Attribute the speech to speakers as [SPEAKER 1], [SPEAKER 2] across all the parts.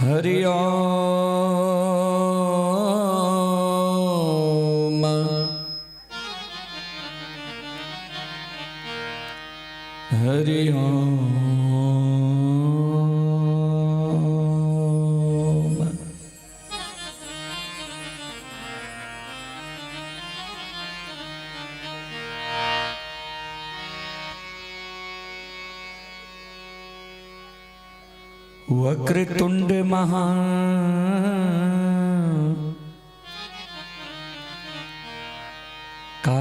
[SPEAKER 1] Hari Om Hari Om. Vakratunda महा का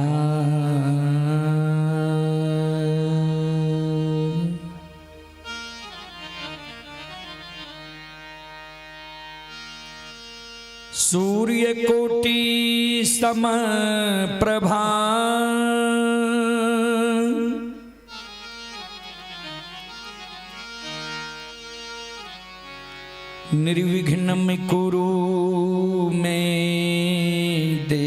[SPEAKER 1] सूर्य कोटि सम प्रभा निर्विघ्नं कुरु मे देव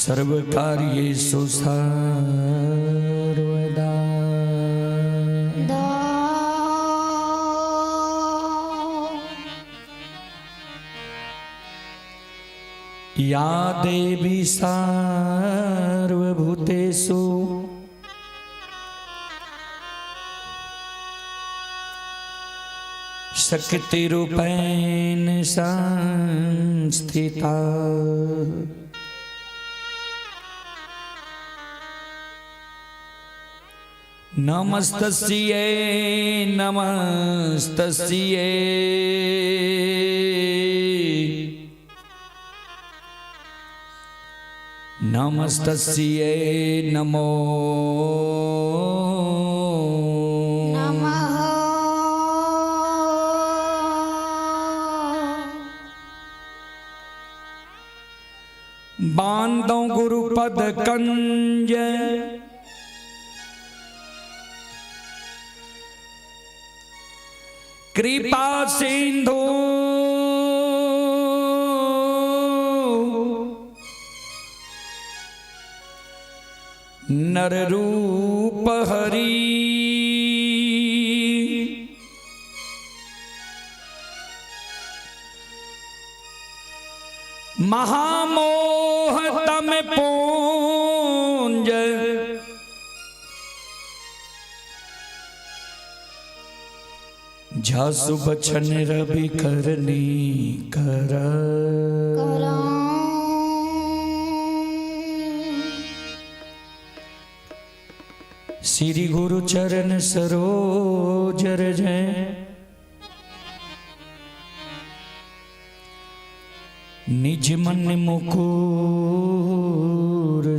[SPEAKER 1] सर्वकार्येषु सर्वदा। या देवी सार्वभूतेषु शक्तिरूपेण संस्थिता नमस्तस्यै नमस्तस्यै नमस्तस्यै नमो
[SPEAKER 2] नमः।
[SPEAKER 1] बांधो गुरुपद कंज कृपा सिंधु नर रूप हरि महामोह तम पूंज झासु बचन रवि करनी कर श्री गुरु चरण सरोज रज निज मन मुकुर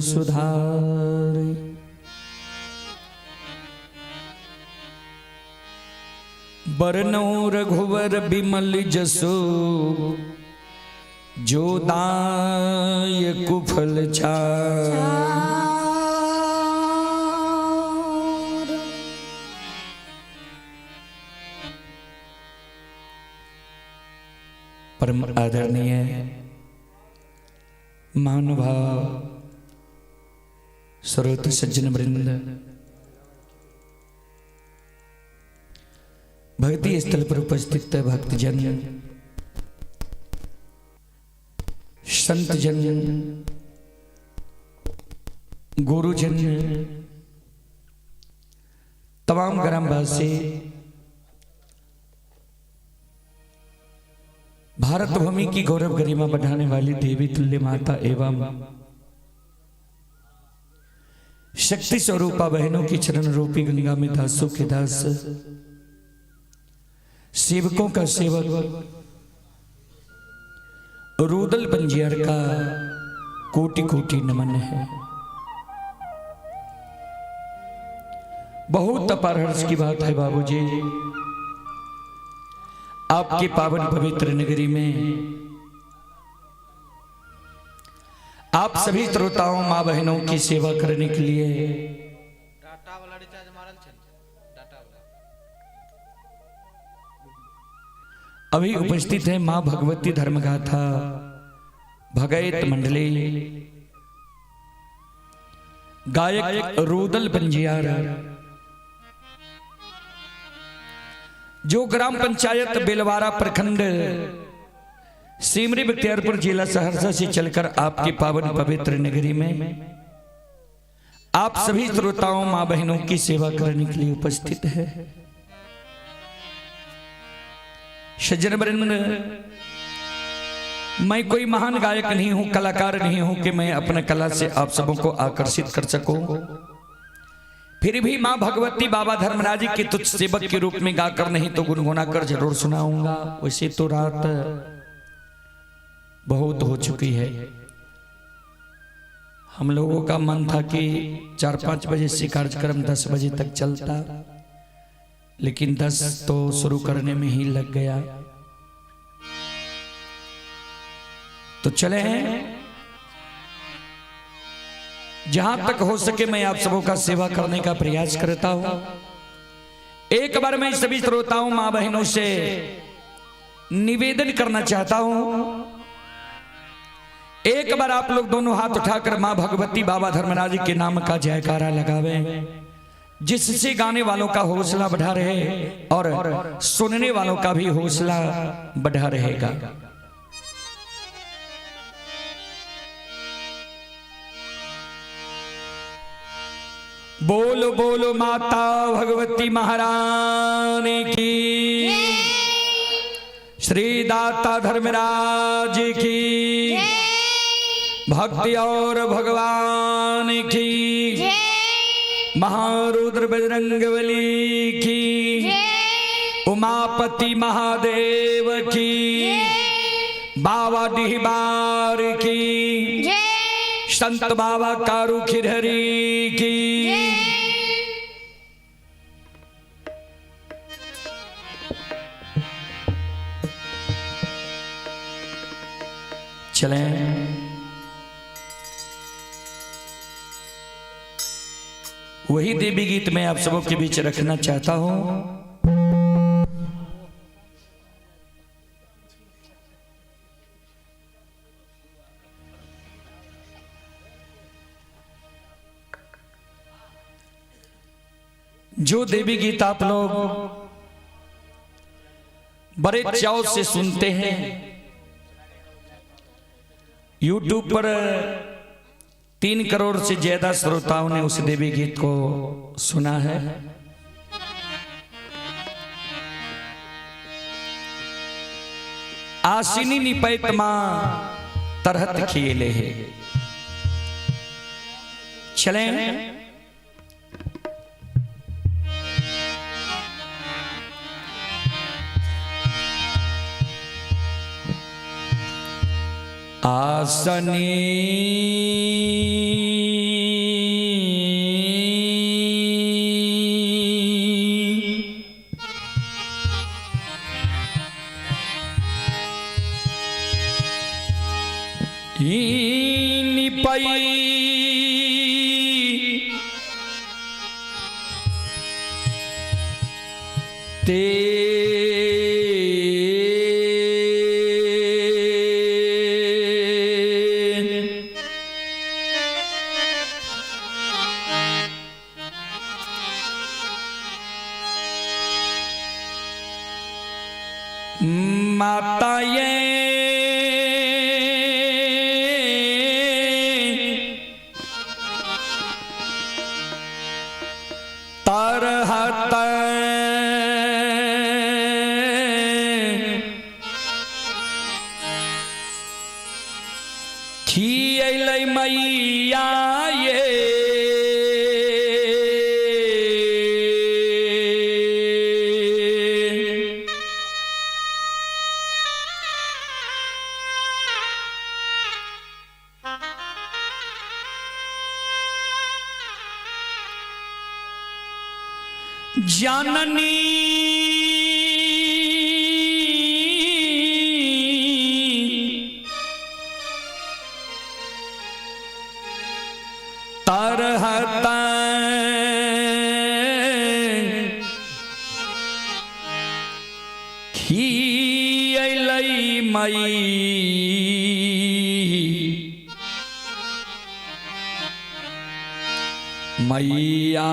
[SPEAKER 1] सुधार। बरनौ रघुवर बिमल जसु जो दायक फल चार। परम आदरणीय महानुभाव स्रोत सज्जन वृंद, भक्ति स्थल पर उपस्थित भक्तजन, संत जन, गुरुजन, तमाम ग्रामवासी, भारत भूमि की गौरव गरिमा बढ़ाने वाली देवी तुल्य माता एवं शक्ति स्वरूपा बहनों की चरण रूपी गंगा में दासों के दास, सेवकों का सेवक रूदल पंजियार का कोटि कोटि नमन है। बहुत अपार हर्ष की बात है बाबूजी, आपके पावन पवित्र नगरी में आप सभी श्रोताओं माँ बहनों की सेवा करने के लिए
[SPEAKER 2] डाटा वाला रिचार्ज मारल छै डाटा वाला
[SPEAKER 1] अभी उपस्थित है माँ भगवती धर्मगाथा भगैत मंडली, गायक रूदल पंजियार, जो ग्राम पंचायत बेलवारा प्रखंड सिमरी बख्तियारपुर जिला सहरसा से चलकर आपके पावन पवित्र नगरी में आप सभी श्रोताओं माँ बहनों की सेवा करने के लिए उपस्थित है। सज्जन वृंद, मैं कोई महान गायक नहीं हूं, कलाकार नहीं हूं कि मैं अपने कला से आप सबों को आकर्षित कर सकूं। फिर भी मां भगवती बाबा धर्मराज के तुच्छ सेवक के रूप में गाकर नहीं तो गुनगुना कर जरूर सुनाऊंगा। वैसे तो रात बहुत हो चुकी है। हम लोगों का मन था कि 4-5 बजे से कार्यक्रम 10 बजे तक चलता, लेकिन 10 तो शुरू करने में ही लग गया। तो चले हैं, जहां तक हो सके मैं आप सबों का सेवा करने का प्रयास करता हूं। एक बार मैं सभी श्रोताओं मां बहनों से निवेदन करना चाहता हूं, एक बार आप लोग दोनों हाथ उठाकर मां भगवती बाबा धर्मराज के नाम का जयकारा लगावें, जिससे गाने वालों का हौसला बढ़ा रहे और सुनने वालों का भी हौसला बढ़ा रहेगा। बोलो बोलो माता भगवती महारानी की, श्री दाता धर्मराज की, भक्ति और भगवान की, महारुद्र बजरंगबली की, उमापति महादेव की, बाबा डिहबार की, संत बाबा कारू खिरहरी की। चलें, वही देवी गीत मैं आप सबों के बीच रखना चाहता हूं। जो देवी गीत आप लोग बड़े चाव से सुनते हैं, YouTube पर 3 करोड़ से ज्यादा श्रोताओं ने उस देवी गीत को सुना है। आसिनी निपैत मां तरहत खिएले है। चलें, आसनी निपई ते माता ये खियलै मैया ये। जननी तरहत खियलै मई मैया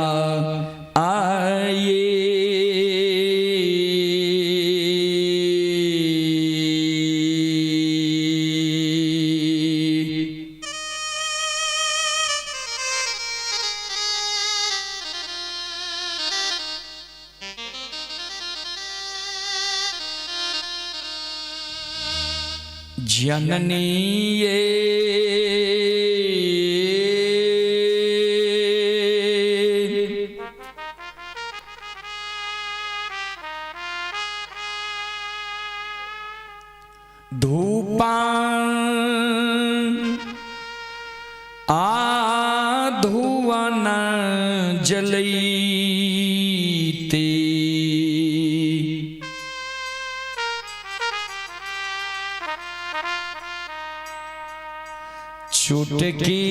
[SPEAKER 1] आए। जननी ये धूपा आ धुआन जलैते चुटकी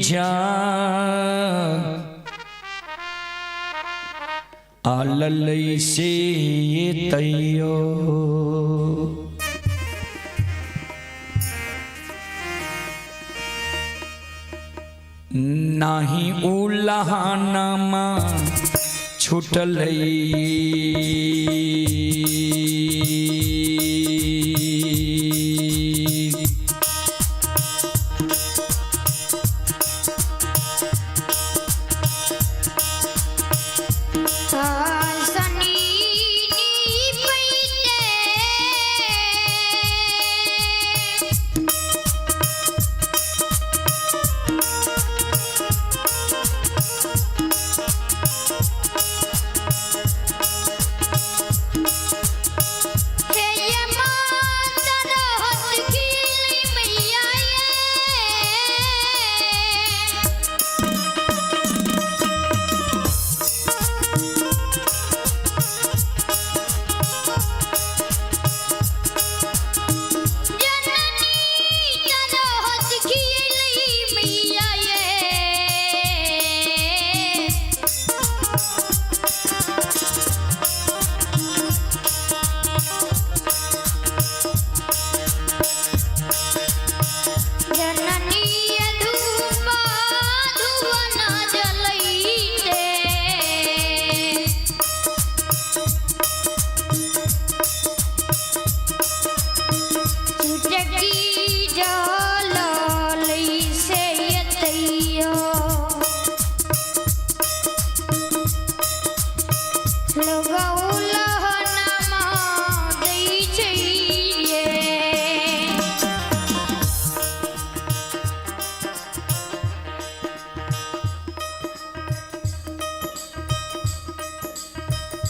[SPEAKER 1] जा आललई से तैयो। नाही उलहानमा छुटलई।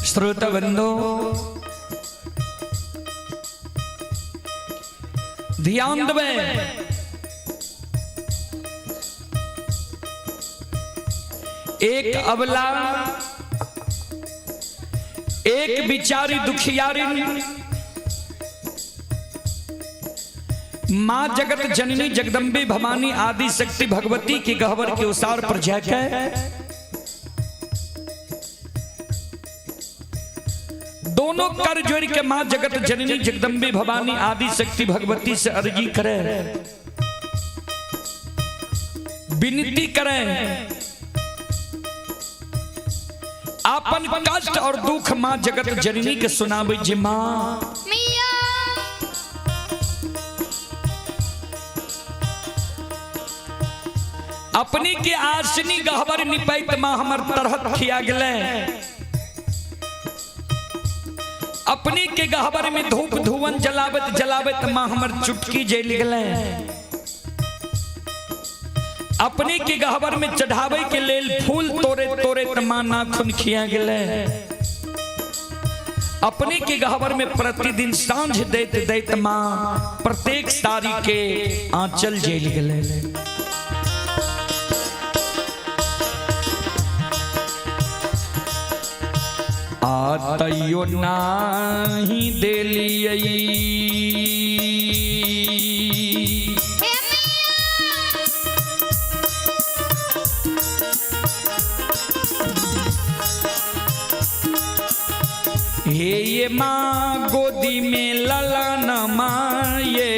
[SPEAKER 1] श्रोता बंधो ध्यान देवे। एक अबला एक बिचारी दुखियारी मां जगत जननी जगदम्बे भवानी आदि शक्ति भगवती के गहवर के उसार पर जाकर दोनों कर जोड़ के मां जगत जननी जगदम्बे भवानी आदि शक्ति भगवती से अर्जी करे, विनती करे, आपन कष्ट और दुख मां जगत जननी के सुनावे जे मां अपनी के आसनी गहवर निपैत मां हमर तरहत खिया गेले। अपनी के गहवर में धूप धुवन जलावत जलावत मां हमर चुटकी जल गेले। अपने के गहबर में चढ़ावे के लेल फूल तोड़े तोड़े त माँ नाखून खिया गेलै। अपने के गहबर में प्रतिदिन सांझ दैत दैत माँ प्रत्येक साड़ी के आंचल जेल गेलै। आ तैयो नाही देलियै हे ये माँ गोदी में ललन माये।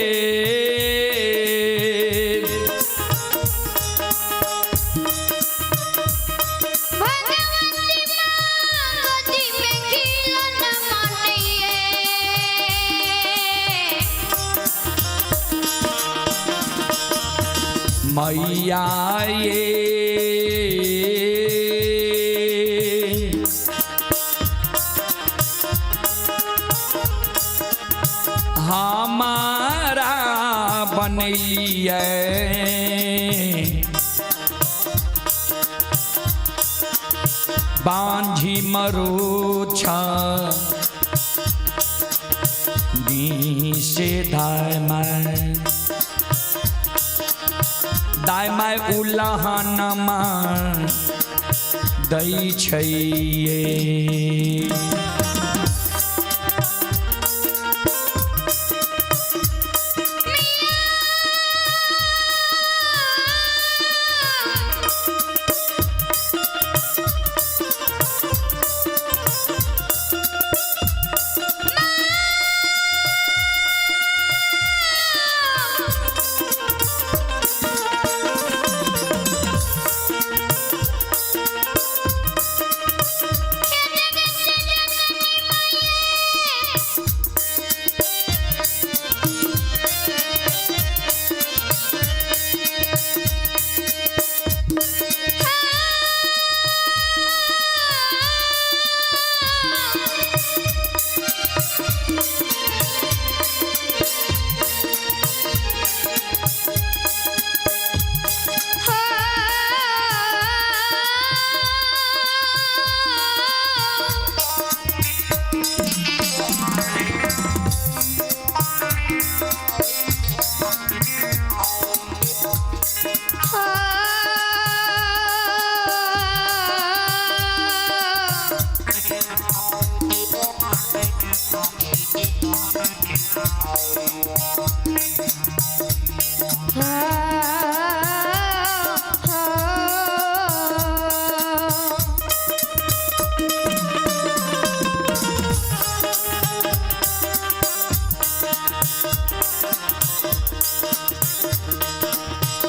[SPEAKER 3] भगवती माँ गोदी में खिलन मानिए।
[SPEAKER 1] मैया ये हमारा बनैलियै बांझी मरोछा दी से दाय माय दाय माय उलहन मा दै छैये।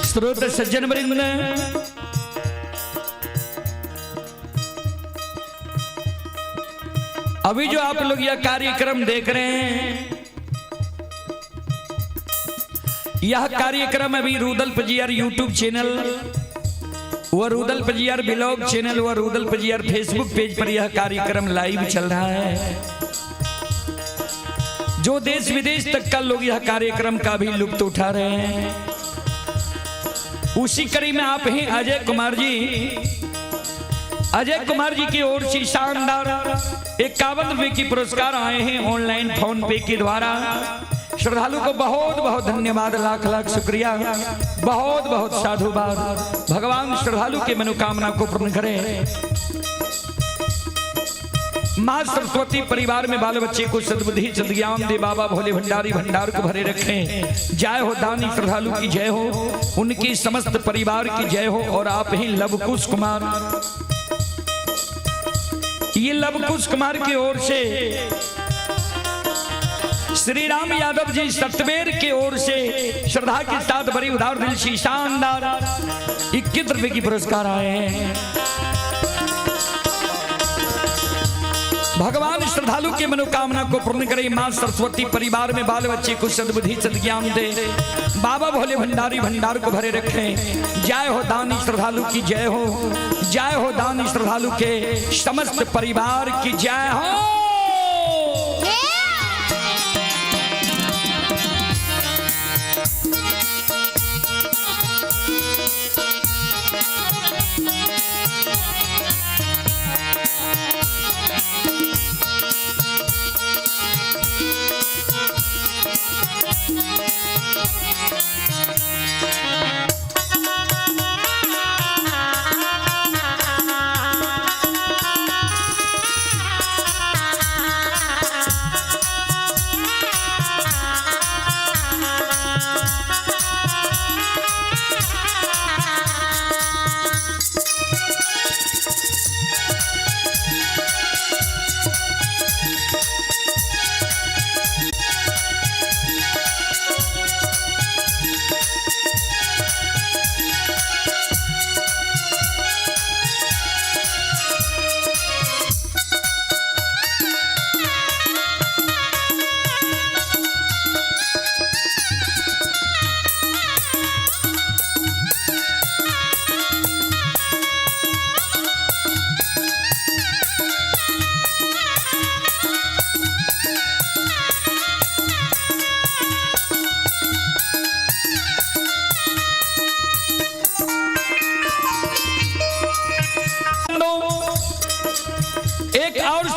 [SPEAKER 1] स्रोत सज्जन वृंद, अभी जो आप लोग यह कार्यक्रम देख रहे हैं, यह कार्यक्रम अभी रूदल पजियार यूट्यूब चैनल व रूदल पजियार ब्लॉग चैनल व रूदल पजियार फेसबुक पेज पर यह कार्यक्रम लाइव चल रहा है। जो देश विदेश तक का लोग यह कार्यक्रम का भी लुत्फ उठा रहे हैं। उसी कड़ी में आप हैं अजय कुमार जी। अजय कुमार जी की ओर से शानदार 51 रुपए की पुरस्कार आए हैं ऑनलाइन फोन पे के द्वारा। श्रद्धालु को बहुत बहुत धन्यवाद, लाख लाख शुक्रिया, बहुत बहुत साधुवाद। भगवान श्रद्धालु के मनोकामना को पूर्ण करें। माँ सरस्वती परिवार में बाल बच्चे को सद्बुद्धि सद्ज्ञान दे। बाबा भोले भंडारी भंडार को भरे रखें। जय हो दानी श्रद्धालु की जय हो, उनकी समस्त परिवार की जय हो। और आप ही लवकुश कुमार, ये लवकुश कुमार की ओर से श्री राम यादव जी सतवेर की ओर से श्रद्धा के साथ बड़ी उदार दिल से शानदार 21 रुपए की पुरस्कार आए हैं। भगवान श्रद्धालु की मनोकामना को पूर्ण करे। मां सरस्वती परिवार में बाल बच्चे को सद्बुद्धि सद्ज्ञान दे। बाबा भोले भंडारी भंडार को भरे रखें। जय हो दानी श्रद्धालु की जय हो, जय हो दानी श्रद्धालु के समस्त परिवार की जय हो।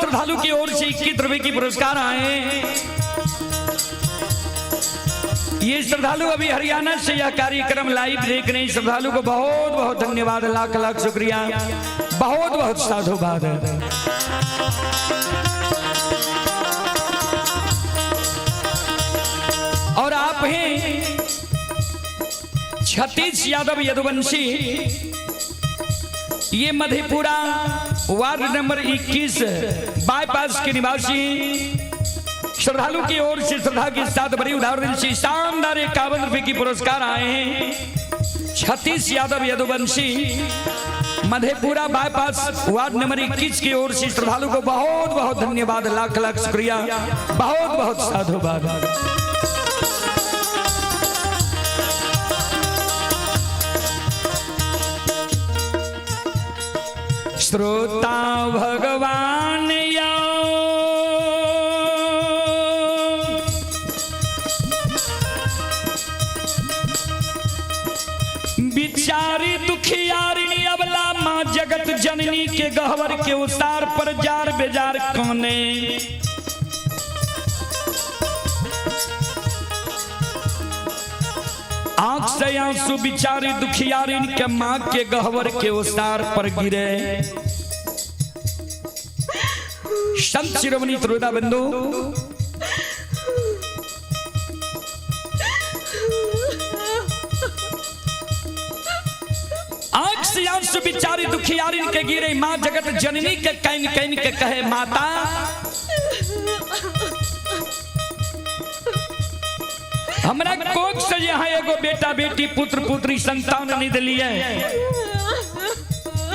[SPEAKER 1] श्रद्धालु की ओर से 21 रुपए की पुरस्कार आए। ये श्रद्धालु अभी हरियाणा से यह कार्यक्रम लाइव देख रहे हैं। श्रद्धालु को बहुत बहुत धन्यवाद, लाख लाख शुक्रिया, बहुत बहुत साधुवाद। और आप हैं छत्तीस यादव यदुवंशी, ये मधेपुरा वार्ड नंबर 21 बाईपास के निवासी श्रद्धालु की ओर से श्रद्धा के साथ बड़ी उदाहरण से शानदार 51 रुपए की पुरस्कार आए हैं। छत्तीस Yadav Yaduvanshi, Madhepura bypass ward number 21 की ओर से श्रद्धालु को बहुत बहुत धन्यवाद, लाख लाख शुक्रिया, बहुत बहुत साधुवाद। श्रोता भगवान या बिचारी दुखियारिणी अबला माँ जगत जननी के गहवर के उतार पर जार बेजार कोने। आंख से आंसू बिचारी दुखियारिन के माँ के गहवर के उतार पर गिरे। संत शिरोमणि त्रोदा बंधु, आंख से आंसू बिचारी दुखियारिन के गिरे, माँ जगत जननी के can can के कहे, माता, हमरा कोख से यहाँ एगो बेटा बेटी पुत्र पुत्री संतान नहीं दिलिए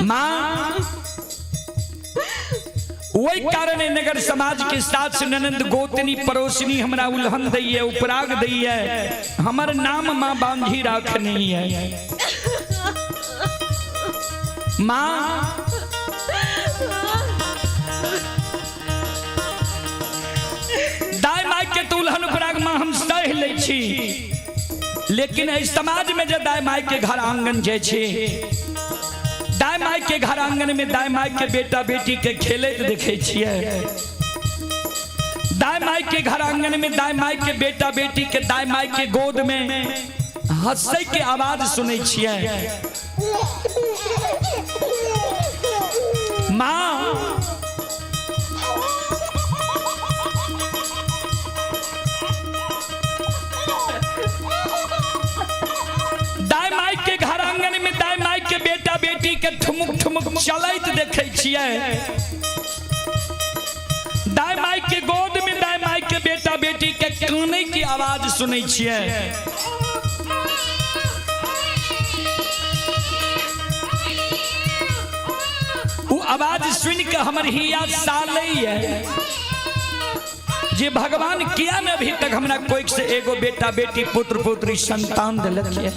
[SPEAKER 1] माँ, वही कारण है नगर समाज के साथ ननंद गोतनी पड़ोसनी हमरा उल्हन दैये, उपराग दैये, हमर नाम माँ बांधी राखनी है। माँ, दाय माय के तो उल्हन उपराग माँ हम सह लै छी, लेकिन एहि समाज में जे दाय माय के घर आंगन जाइ छी, दाय माय के घर आंगन में दाय माय के बेटा बेटी के खेलैत देखै छियै, दाय माय के घर आंगन में दाय माय के बेटा बेटी के दाय माय के गोद में हंसै के आवाज सुनै छियै माँ, दाय माय के घर आंगन में दाय माय के बेटा बेटी के ठुमुक ठुमुक चलैत देखै छियै, दाय माय के गोद में दाय माय के बेटा बेटी के कानै की आवाज सुनै छियै। उ आवाज सुन के हमर हिया सालैया जे भगवान किया ने अभी तक हमरा कोई से एगो बेटा बेटी पुत्र पुत्री संतान दिलक है।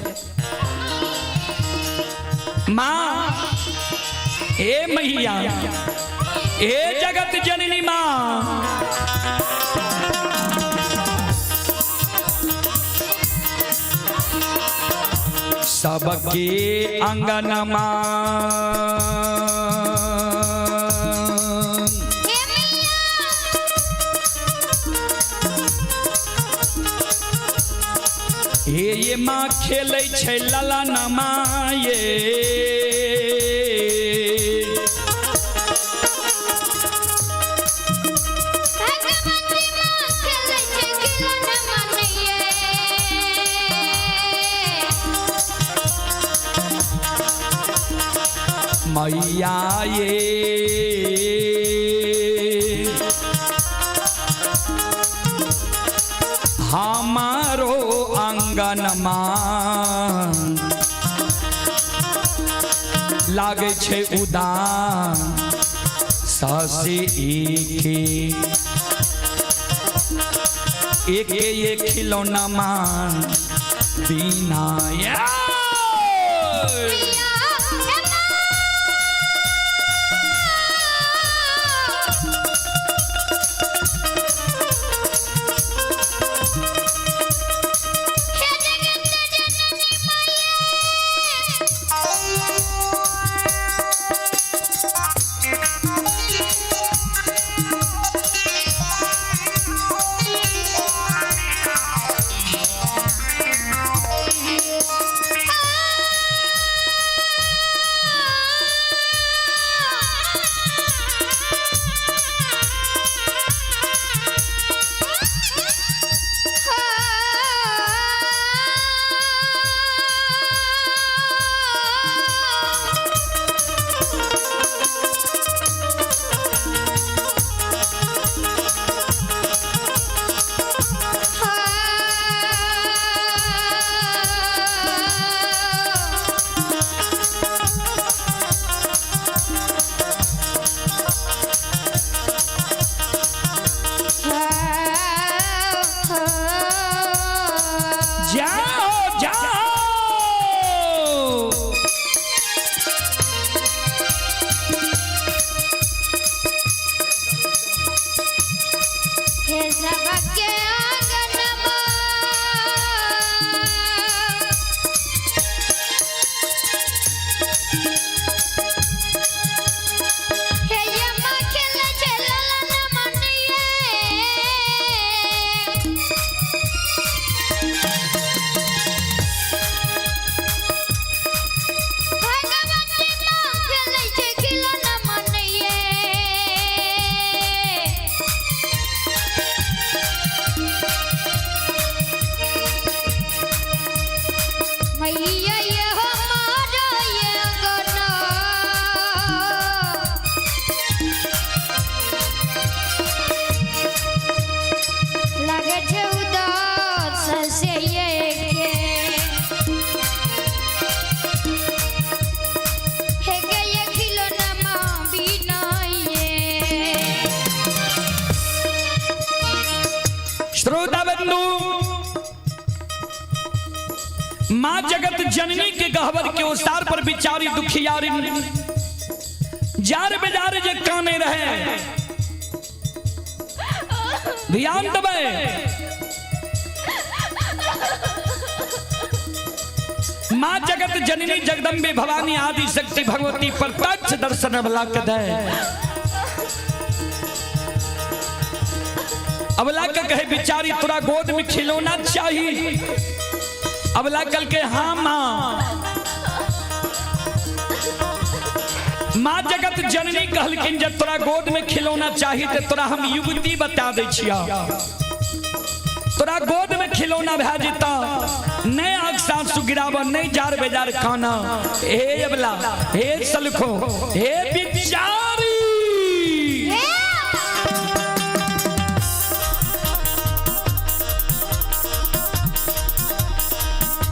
[SPEAKER 1] माँ, ए मैया, ए जगत जननी माँ, सबके अंगनमा
[SPEAKER 3] हे मैया।
[SPEAKER 1] हे ये माँ, खेलै छै ललनमा ये।
[SPEAKER 3] भगवती माँ खेलै छै खिलौना नैये।
[SPEAKER 1] मैया ये, हमारो अंगनमा लागै छै उदान ससे एके एके ये खिलौना मान बिना या।
[SPEAKER 3] मैया, हे माँ। हे जगत जननी मैया। हे ये माँ खेले छै ललन मनिये। भगवती माँ खेले छै खिलौना मनिये। मैया ये हमारा ये अंगना। लागे छै उदास से ये के हे गे ये खिलौना माँ बिना ये।
[SPEAKER 1] श्रोता बंधु, माँ जगत जननी के गहवर के ओसार पर बिचारी दुखियारी जार बेजार जे काने रहे। ध्यान दबे, माँ जगत जननी जगदम्बे भवानी आदि शक्ति भगवती प्रत्यक्ष दर्शन अबला के दे। अबला के कहे बिचारी तोरा गोद में खिलौना चाहिए। अबला कल के हाँ माँ। माँ जगत जननी कहलखिन जब तोरा गोद में खिलौना चाहिए तो तोरा हम युवती बता दै छिया। तोरा गोद में खिलौना भए जेता, नहीं आग सासु गिराब, नहीं जार बेजार खाना। हे अबला, हे सलखो, हे बिचारी,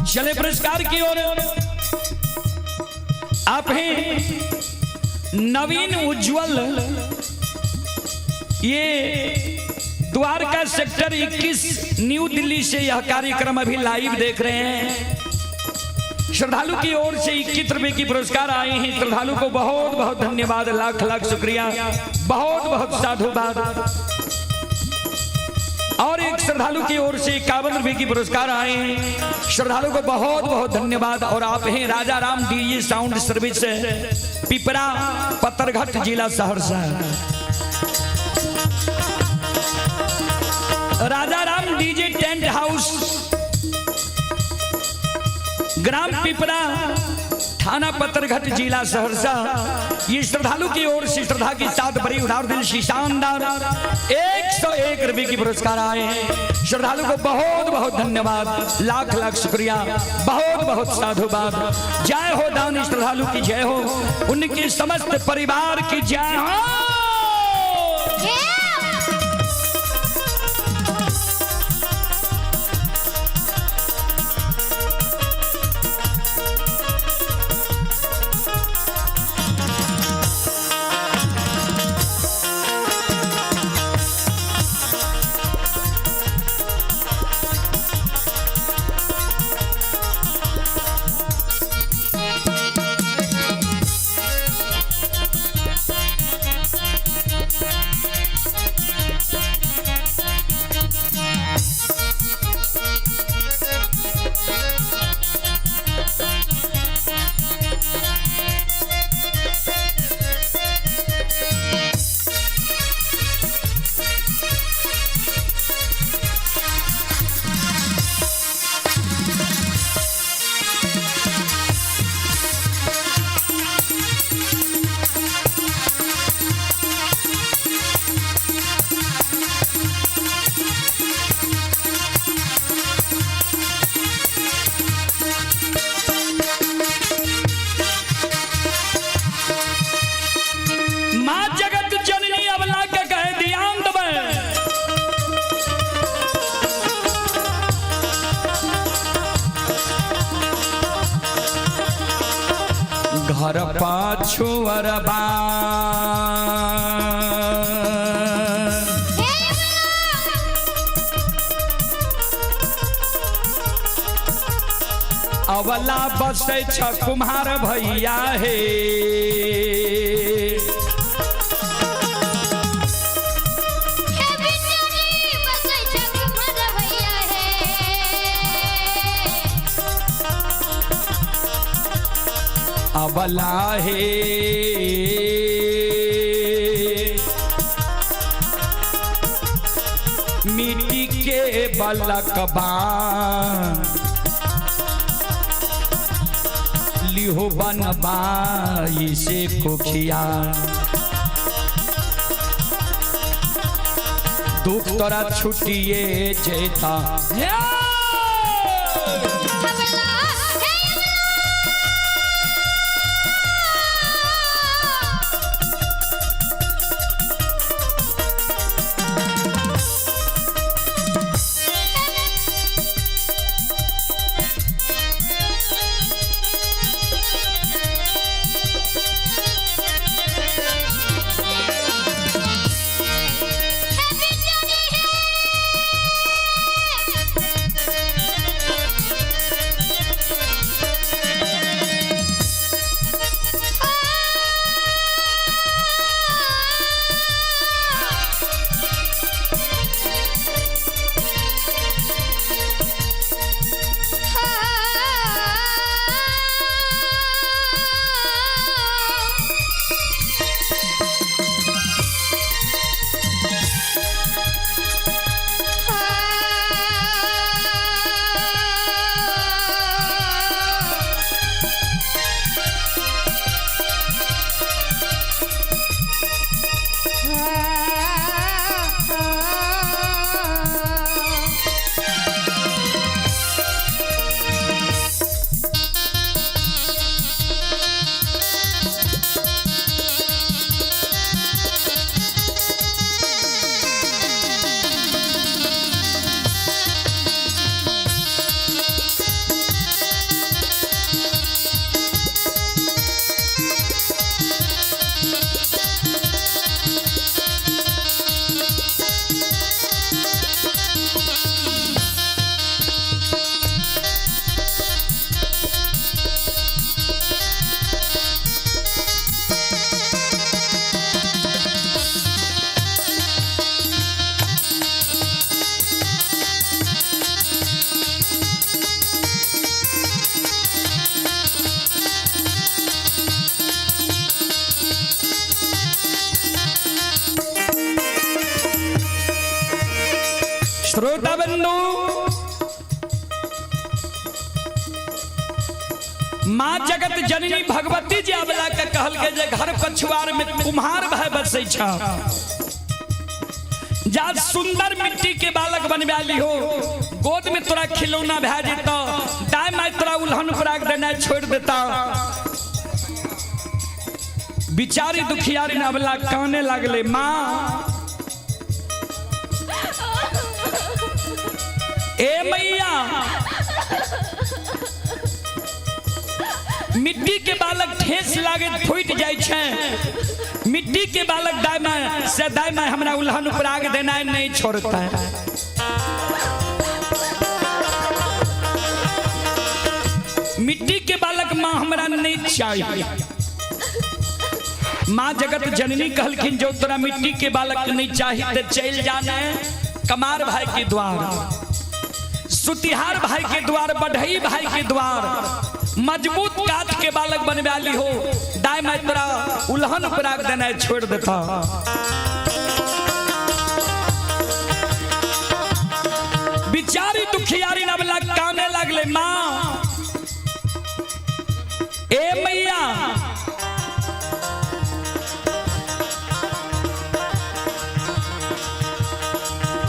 [SPEAKER 1] चले पुरस्कार की ओर। आप हैं नवीन उज्जवल, ये द्वारका सेक्टर 21 न्यू दिल्ली से यह कार्यक्रम अभी लाइव देख रहे हैं। श्रद्धालु की ओर से 21 रुपए की पुरस्कार आए हैं। श्रद्धालु को बहुत बहुत धन्यवाद, लाख लाख शुक्रिया, बहुत बहुत साधुवाद। और एक श्रद्धालु की ओर से 51 रुपए की पुरस्कार आए हैं। श्रद्धालु को बहुत बहुत धन्यवाद। और आप हैं Raja Ram DJ sound service, Pipra, Patarghat, जिला Saharsa. Raja Ram DJ tent house, ग्राम पिपरा, थाना पतरघट, जिला सहरसा। ये श्रद्धालु की ओर से श्रद्धा के साथ बड़ी उदार दिल से शानदार 101 रुपए की पुरस्कार आए हैं। श्रद्धालु को बहुत बहुत धन्यवाद, लाख लाख शुक्रिया, बहुत बहुत साधुवाद। जय हो दान श्रद्धालु की जय हो, उनके समस्त परिवार की जय हो। माँ जगत जननी अबला के कहे ध्यान दबे। घर पाछू अरबा अवला बसै छ कुम्हार भैया हे।
[SPEAKER 3] हे बिचारी बसै छ कुम्हार भैया हे।
[SPEAKER 1] अबला हे मिट्टी के बलकबा लिहो बनबाई से कोखिया दुख तोरा छुटिए जेता।
[SPEAKER 3] अबला हे
[SPEAKER 1] श्रोता बंधु, माँ जगत जननी भगवती जी अबला के कहल के जे घर पछुआर में कुम्हार भाई बसै छ, जा सुंदर मिट्टी के बालक बनवा लिहो, गोद में तोरा खिलौना भए जेतौ, दाय माय तोरा उल्हन उपराग देना छोड़ देता। बिचारी दुखियारी अबला काने लागले, माँ ए मैया, मिट्टी के बालक ठेस लागे फूट जाय छै, मिट्टी के बालक दाय माय से दाय माय हमरा उल्हन उपराग देना नहीं छोड़ता है। मिट्टी के बालक माँ हमरा नहीं चाहिए। माँ जगत जननी कहलखिन जो तोरा मिट्टी के बालक नहीं चाहिए तो चल जाना कमार भाई के द्वार, सुतिहार भाई के द्वार, बढ़ई भाई के द्वार, मजबूत काठ के बालक बनवा ली हो, दाय माय तोरा उल्हन उपराग देना छोड़ देता। बिचारी दुखियारी नबला काने लागले, माँ ए मैया,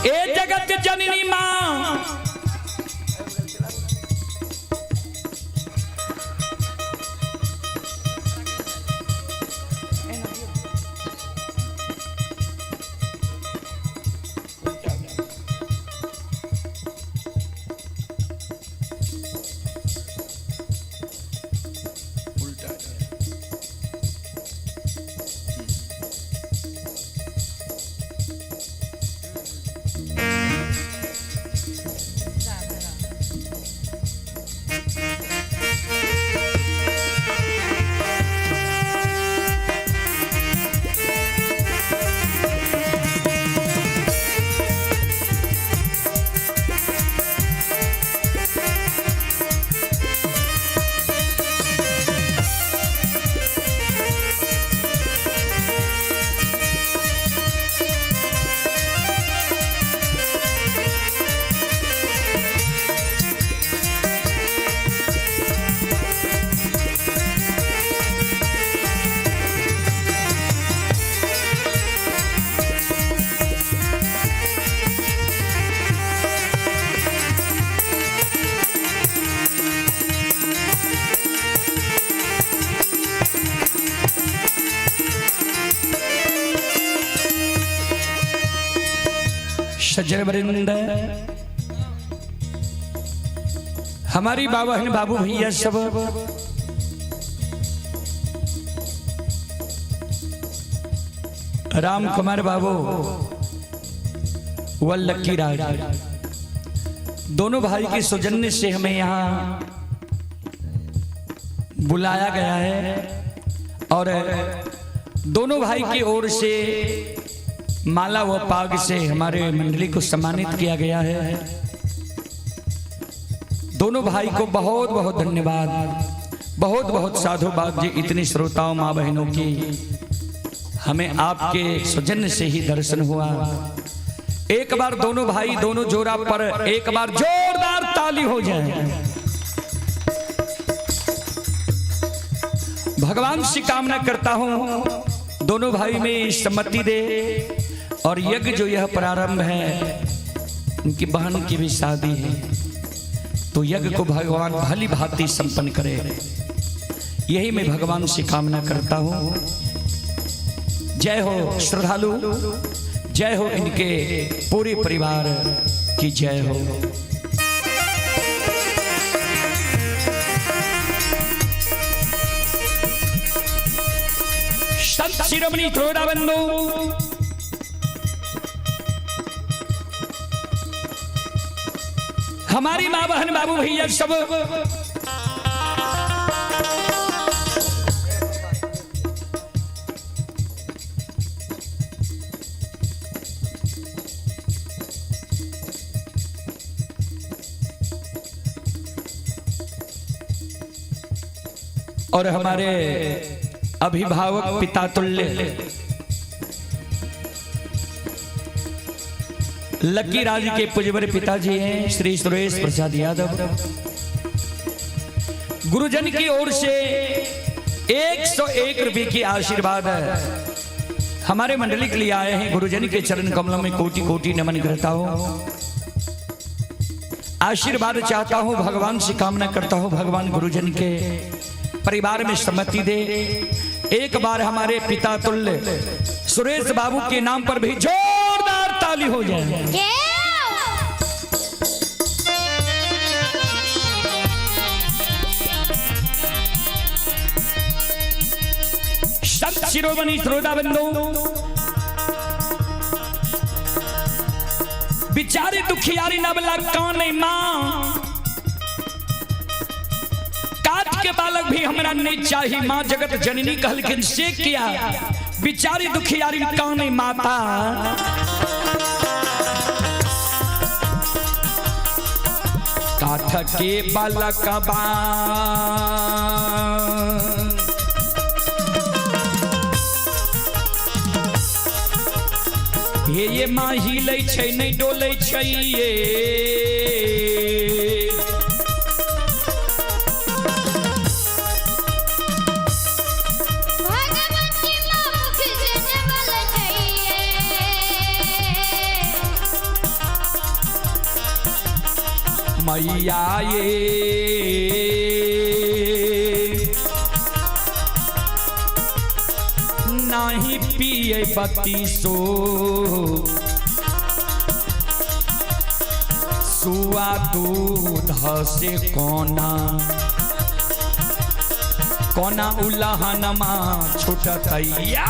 [SPEAKER 1] ए जगत जननी माँ, सज्जन वृंद, हमारी बाबा बाबू भैया सब, राम कुमार बाबू व लक्की राज, दोनों भाई के सौजन्य से हमें यहाँ बुलाया गया है और दोनों भाई की ओर से माला व पाग से हमारे मंडली को सम्मानित किया गया है। दोनों भाई को बहुत बहुत धन्यवाद, बहुत बहुत साधुवाद जी। इतनी श्रोताओं माँ बहनों की हमें आपके सौजन्य से ही दर्शन हुआ। एक बार दोनों भाई दोनों जोरा पर एक बार जोरदार ताली हो जाए। भगवान से कामना करता हूं दोनों भाई में सम्मति दे और यज्ञ जो यह प्रारंभ है, उनकी बहन की भी शादी है, तो यज्ञ को भगवान भली भांति संपन्न करे, यही मैं भगवान से कामना करता हूं। जय हो श्रद्धालु, जय हो इनके पूरे परिवार की जय हो। संत शिरोमणि त्रोड़ा बंधु, हमारी माँ बहन बाबू भैया सब, और हमारे अभिभावक पिता तुल्य लक्की राज के पूज्यवर पिताजी हैं श्री सुरेश प्रसाद यादव। गुरुजन की ओर से 101 रुपये की आशीर्वाद हमारे मंडली के लिए आए हैं। गुरुजन के चरण कमलों में कोटि कोटि नमन करता हूं, आशीर्वाद चाहता हूं, भगवान से कामना करता हूं भगवान गुरुजन के परिवार में सम्मति दे। एक बार हमारे पिता तुल्य सुरेश बाबू के नाम पर भी जोरदार ताली हो जाए। संत शिरोमणि श्रोता बंधु, बिचारी दुखियारी नवला काने मां, काट के बालक भी हमरा नहीं चाहिए। मां जगत जननी कहलखिन से किया, बिचारी दुखियारी काने माता। काठ के बालक बा ये माँ हिलै छै नहीं डोलै छै ये,
[SPEAKER 3] भगवती माँ मुख से बोलै छै
[SPEAKER 1] मैया ये नाही पिए बत्ती सो सुआ दूध से कोना कोना उलहनमा छुटतैया।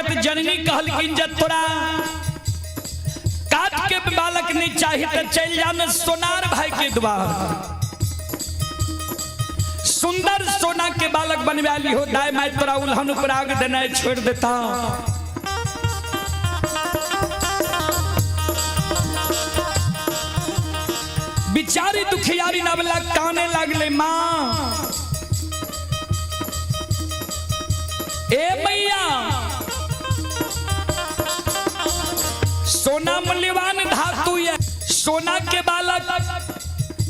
[SPEAKER 1] जगत जननी कहलखिन जे तोरा काट के बालक नहीं चाही तो चल जान सोनार भाई के द्वार। सुंदर सोना के बालक बनवा ली हो, दाय my तोरा उल्हन उपराग देना छोड़ देता। बिचारी दुखियारी नवला काने लागले, मां ए मैया सोना मूल्यवान धातु है, सोना के बालक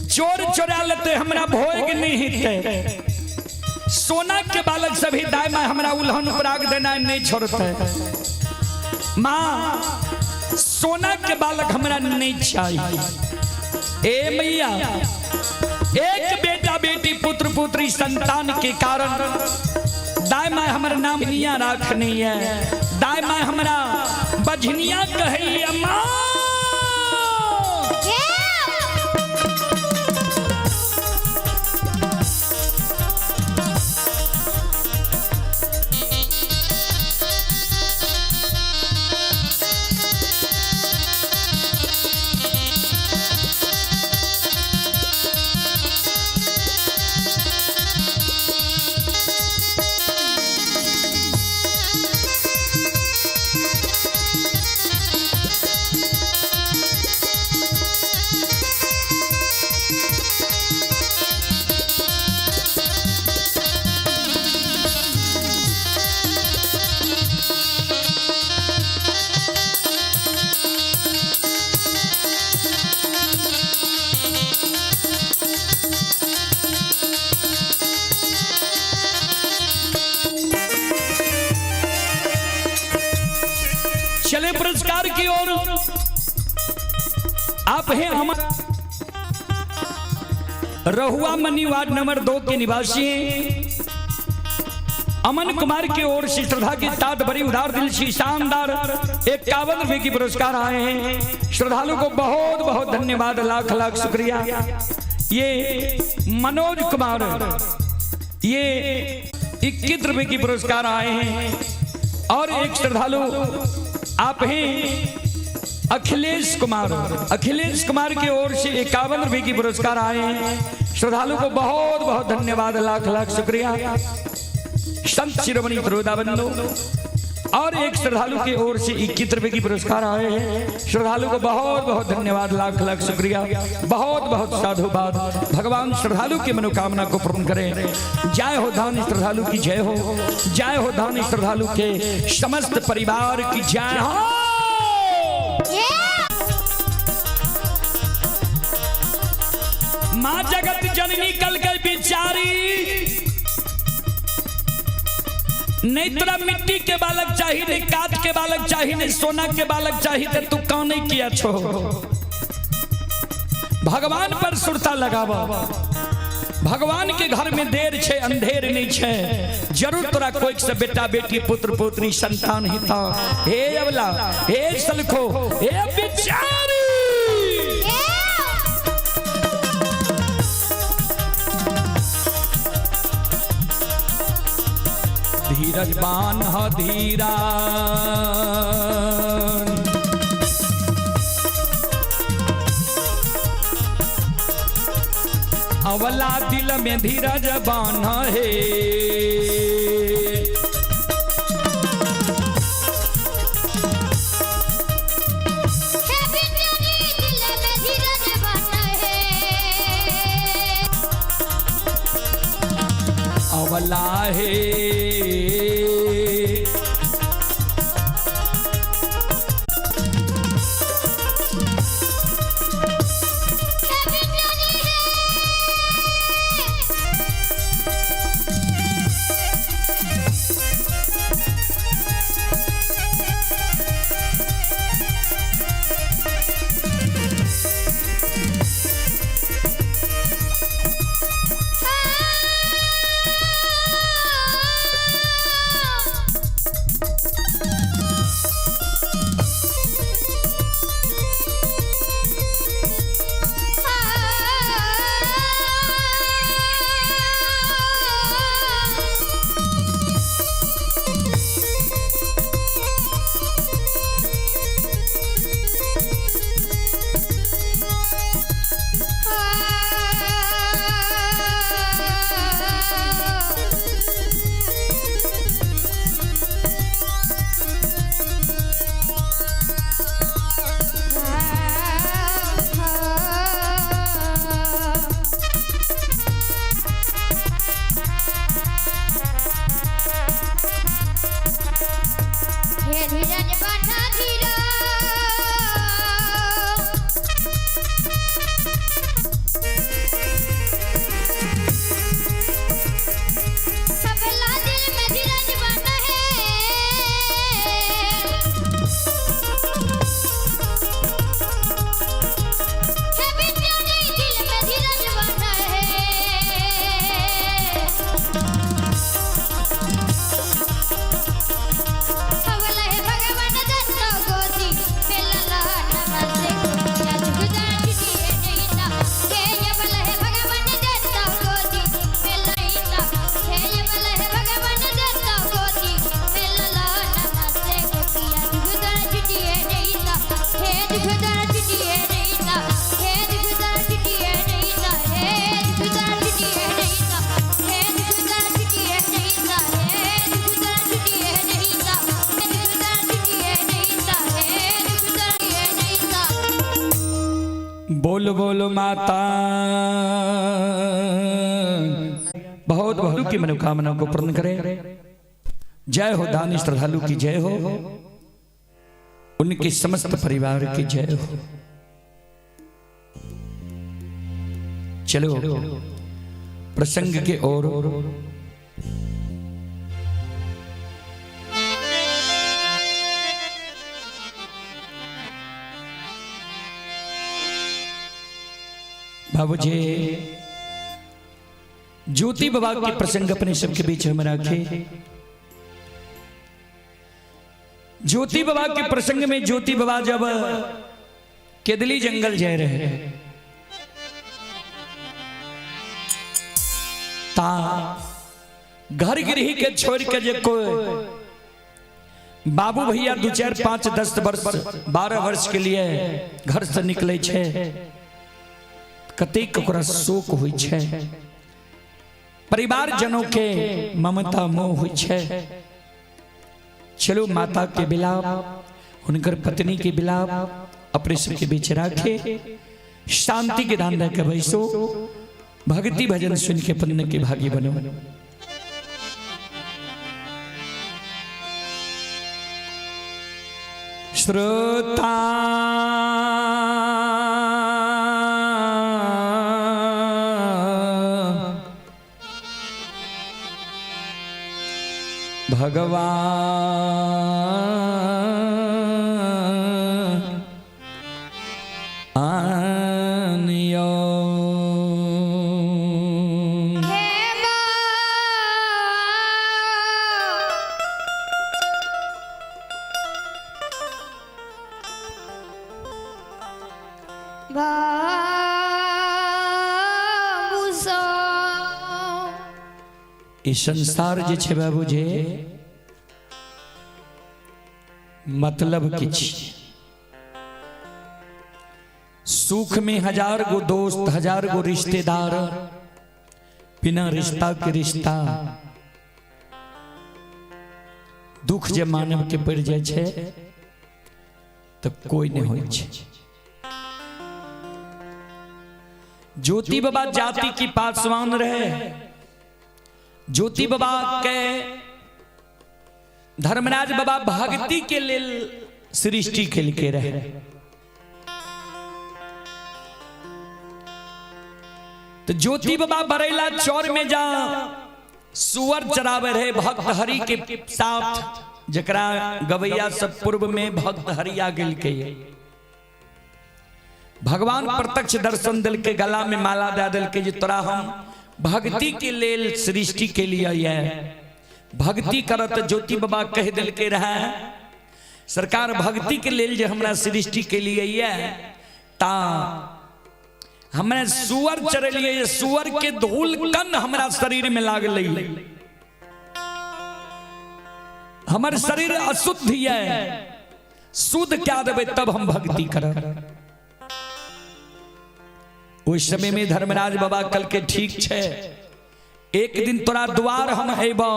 [SPEAKER 1] चोर चोरा लेते हमरा भोग नहीं हिते। सोना के बालक सभी दाय माय हमरा उल्हन उपराग देना नहीं छोड़ते। माँ सोना के बालक हमरा नहीं चाहिए। ए मैया एक बेटा बेटी पुत्र पुत्री संतान के कारण दाय my हमर नाम निया राखनी है, दाय my हमरा बझनिया कहैया माँ। चले पुरस्कार की ओर। आप हैं हम रहुआ मनी वार्ड नंबर 2 के निवासी हैं। अमन कुमार की ओर से श्रद्धा के साथ बड़ी उदार दिल से शानदार 51 रुपए की पुरस्कार आए हैं। श्रद्धालु को बहुत बहुत धन्यवाद, लाख लाख शुक्रिया। ये मनोज कुमार ये 21 रुपए की पुरस्कार आए हैं। और एक श्रद्धालु आप हैं अखिलेश कुमार, अखिलेश कुमार की ओर से 51 रुपए की पुरस्कार आए हैं। श्रद्धालु को बहुत बहुत धन्यवाद, लाख लाख शुक्रिया। संत शिरोमणि त्रोदाबंधु और एक श्रद्धालु की ओर से 21 रुपए की पुरस्कार आए हैं। श्रद्धालु को बहुत बहुत धन्यवाद, लाख लाख शुक्रिया, बहुत बहुत साधुवाद। भगवान श्रद्धालु की मनोकामना को पूर्ण करें। जय हो धान श्रद्धालु की जय हो, जय हो धान श्रद्धालु के समस्त परिवार की जय हो। माँ जगत जननी कल गई बिचारी, नहीं तोरा मिट्टी के बालक चाहिए, नहीं काट के बालक चाहिए, नहीं सोना के बालक चाहिए, तो तू कौन नहीं किया छो। भगवान पर सुरता लगावा, भगवान के घर में देर छे अंधेर नहीं छे। जरूर तोरा कोई से बेटा बेटी पुत्र पुत्री संतान ही था। हे अवला, हे सलखो, हे बिचारी, धीरज बान धीरा अवला दिल में धीरज बान है। अवला है बोल बोल माता। बहुत बहुत की मनोकामना को पूर्ण करे। जय हो दानी श्रद्धालु की जय हो, उनके समस्त परिवार की जय हो। चलो प्रसंग के ओर। बाबूजी ज्योति बाबा के प्रसंग अपने सबके बीच हम रखे। ज्योति बाबा के प्रसंग में ज्योति बाबा जब केदली जंगल जा रहे ता घर गृह के छोड़ के जे कोई बाबू भैया 2 4 5 10 वर्ष 12 वर्ष के लिए घर से निकले छे, कतेक ओकरा शोक होइ छे, परिवार जनों के ममता मोह होइ छे। चलो माता के बिलाप, उनकर पत्नी के बिलाप अपने सबके बीच राखे, शांति के दान दे के बैसो, भक्ति भजन सुन के पुण्य के भागी बनो। श्रोता भगवान आनियो। ई संसार जे छे बाबूजी मतलब किछ सुख में 1000 गो दोस्त, 1000 गो रिश्तेदार, बिना रिश्ता के रिश्ता। दुख जे मानव के पड़ जाए छे तो कोई नहीं होई छे। ज्योति बाबा जाति की पासवान रहे। ज्योति बाबा के धर्मराज बाबा भक्ति के लेल सृष्टि के रहे। तो ज्योति बाबा बरेला चौर में जा सुअर चरावे रहे भक्त हरि के साथ, जकरा गवैया सब पूर्व में भक्त हरि आ गेल के भगवान प्रत्यक्ष दर्शन दिल के, गला में माला दे दिल के जे तोरा हम भक्ति के लेल सृष्टि के लिए ये भक्ति करत। ज्योति बाबा कह दिल के रहा सरकार भक्ति के लेल जे हमरा सृष्टि के लिए ये ता हमरा सुअर चरलिए, सुअर के धूल कन हमरा शरीर में लागल, हमर शरीर अशुद्ध है, शुद्ध क्या देबै तब हम भक्ति करब। उस समय में धर्मराज बाबा कल के ठीक छे, एक दिन तोरा द्वार हम अयबौ,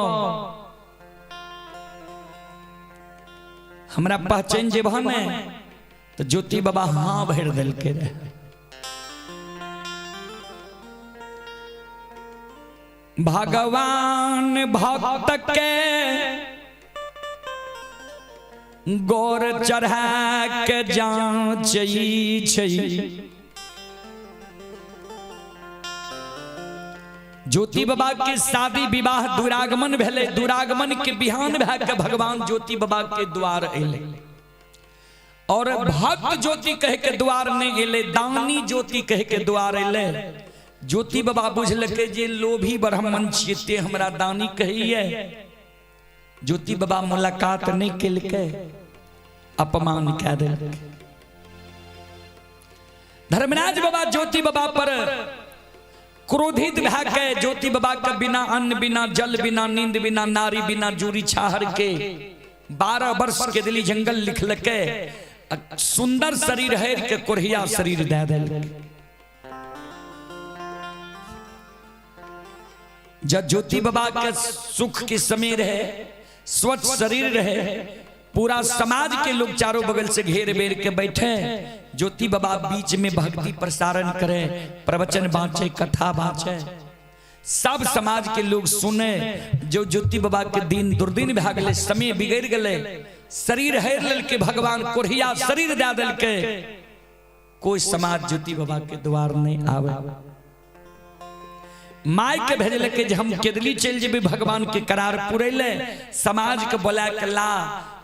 [SPEAKER 1] हमरा पहचान जेबह ने? तो ज्योति बाबा हाँ भरि देलकै रहे। भगवान भक्त के गोर चढ़ा के जांच छै। ज्योति बाबा के शादी विवाह दुरागमन भेलै, दुरागमन के बिहान भए के भगवान ज्योति बाबा के द्वार अयलै और भक्त ज्योति कह के द्वार नहीं एलै, दानी ज्योति कह के द्वार अयलै। ज्योति बाबा बुझलकै जे लोभी ब्राह्मण छियै ते हमरा दानी कहैये। ज्योति बाबा मुलाकात नहीं केलकै, अपमान कए देलकै। धर्मराज बाबा ज्योति बाबा पर क्रोधित भए के ज्योति बाबा के बिना अन्न, बिना जल, बिना नींद, बिना नारी, बिना जूरी छाहर के 12 वर्ष के दिली जंगल लिखलकै, सुंदर शरीर हर के कोढ़िया शरीर दे देलकै। जब ज्योति बाबा के सुख के समय रहे, स्वच्छ शरीर रहे, पूरा समाज के लोग चारों बगल से घेर बेर के बैठे, ज्योति बाबा बीच में भक्ति प्रसारण करे, प्रवचन बाँचे, कथा बाँचे, सब समाज के लोग सुने। जो ज्योति बाबा के दिन दुर्दिन भए गेलै, समय बिगड़ गेलै, शरीर हेर लेलकै, भगवान कोढ़िया शरीर दए देलकै, कोई समाज ज्योति बाबा के द्वार नहीं आवे। माय के भेजलकै जे हम केदली चलि जेबै भगवान के करार पुरैले, समाज के बोला के ला।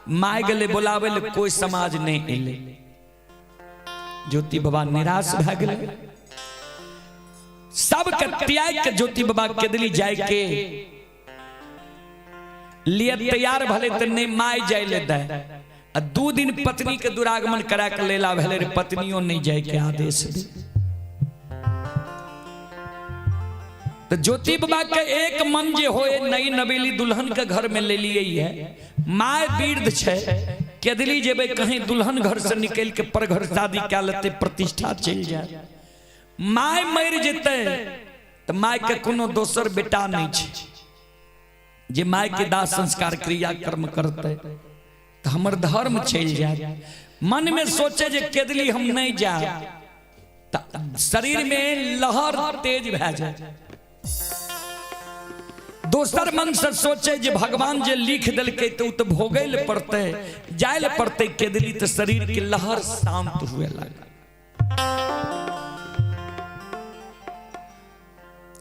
[SPEAKER 1] My गेलै बोलाबै ले, कोई समाज नहीं एलै। ज्योति बाबा निराश भए गेलै, सबके त्याग के ज्योति बाबा केदली जाय के लिए तैयार भले त नहीं my जाय ले दे। आ 2 दिन पत्नी के दुरागमन करा के लेला भेलै रे, पत्नियों नहीं जाय के आदेश दे। तो ज्योति बाबा के एक मन जे होए नई नवेली दुल्हन के घर में ले लिए है, my वृद्ध छै, केदली जेबै कहीं दुल्हन घर से निकल के पर घर शादी कए लेतै, प्रतिष्ठा चलि जाए। My मरि जेतै तऽ my के कोनो दोसर बेटा नहीं छै जे my के दाह संस्कार क्रिया कर्म करतै, तऽ हमर धर्म चलि जाए। मन में सोचे जे केदली हम नहीं जाए, तऽ शरीर में लहर तेज भए जाए। दोसर मन से सोचे जे भगवान जे लिख देलकै तऽ ओ तऽ भोगै लए पड़तै, जाय लए पड़तै केदली, तऽ शरीर के लहर शांत हुए लागल।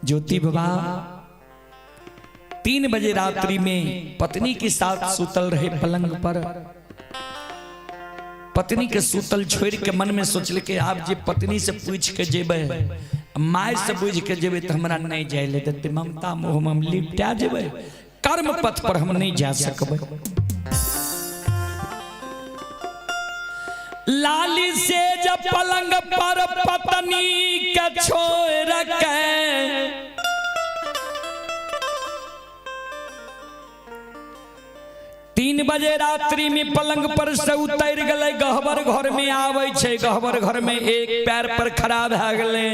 [SPEAKER 1] ज्योति बाबा 3 बजे रात्रि में पत्नी के साथ सुतल रहे पलंग पर। पत्नी के सुतल छोड़ के मन में सोचलकै आब जे पत्नी से पूछ के जेबै, my से बुझ के जेबै तऽ हमरा नहीं जाय ले देतै, ममता मोह में हम लिपटा जेबै, कर्म पथ पर हम नहीं जा सकबै। लाली से जब पलंग पर पत्नी के छोड़ के 3 बजे रात्रि में पलंग पर से उतर गए, गहबर घर में आवे छै, गहबर घर में एक पैर पर खड़ा भए गेलै,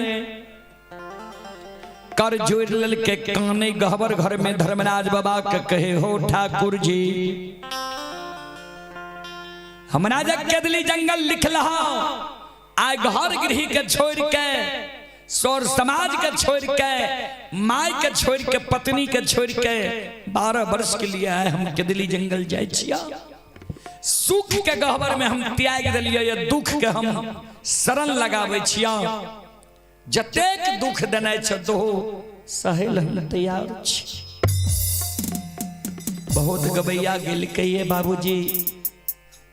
[SPEAKER 1] कर जोड़ लेलकै काने गहबर घर में। धर्मराज बाबा के कहे हो ठाकुर जी, हमरा जे केदली जंगल लिखलहा, आइ घर गृह के छोड़ के, सौर समाज के छोड़ के, my के छोड़ के, पत्नी के छोड़ के 12 वर्ष के लिए आए हम केदली जंगल जाय छिया। सुख के गहबर में हम त्याग दिलियै, या दुख के हम शरण लगाबै छिया। जतेक दुख देनाइ छै दो सहल हम तैयार छी। बहुत गबैया गेलकै ये बाबूजी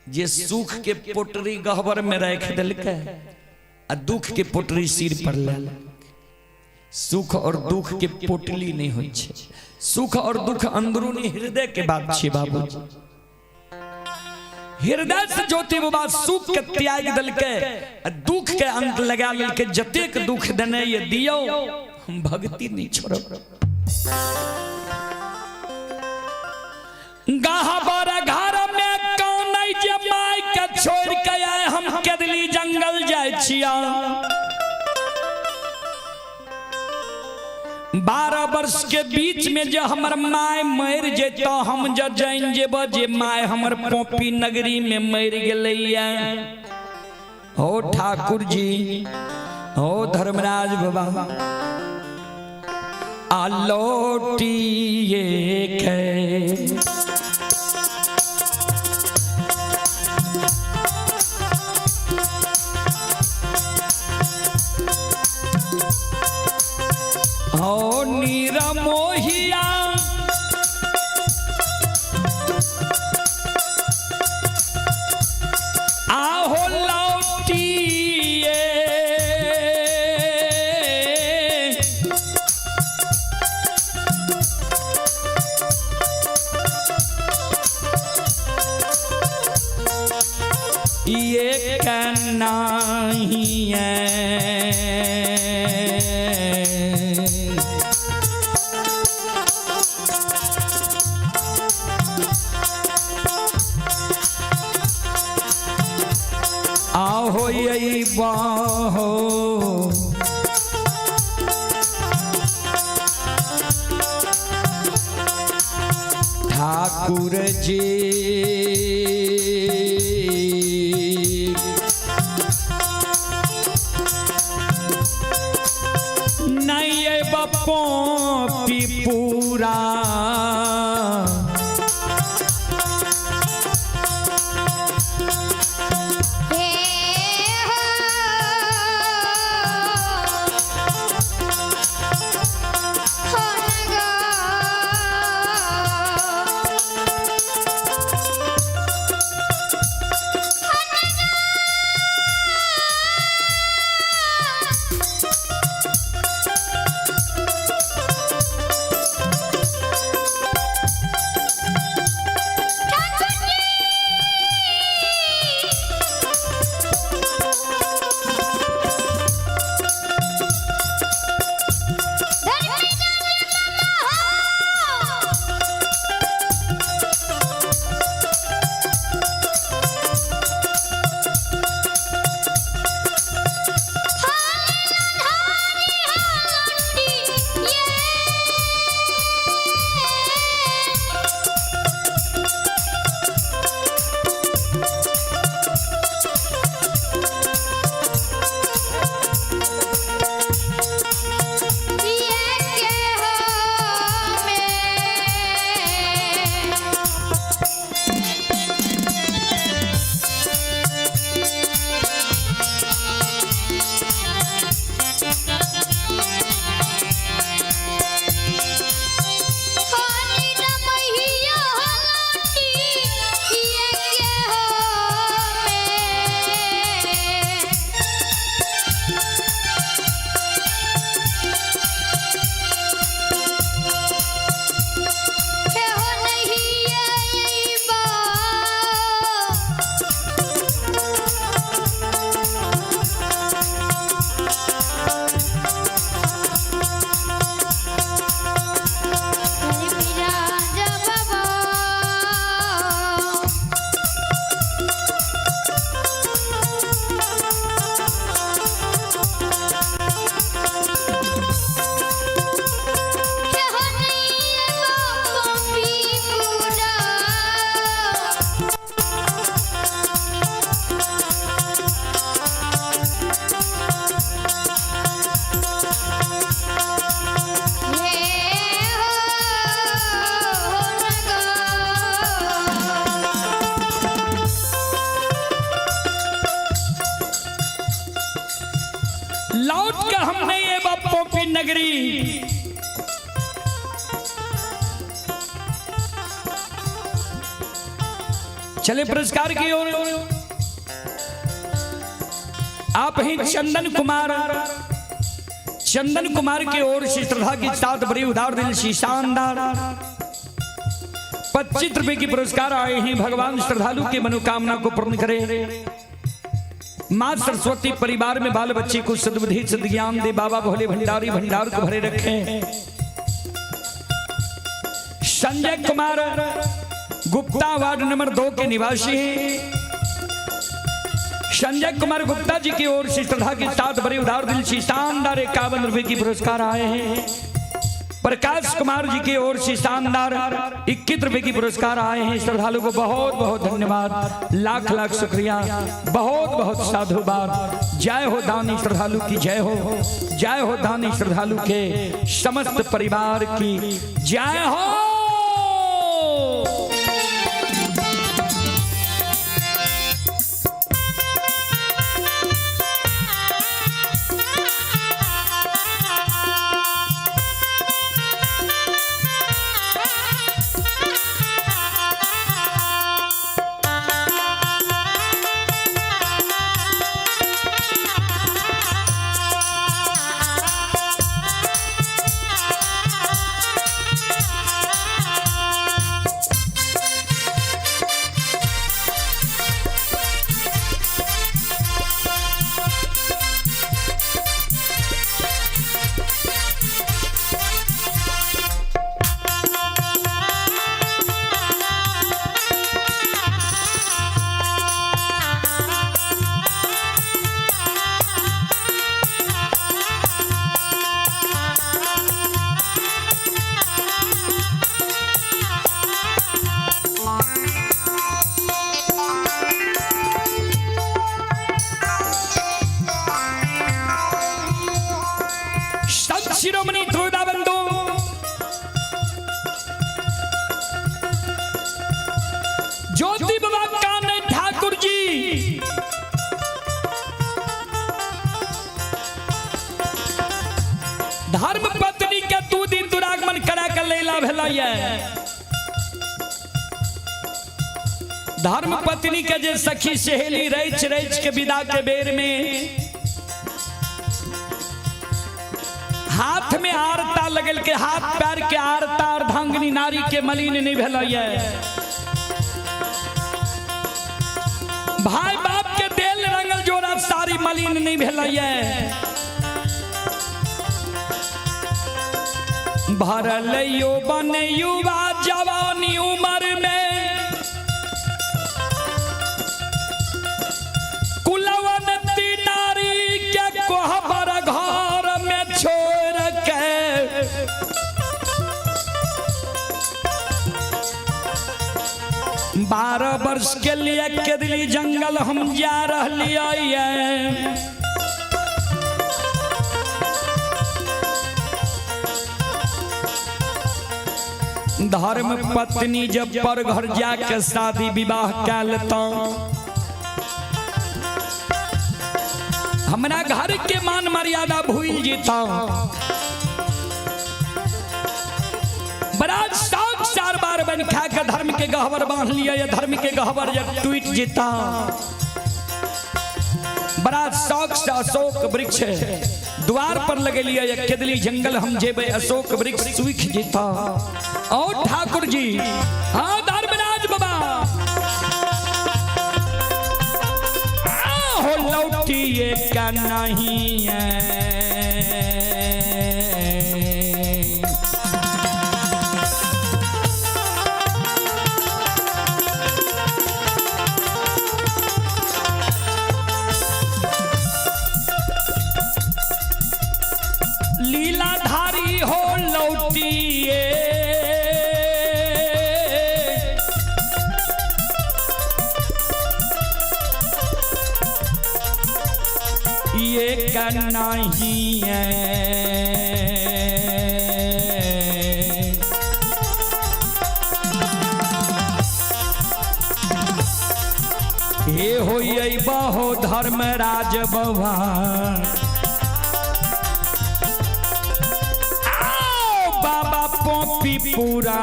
[SPEAKER 1] जे सुख के पोटरी गहबर में राखि देलकै आ दुख के पोटरी सिर पर ले लेलकै। सुख और दुख के पोटली नहीं होइ छै, सुख और दुख अंदरूनी हृदय के बात छै बाबूजी। हृदय से ज्योति बाबा सुख के त्याग देलकै आ दुख के अंत लगा लेलकै। जतेक दुख देने ये दियौ, हम भक्ति नहीं छोड़ब। गहबर घर में कानै जे my के छोड़ के आए हम केदली जंगल जाय छिया। 12 वर्ष के बीच में जो हमर my मरि जेतौ, हम जे जानि जेब जे my हमर पोपी नगरी में मरि गेलैया। हो ठाकुर जी, हो धर्मराज बाबा, आ लौटिए के हो नीरमोहिया आहो लौटिए ये कन्ना ही है। आहो यही बाहो ठाकुर जी। पोपी पूरा।
[SPEAKER 3] हे हो हो नगा।
[SPEAKER 1] लौट के हमने ये बापों की नगरी चले पुरस्कार की ओर। आप ही चंदन कुमार, चंदन कुमार की ओर से श्रद्धा के साथ बड़ी उदार दिल सी शानदार 25 रुपए की पुरस्कार आए हैं। भगवान श्रद्धालु की मनोकामना को पूर्ण करे। माँ सरस्वती परिवार में बाल बच्चे को सद्बुद्धि सद्ज्ञान दे। बाबा भोले भंडारी भंडार को भरे रखें। संजय कुमार गुप्ता वार्ड नंबर 2 के निवासी हैं। संजय कुमार गुप्ता जी की ओर से श्रद्धा के साथ बड़े उदार दिल से शानदार 51 रुपए की पुरस्कार आए हैं। प्रकाश कुमार जी की ओर से शानदार 21 रुपए की पुरस्कार आए हैं। श्रद्धालु को बहुत बहुत धन्यवाद, लाख लाख शुक्रिया, बहुत बहुत साधुवाद। जय हो दानी श्रद्धालु की जय हो, जय हो दानी श्रद्धालु के समस्त परिवार की जय हो।
[SPEAKER 3] Thank you.
[SPEAKER 1] धर्म पत्नी के जे सखी सहेली रच रच के विदा के बेर में हाथ में आरता लगल के हाथ पैर के आरता अर्धांगिनी नारी के मलिन नहीं भेलैया। भाई बाप के देल रंगल जोड़ा सारी मलिन नहीं भेलैया। भरल यौवन युवा जवानी उम्र में कुलवंती नारी के कोहबर घर में छोड़ के 12 वर्ष के लिए केदली जंगल हम जा रहिए। धर्म पत्नी जब पर घर जाके शादी विवाह कैल तो हमरा घर के मान मर्यादा भूल जीता। बड़ा शौक 4 बार बन खा के धर्म के गहवर बांध लिया या धर्म के गहवर जब टूट जीता। बड़ा शौक से अशोक वृक्ष द्वार पर लगे लिया या केदली जंगल हम जेबे अशोक वृक्ष सूख जीता। और ठाकुर जी हाँ धर्मराज बाबा हो लौटिए का नहीं है। लीलाधारी हो लौटिए ये का नहीं है। ये हो ये बहो धर्मराज बाबा आओ बाबा पोपी पूरा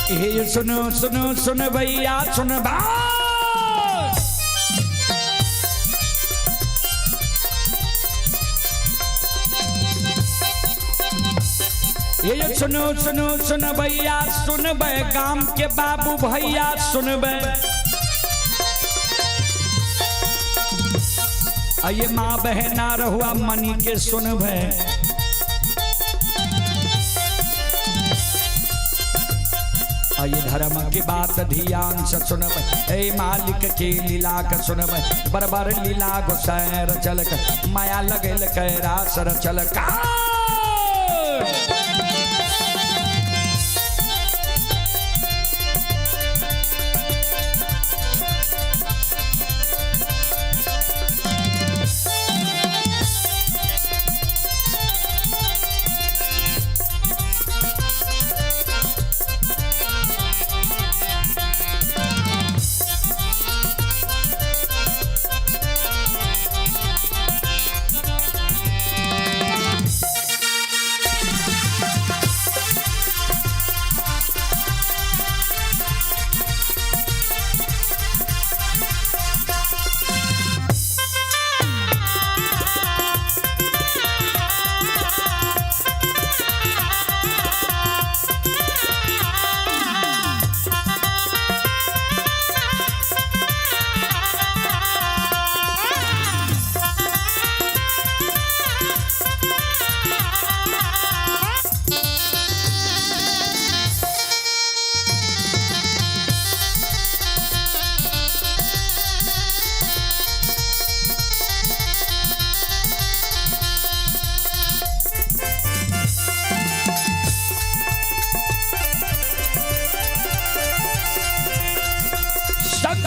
[SPEAKER 1] हे सुनो सुनो सुन भैया सुन बा ये सुनो सुनो सुन भैया सुनबे, गाम के बाबू भैया सुनबे। आइए माँ बहना रहुआ मनी के सुनबे। आइए धर्म की बात ध्यान से सुनबे, ए मालिक के लीला के सुनबे। बरबर लीला गोसैर चलक, माया लगल के रास रचलक।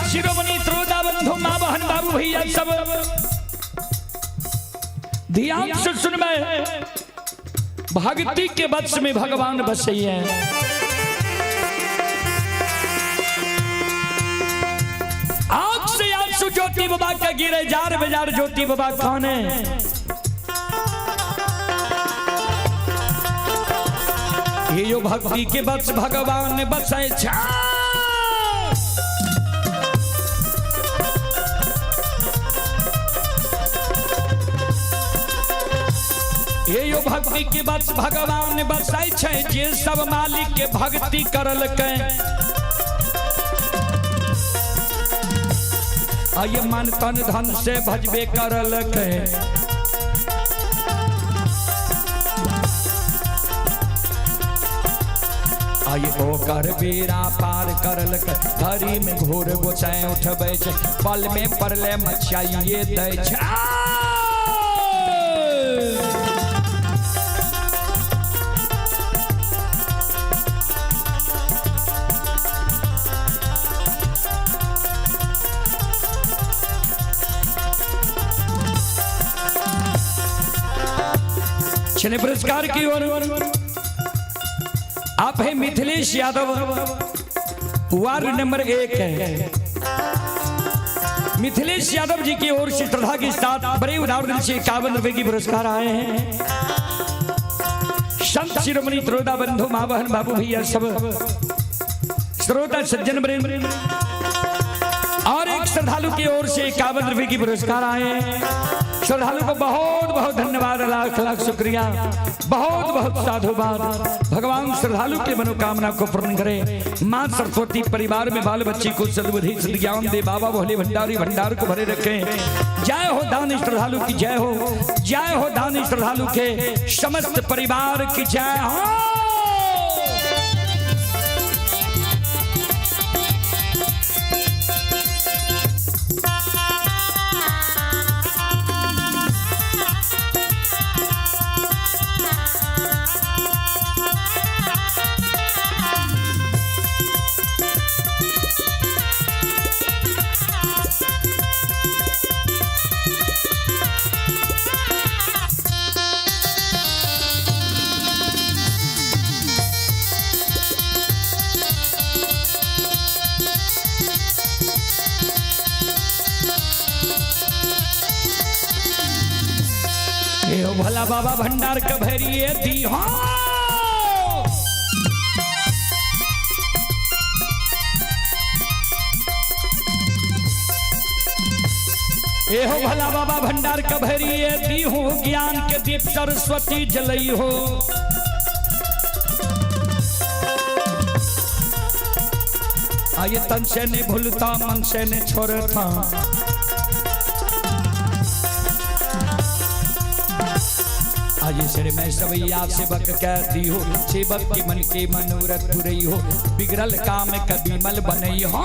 [SPEAKER 1] शिरोमणि त्रोदा बंधु माँ बहन बाबू भैया सब ध्यान से सुनबे। भक्ति के वश में भगवान बसैया। आग से आंसू ज्योति बाबा का गिरे, जार बाजार ज्योति बाबा खाने। ये यो भक्ति के वश भगवान बसै छा। ये यो भक्ति के बस भगवान बसै छै, जे सब मालिक के भक्ति करलकै। आये मन तन धन से भजबे करलकै। आये ओकर बेड़ा पार करलकै, घड़ी में घोर गोसाई उठबै छै, पल में परले मचाइए दै छै। चलिए पुरस्कार की ओर आप है मिथिलेश यादव, वार्ड नंबर 1 है। मिथिलेश यादव जी की ओर से श्रद्धा के साथ बड़े उदार दिल से 51 रुपए की पुरस्कार आए हैं। संत शिरोमणि त्रोदा बंधु माँ बहन बाबू भैया सब श्रोता सज्जन वृंद और एक श्रद्धालु की ओर से 51 रुपए की पुरस्कार आए हैं। श्रद्धालु को बहुत बहुत धन्यवाद, लाख लाख शुक्रिया, बहुत बहुत साधुवाद। भगवान श्रद्धालु के मनोकामना को पूर्ण करे। माँ सरस्वती परिवार में बाल बच्चे को सद्बुद्धि सद्ज्ञान दे। बाबा भोले भंडारी भंडार को भरे रखें। जय हो दान श्रद्धालु की जय हो, जय हो दान श्रद्धालु के समस्त परिवार की जय हो। भोला बाबा भंडार के भरिए दी हो। एहो भोला बाबा भंडार के भरिए दी हो, ज्ञान के दीप सरस्वती जलई हो। आये तन से नहीं भूलता, मन से नहीं छोड़ता। आज सिर में सवैया सेवक कह दियो, सेवक के मन के मनोरथ पुरई हो, बिगड़ल काम कभी मल बनई हो।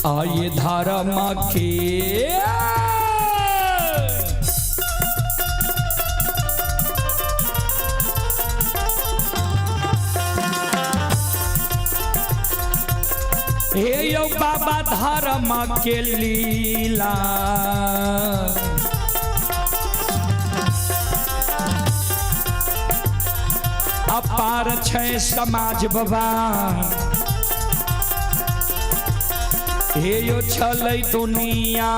[SPEAKER 1] आये धारा माँ के हे यो बाबा धारा माँ के लीला, अपार छै समाज बाबा, हे यो छलै दुनिया।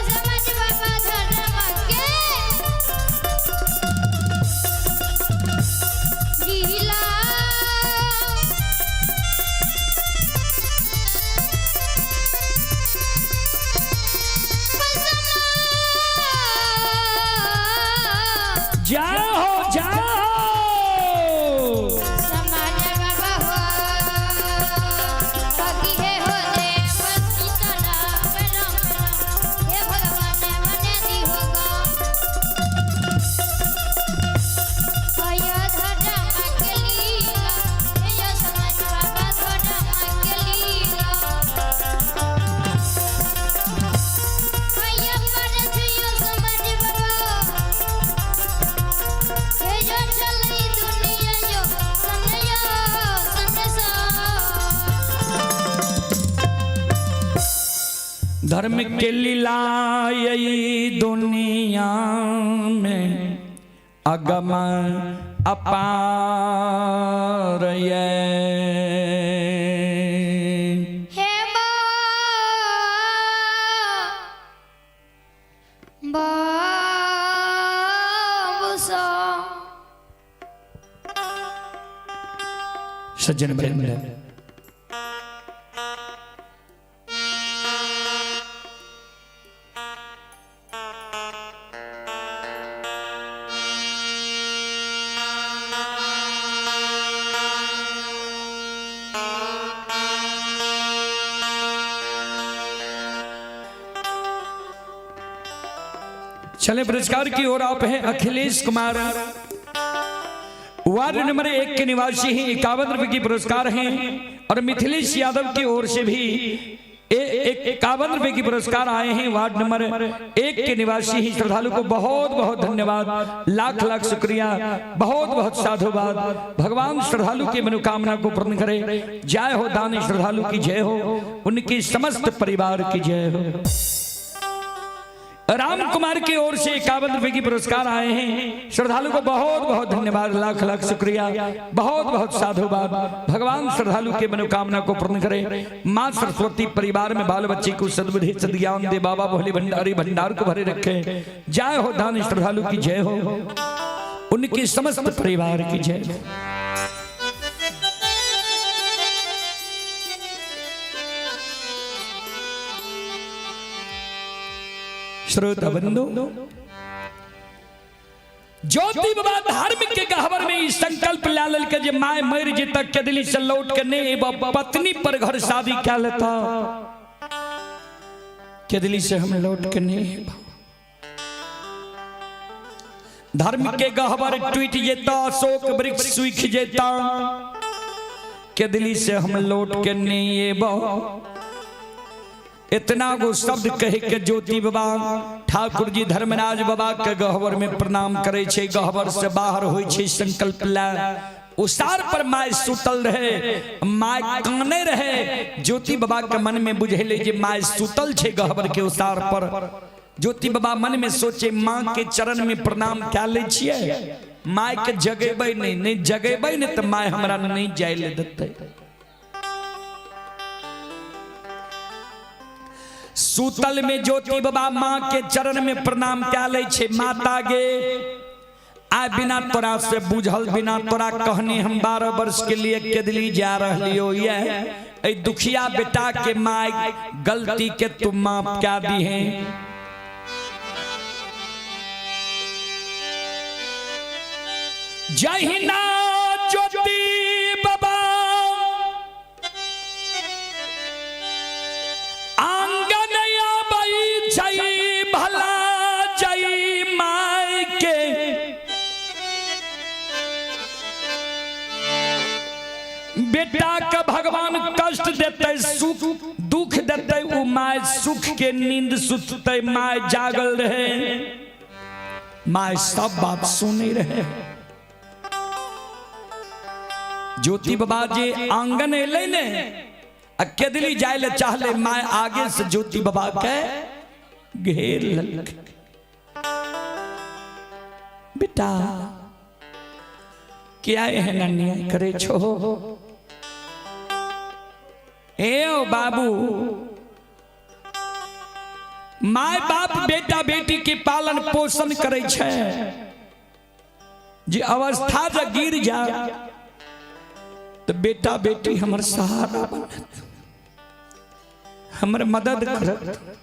[SPEAKER 3] समाज बाबा धर्म के लीला।
[SPEAKER 1] जाओ जाओ
[SPEAKER 3] समाज बाबा हो बाकी है हो देव सीताराम राम राम, हे भगवान मने दी होगा। आया धर्म के लीला, हे यो समाज बाबा धर्म के लीला। आया पर यो समाज बाबा, हे जो चली दुनिया यो सनया संसार।
[SPEAKER 1] धर्म के लीला यही दुनिया में अगम अपार ये।
[SPEAKER 3] हे बाबूसा
[SPEAKER 1] सज्जन वृंद, चले पुरस्कार की ओर आप हैं अखिलेश कुमार, वार्ड नंबर 1 के निवासी हैं, 51 रुपए की पुरस्कार हैं। और मिथिलेश यादव की ओर से भी 51 रुपए की पुरस्कार आए हैं, वार्ड नंबर 1 के निवासी ही। श्रद्धालु को बहुत बहुत धन्यवाद, लाख लाख शुक्रिया, बहुत बहुत साधुवाद। भगवान श्रद्धालु की मनोकामना को पूर्ण करे। जय हो दानी श्रद्धालु की जय हो, उनकी समस्त परिवार की जय हो। राम कुमार की ओर से 51 रुपए की पुरस्कार आए हैं, श्रद्धालु को बहुत बहुत धन्यवाद, लाख लाख शुक्रिया, बहुत बहुत साधुवाद। भगवान श्रद्धालु के मनोकामना को पूर्ण करे। माँ सरस्वती परिवार में बाल बच्चे को सद्बुद्धि सद्ज्ञान दे, बाबा भोले भंडारी भंडार को भरे रखे। जय हो दान श्रद्धालु की जय हो, उनके समस्त परिवार की जय हो। श्रोता बंधु, ज्योति बाबा धार्मिक के गहवर में ई संकल्प ला के जे my मर जे तक के दिल्ली से लौट के नहीं पत्नी पर घर शादी क्या लेता, के दिल्ली से हम लौट के नहीं। धर्म के गहवर टूट जेता, अशोक वृक्ष सूख जेता, के दिल्ली से हम लौट के नहीं। इतना गो शब्द कह के ज्योति बाबा ठाकुर जी धर्मराज बाबा के गहवर में प्रणाम करे छे। गहवर से बाहर होई छे संकल्प ला। उसार पर my सुतल रहे, my काने रहे। ज्योति बाबा के मन में बुझेले जे my सुतल छे गहवर के उसार पर। ज्योति बाबा मन में सोचे माँ के चरण में प्रणाम क्या ले छिए, my के जगेबै नहीं, नहीं जगेबै नहीं तो my हमरा नहीं जाय ले देतै। सूतल में ज्योति बाबा माँ के चरण में प्रणाम क्या ले छे। माता गे आ बिना तोरा से बुझल, बिना तोरा कहने हम 12 वर्ष के लिए केदली जा रहियो ये ए दुखिया बेटा के my गलती के तुम माफ क्या दी है। जहिना ज्योति बाबा आंगन आबै छै भला जई my के बेटा के भगवान कष्ट देते, सुख दुख देते, उ my सुख के नींद सुतते, my जागल रहे, my सब बात सुने रहे। ज्योति बाबा जी आंगन एलै ने आ केदली जाय ले चाहले, my आगे से ज्योति बाबा के घेर लेलकै। बेटा क्या एहन अन्याय करे छो? ए ओ बाबू, my बाप बेटा बेटी के पालन पोषण करे छे, जे अवस्था जे गिर जा तो बेटा बेटी हमर सहारा बनत, हमर मदद करत।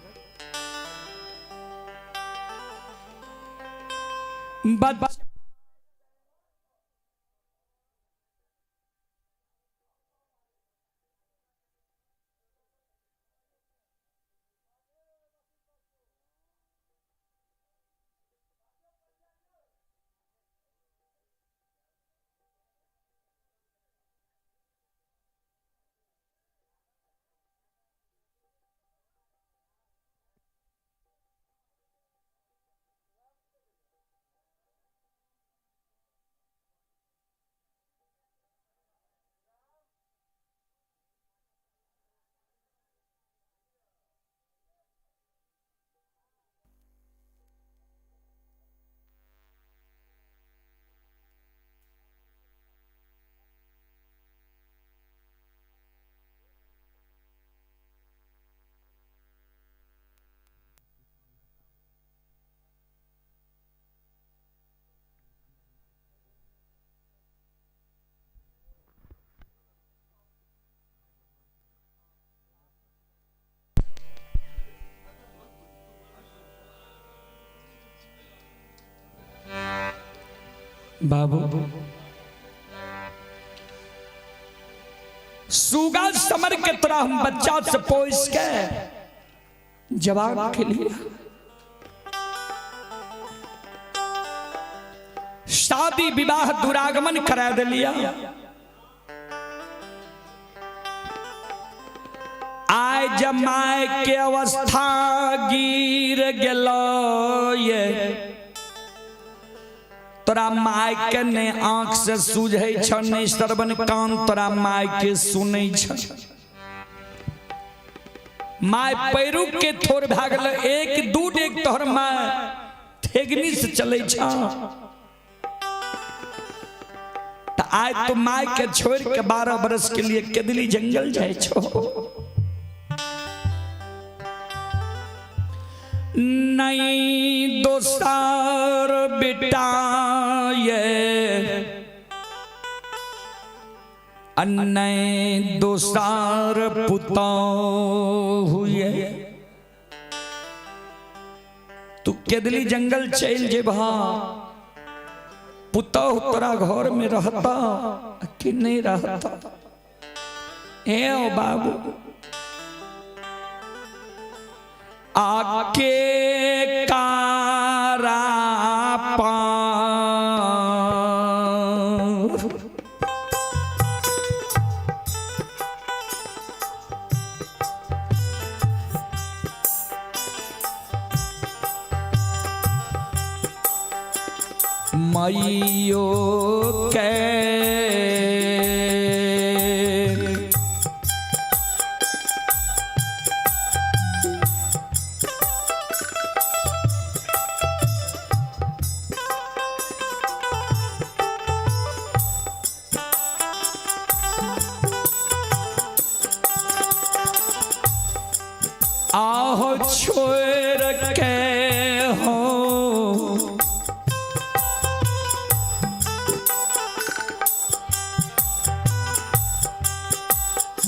[SPEAKER 1] बाबू सुगा समर के तोरा हम बच्चा से पोस के जवाब के लिए शादी विवाह दुरागमन करा दिलिया। आय जमाए के अवस्था गिर गेलो ये तोरा my के ने आंख से सूझै छ, ने श्रवण कान तोरा my के सुनै छ। My पैरू के थोर भए गेल, एक दू डेग तोहर my ठेगनी से चलै छ। त आय तो my के छोड़ के 12 बरस के लिए केदली जंगल जाय छो। नहीं दोसार बेटा ये अन्नय दोसार पुतो हुए, तू केदली जंगल चल जेबहा, पुतोह तोरा घर में रहता कि नहीं रहता? ए ओ बाबू आके कारा पार मैयो के आहो छोड़ के हो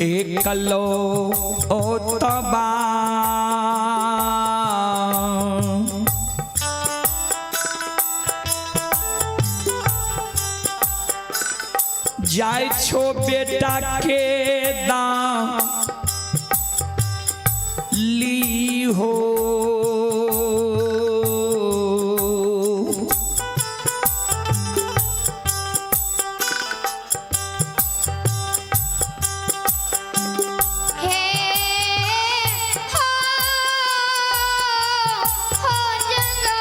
[SPEAKER 1] एकलो ओ तबा जाय छो बेटा के दाम ली हो।
[SPEAKER 3] हे हो हो जंगा।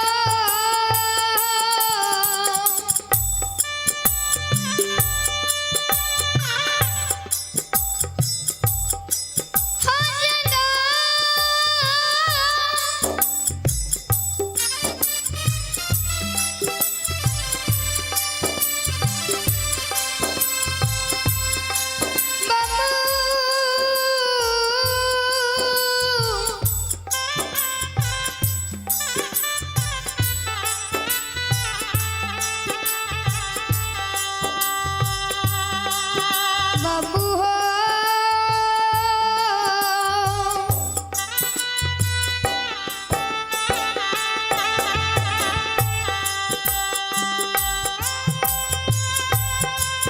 [SPEAKER 3] हो जंगा। बाबू। बाबू हो।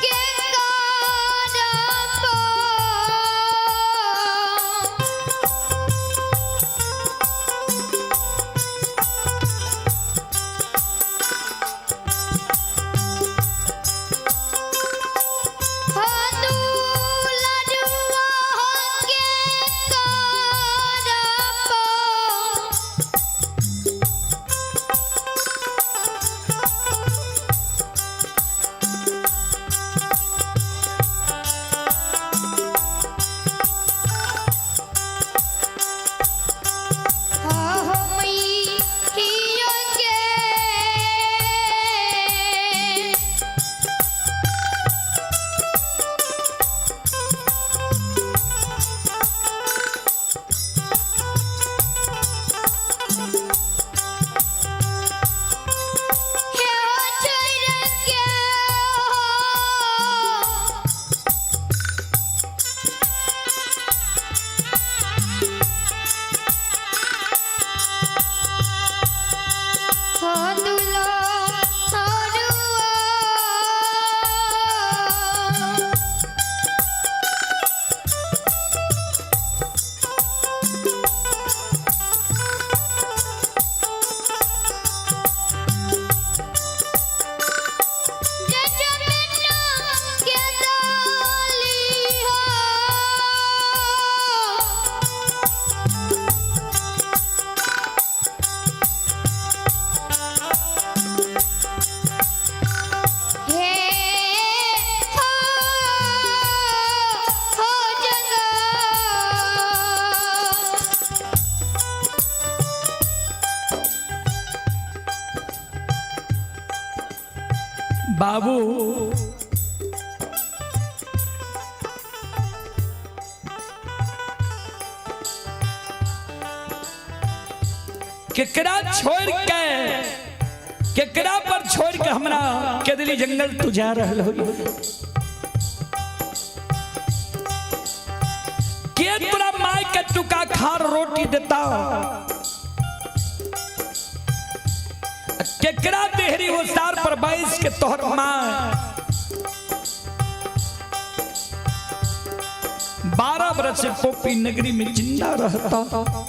[SPEAKER 3] के गाना हो दुलरुआ के करपो। हो मैया के। हे हो छोड़ के हो। हो दुलो हरुआ। जजमेना के डाली हो। हे हो हो जंगा।
[SPEAKER 1] बाबू केकरा छोड़ के, केकरा पर छोड़ के हमरा केदली जंगल तू जा रहल हो? के तोरा माय के टुका खार रोटी देता? केकरा देहरी वो सार पर 22 के तोहर माँ 12 बरस से पोपी नगरी में जिंदा रहता।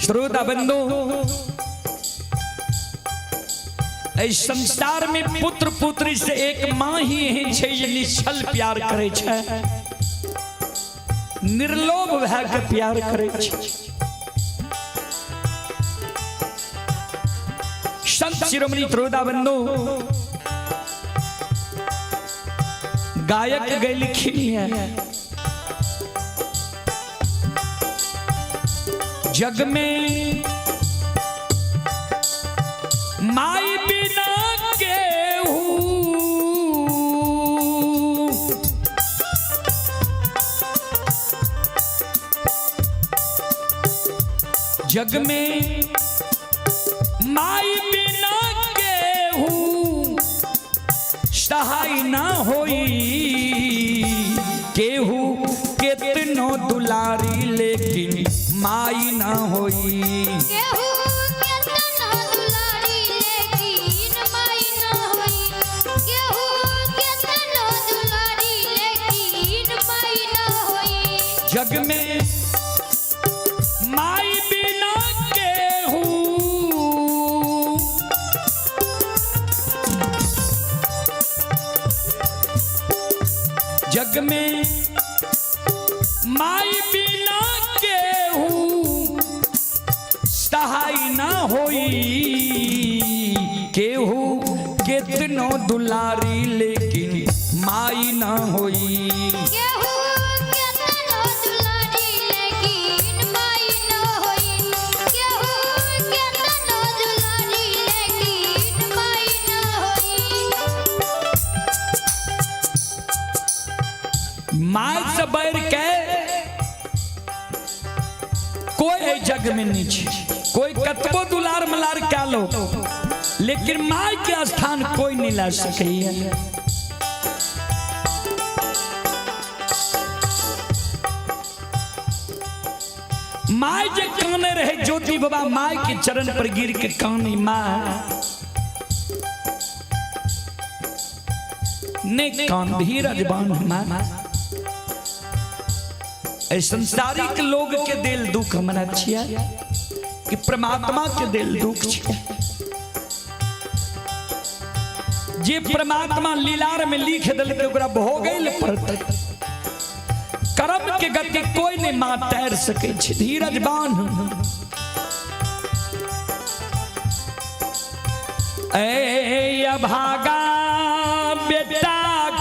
[SPEAKER 1] श्रोता बंधु, एहि संसार में पुत्र पुत्री से एक माँ ही एहन छै जे निश्चल प्यार करे छै, निर्लोभ भए के प्यार करे छै। संत शिरोमणि त्रोदा बंधु गायक गैलखिन है। जग में माई बिना केहू जग में माई बिना केहू सहाय ना होई, केहू केतनो दुलारी लेकिन माई ना होई।
[SPEAKER 3] केहू केतनो दुलारी लेकिन माई न होई। केहू केतनो दुलारी लेकिन माई न होई।
[SPEAKER 1] जग में माई बिना केहू जग में माई बिना केहू सहाय ना होई, केहू केतनो दुलारी लेकिन माई ना होई।
[SPEAKER 3] केहू केतनो दुलारी लेकिन माई न होई। केहू केतनो दुलारी लेकिन माई न होई।
[SPEAKER 1] My से बढ़ के कोई एहि जग में नहीं छे। कोई कतबो दुलार मलार क्या लो, लेकिन my के स्थान कोई नहीं ला सकैया। My जे काने रहे ज्योति बाबा my के चरण पर गिर के कानी, माँ ने कान धीरज बांध माँ। ऐ संसारिक लोग के दिल दुख हमरा छिया कि परमात्मा के दिल दुख छिया। जे परमात्मा लीलार में लिख दिलकै ओकरा भोगै लए पड़तै। कर्म के गति कोई नहीं मां तैर सकै छै। धीरज बांध। ए अभागा बेटा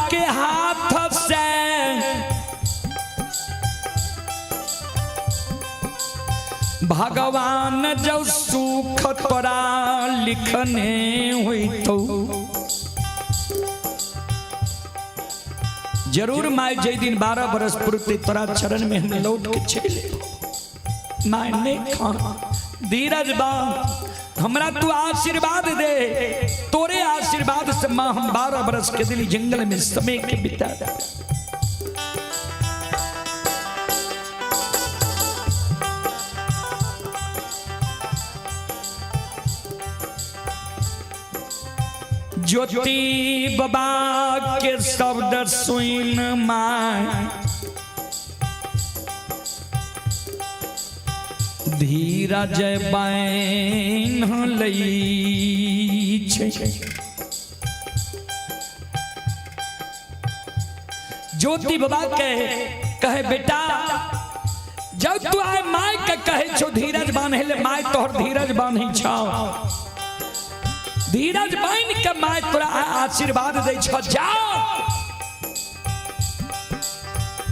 [SPEAKER 1] के हाथ से भगवान जब सुख तोरा लिखने हुई तो जरूर my जय दिन 12 बरस पुरते तोरा चरण में हम लौट के चले। My नहीं खान धीरज बांध, हमरा तू आशीर्वाद दे, तोरे आशीर्वाद से माँ हम 12 बरस के दिली जंगल में समय के बिता। ज्योति बाबा के शब्द सुन my धीरज बैन लई छै। ज्योति बाबा के कहे बेटा जब तू आए my के कहे छो धीरज बांधे ले, my तोहर धीरज बांधे छौ। धीरज बांध के my तोरा आशीर्वाद दै छौ, जाओ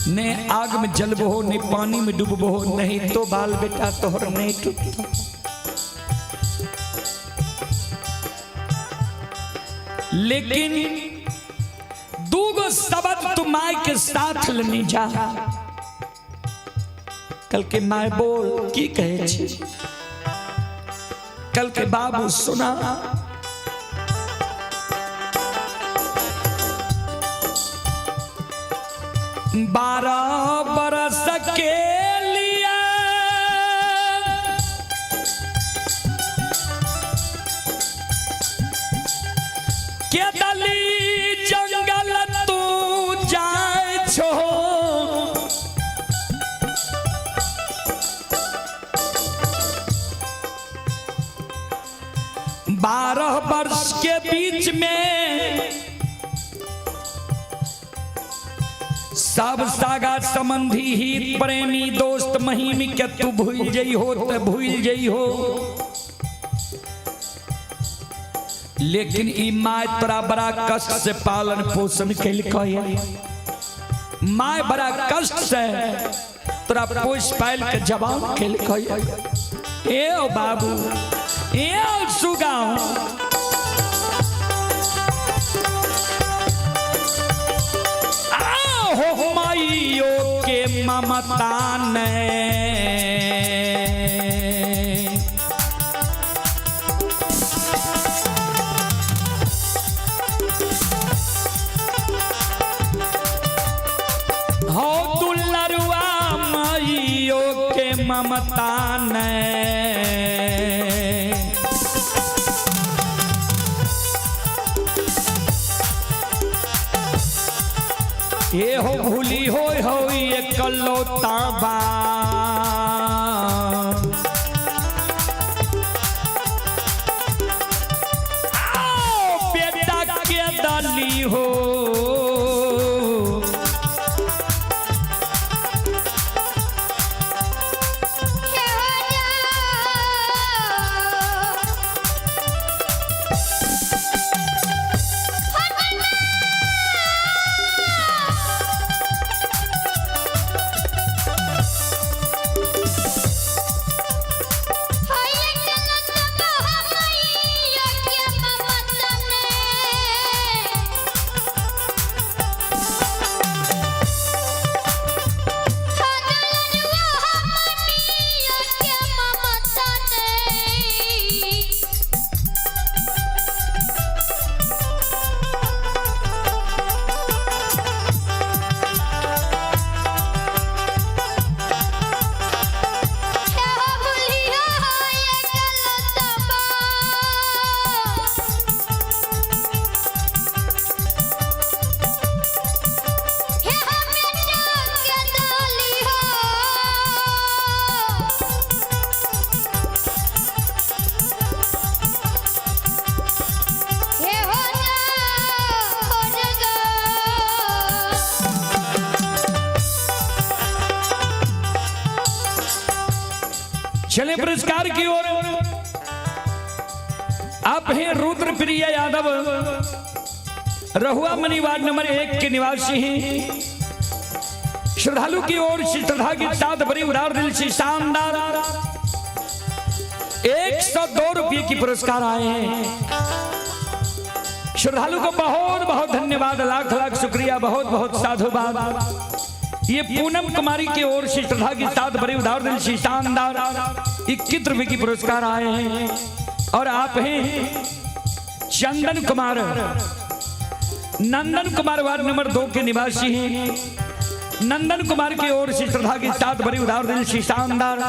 [SPEAKER 1] ने आग में जलबो ने पानी में डूबबो, नहीं तो बाल बेटा तोहर नहीं टूटतो। लेकिन दूगो शब्द तू my के साथ लेने जा। कल के my बोल की कहे छी, कल के बाबू सुना। बारह बरस के लिए के दली जंगल तू जाए छो, बारह वर्ष के बीच में सब सागा संबंधी ही प्रेमी दोस्त महीम के तू भूल जई हो तो भूल जई हो। लेकिन ई my तोरा बड़ा कष्ट से पालन पोषण केलकै। My बड़ा कष्ट से तोरा पोष पाल के जवान केलकै। ए ओ बाबू, ए ओ सुगा, हो माइयो के ममता ने हो दुलरुआ माइयो के ममता ने। ये हो भूली हो ये कलौता बा, आओ बेटा के दली हो। चले पुरस्कार की ओर। आप हैं रुद्र प्रिया यादव, रहुआ मनी वार्ड नंबर 1 के निवासी हैं। श्रद्धालु की ओर से श्रद्धा के साथ बड़ी उदार दिल से शानदार 102 रुपये की पुरस्कार आए हैं। श्रद्धालु को बहुत बहुत धन्यवाद, लाख लाख शुक्रिया, बहुत बहुत साधुवाद। ये पूनम कुमारी की ओर से श्रद्धा के साथ बड़े उदार दिल से शानदार 21 रुपए की पुरस्कार आए हैं। और आप हैं चंदन कुमार, नंदन कुमार वार्ड नंबर 2 के निवासी हैं। नंदन कुमार की ओर से श्रद्धा के साथ बड़े उदार दिल से शानदार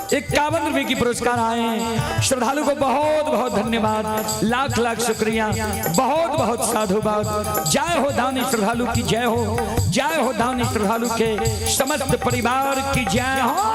[SPEAKER 1] 51 रुपए की पुरस्कार आए हैं। श्रद्धालु को बहुत बहुत धन्यवाद, लाख लाख शुक्रिया, बहुत बहुत साधुवाद। जय हो दानी श्रद्धालु की जय हो, जय हो दानी श्रद्धालु के समस्त परिवार की जय हो।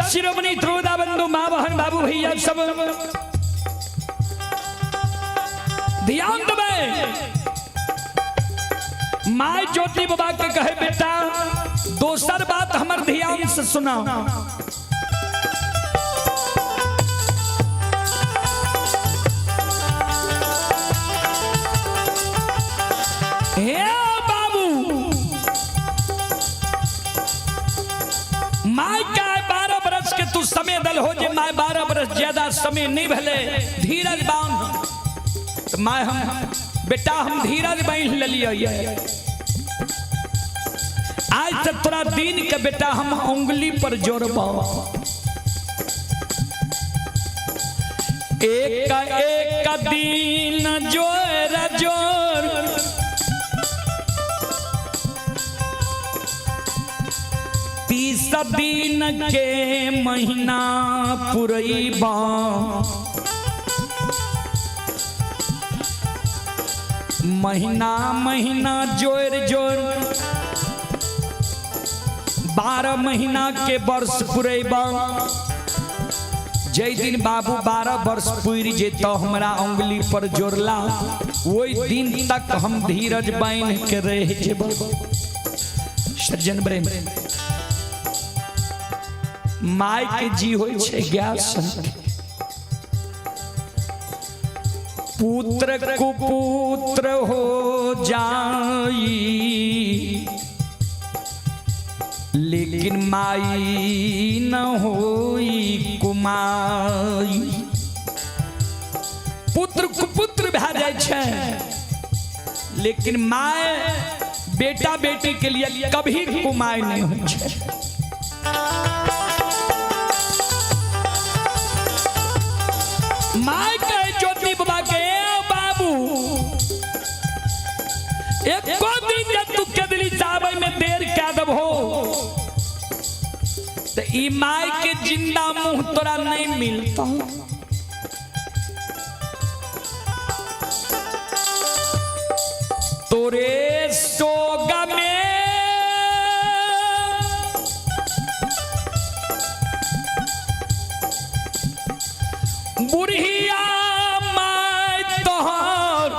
[SPEAKER 1] शिरोमणि त्रोदा बंधु माँ बहन बाबू भैया सब ध्यान दे। My ज्योति बाबा के कहे बेटा दोसर बात हमर ध्यान से सुना। हे बाबू my का 12 बरस ज्यादा समय नहीं भेलै, धीरज बांध। तऽ माय हम बेटा हम धीरज बांधि लेलियै। आज तक तोरा दिन के बेटा हम उंगली पर जोड़बो। एक एक दिन जोर जोर 30 दिन के महीना पुरैबा। महीना महीना जोर जोर 12 महीना के वर्ष पुरैबा। जै दिन बाबू 12 वर्ष पुरि जेतौ हमरा उंगली पर जोड़ला, ओहि दिन तक हम धीरज बान्हि के रहि जेबौ। सज्जन प्रेम, my के जी होइ छै गाय सन, पुत्र कुपुत्र हो जाई लेकिन माई न होई कुमाई। पुत्र कुपुत्र भए जाइ छै लेकिन my बेटा बेटी के लिए कभी कुमाई नहीं होइ छै। My कहे ज्योति बाबा के, बाबू एको दिन जब तू केदली चाबै में देर कै देबहो तो ई my के जिंदा मुंह तोरा नहीं मिलता। तोरे सोग में बुढ़िया my तोहर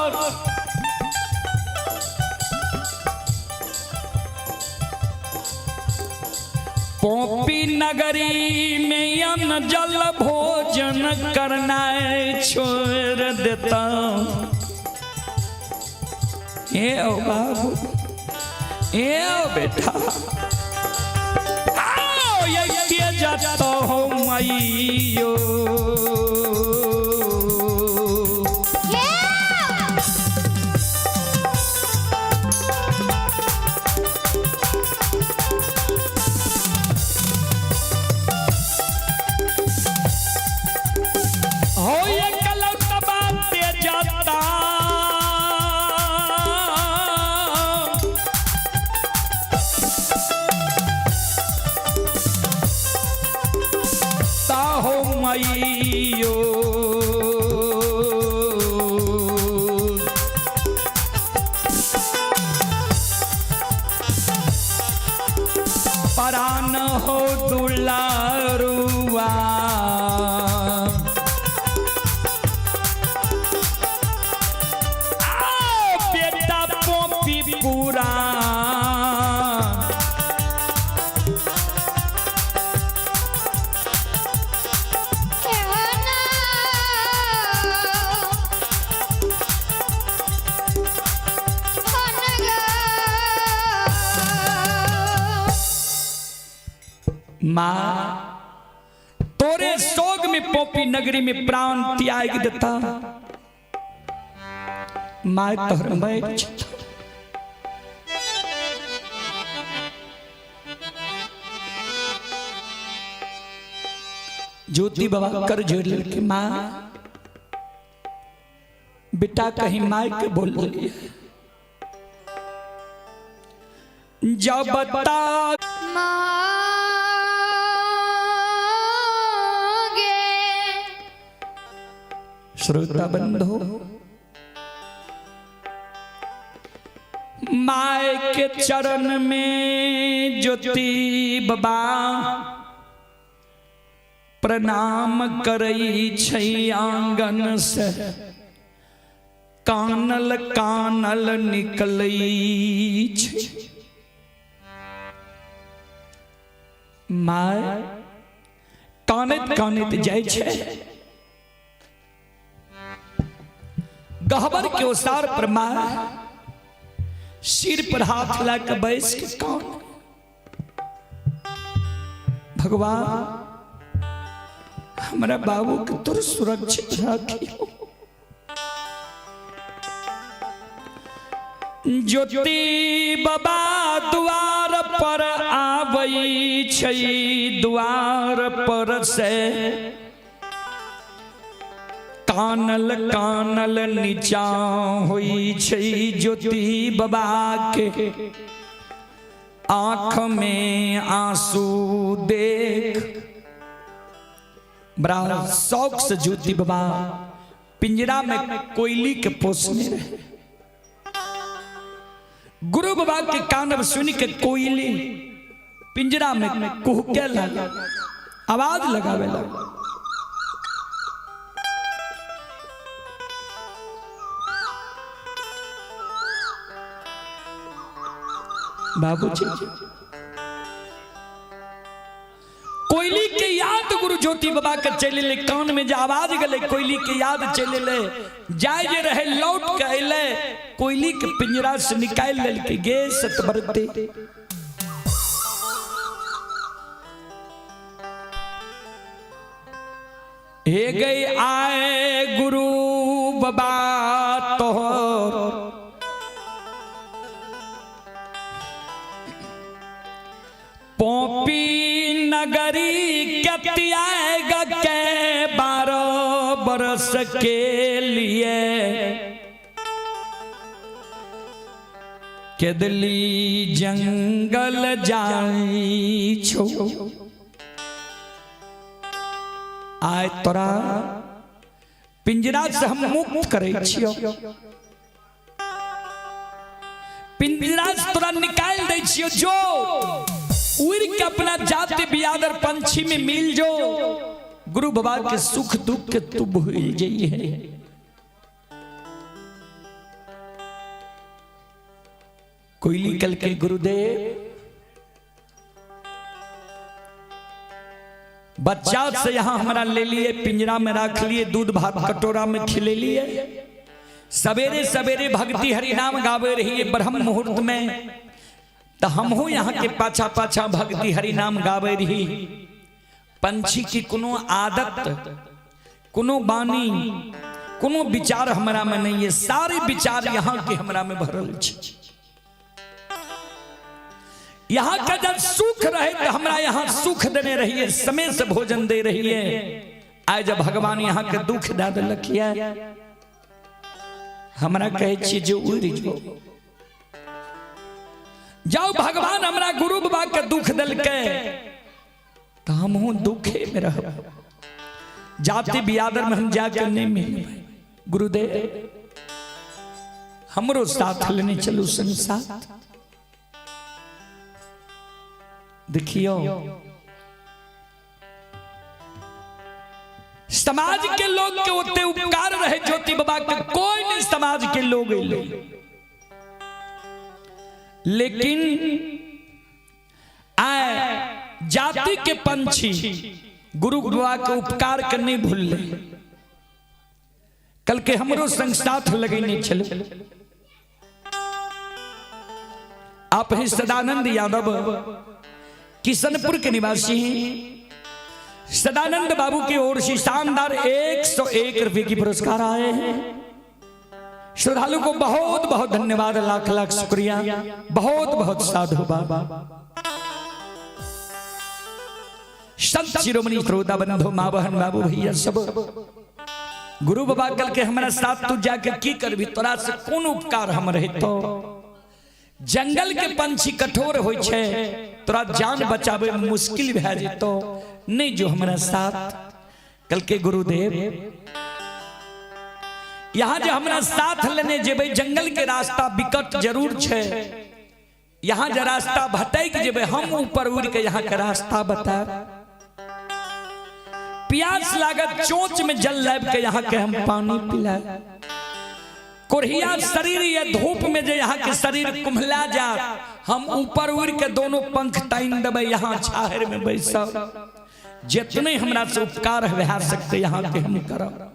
[SPEAKER 1] पोपी नगरी में अन्न जल भोजन करना छोड़ देता। ए ओ बाबू, ए ओ बेटा, आओ ये जाता हो मैयो। हो ये कलौतबा ते जाता ताहो मैयो। परान हो दुलारुआ आओ बेटा पोपी पूरा माँ तोरे शोक में पोपी नगरी में प्राण त्याग देता। माँ तोहर मर जेतौ। ज्योति बाबा कर जोड़ लेलकै, माँ बेटा कहीं my के बोल देलियै। जब तक श्रोता बंधु my के चरण में ज्योति बाबा प्रणाम करई छै आंगन से कानल कानल निकलई छै। My कानैत कानैत जाइ छै गहबर के ओसार पर। My सिर पर हाथ ला के बैस के कान, भगवान हमरा बाबू के तोर सुरक्षित राखियो। ज्योति बाबा द्वार पर आवै छै, द्वार पर से कानल कानल नीचा होइ छै। ज्योति बाबा के आँख में आंसू देख बड़ा शौक से ज्योति बाबा पिंजरा में कोयली के पोसने रहे। गुरु बाबा के कानब सुन के कोयली पिंजरा में कुहके लगा, आवाज लगावे लगा। बाबूजी कोयली के याद गुरु ज्योति बाबा के चले ले, कान में जो आवाज गले कोयली के याद चले ले, जाय जे रहे लौट के अले, कोयली के पिंजरा से निकाल लेल के गे सतबरते। हे गई आए गुरु बाबा तोहर पोपी नगरी कतियाएगा के 12 बरस के लिए केदली जंगल जाई छो। आय तोरा पिंजरा से हम मुक्त करे छियो, पिंजरा से तोरा निकाल दे छियो, जो उड़ के अपना जाति बियादर पंछी में मिल जो, गुरु बाबा के सुख दुख के तू भूल जाइए। कोयली कल के गुरुदेव बच्चा से यहां हमारा ले लिए, पिंजरा में रख लिए, दूध भात कटोरा में खिले लिए, सवेरे सवेरे भक्ति हरि नाम गावे रही ब्रह्म मुहूर्त में, तो हमहू यहाँ के पाछा पाछा भक्ति हरि नाम गावे रही। पंछी की कोनो आदत, कोनो बानी, कोनो विचार हमरा में नहीं है, सारे विचार यहाँ के हमरा में भरल छे। यहाँ का जब सुख रहे तो हमरा यहाँ सुख देने रहिए, समय से भोजन दे रही है। आज जब भगवान यहाँ के दुख दे देलक हमरा कहे छी जे उड़ जो जाओ, भगवान हमरा गुरु बाबा के दुख देलकै तो हमहू दुखे में रहब, जाति बियादर में हम जाके नहीं मिलबै। गुरुदेव हमरो साथ लेने चलू संसार। देखियो समाज के लोग के ओते उपकार रहे ज्योति बाबा के, कोई नहीं समाज के लोग अइले, लेकिन आए जाति के पंछी गुरु बाबा के उपकार के नहीं भूलले। कल के हमरो संग साथ लगेने छल। आप हैं सदानंद यादव, किशनपुर के निवासी हैं। सदानंद बाबू की ओर से शानदार 101 रुपए की पुरस्कार आए हैं। श्रद्धालु को बहुत बहुत धन्यवाद, लाख लाख शुक्रिया, बहुत बहुत साधु बाबा। संत शिरोमणि श्रोता बंधु माँ बहन बाबू भैया सब, गुरु बाबा कल के हमारा साथ तू जाके की करबी, तोरा से कौन उपकार हम रहे। तो जंगल के पंछी कठोर होय छे, तोरा जान बचावे में मुश्किल भए जेतो, नहीं जो हमारा साथ। कल के गुरुदेव यहाँ जो हमारा साथ लेने जेबे, जंगल के रास्ता विकट जरूर छे, यहाँ जो रास्ता भटक जेबे, हम ऊपर उड़ के यहाँ के रास्ता बता। प्यास लागत चोंच में जल लाब के यहाँ के हम पानी पिला। कोढ़िया शरीर या धूप में जो यहाँ के शरीर कुम्हला जा, हम ऊपर उड़ के दोनों पंख ताइन देबै, यहाँ छाहर में बैसब। जितने हमरा से उपकार भए सकते यहाँ के हम करब।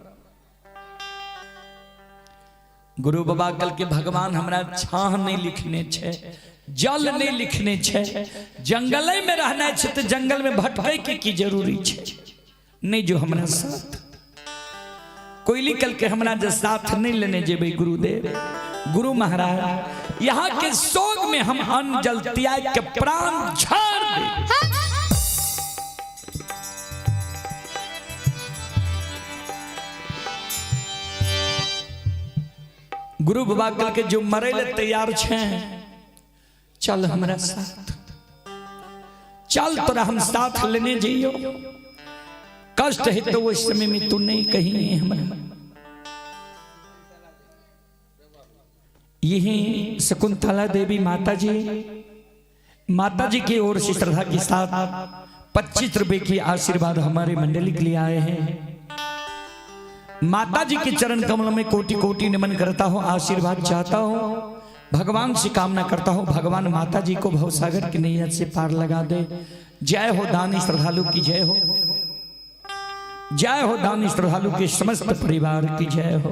[SPEAKER 1] गुरु बाबा कल के भगवान हमरा छाह नहीं लिखने छे, जल नहीं लिखने छे, जंगले में रहना छे तो जंगल में भटके के की जरूरी छे। नहीं जो हमरा साथ। कोयली कल के हमरा जे साथ नहीं लेने जेबे गुरुदेव गुरु महाराज, यहाँ के शोक में हम अन्न जल त्याग के प्राण झाड़ दे। गुरु बाबा कल के जो मरे ले तैयार छे, चल हमरा साथ चल, तोरा हम साथ लेने जइयो। कष्ट है तो उस समय में तू नहीं कहीं हमरा। यही शकुंतला देवी माता जी, माता जी की ओर से श्रद्धा के साथ 25 रुपए की आशीर्वाद हमारे मंडली के लिए आए हैं। माता जी के चरण कमल में कोटि कोटि नमन करता हूँ, आशीर्वाद चाहता हूँ, भगवान से कामना करता हूँ भगवान माता जी को भवसागर की नैया से पार लगा दे। जय हो दानी श्रद्धालु की जय हो, जय हो दानी श्रद्धालु के समस्त परिवार की जय हो।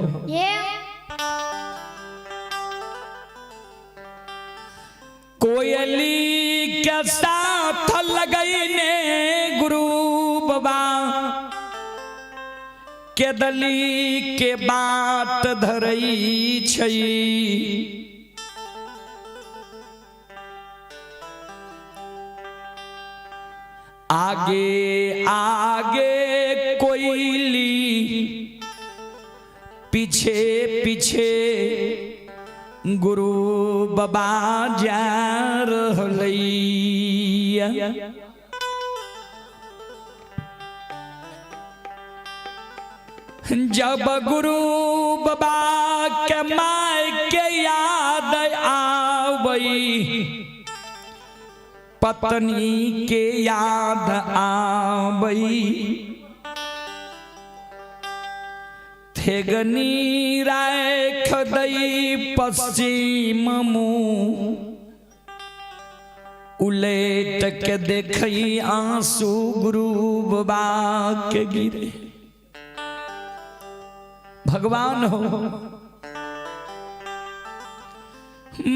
[SPEAKER 1] कोयली के साथ लगईने गुरु बाबा के दली के बात धरई छई। आगे आगे कोयली पीछे पीछे गुरु बाबा जा रहलैया। जब गुरु बाबा के my के याद आवई, पत्नी के याद आवई, थेगनी राख दई पश्चिम मुँह, उलेट के देखई आंसू गुरु बाबा के गिरे। भगवान हो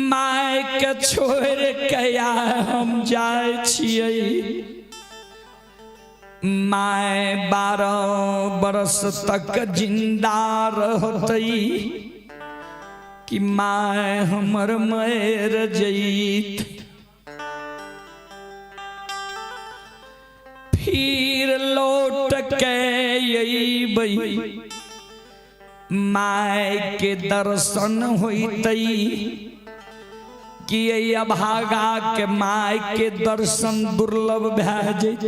[SPEAKER 1] my के छोड़ के हम जाय छियै, my 12 बरस तक जिंदा रहतई कि my हमर मर जईत। फिर लौट के अइबै my के दर्शन होइतई कि अभागा के my के दर्शन दुर्लभ भए जैत।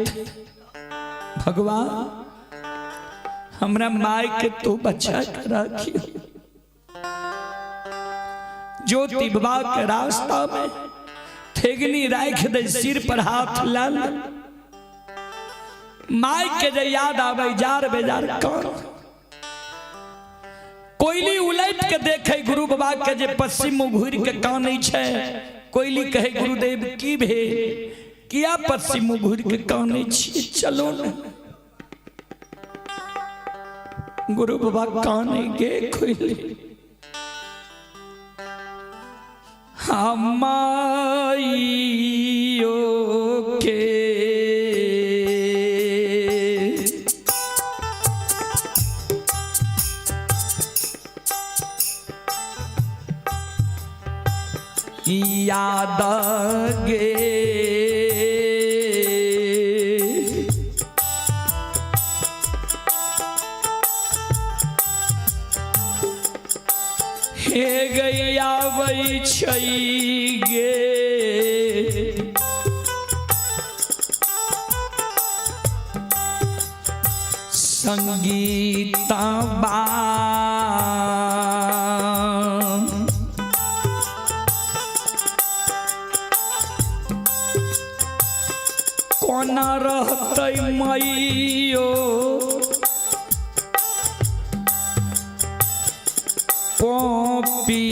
[SPEAKER 1] भगवान हमरा my के तू बचा के राखियो। ज्योति बाबा के रास्ता में ठेगनी राख दे, सिर पर हाथ लाल, my के जे याद आवे जार बेजार कौन। कोयली उलट के देखे गुरु बाबा के जे पश्चिम मुँह घूर के कानै छै। कोयली कहे गुरुदेव की भेल, किया पश्चिम मुँह घूर के कानै छी, चलो न। गुरु बाबा कानै गे कोयली, हमाइयो के याद गे, हे गैया बै छै गे, संगीता बा कोना रहतै मैयो कॉपी,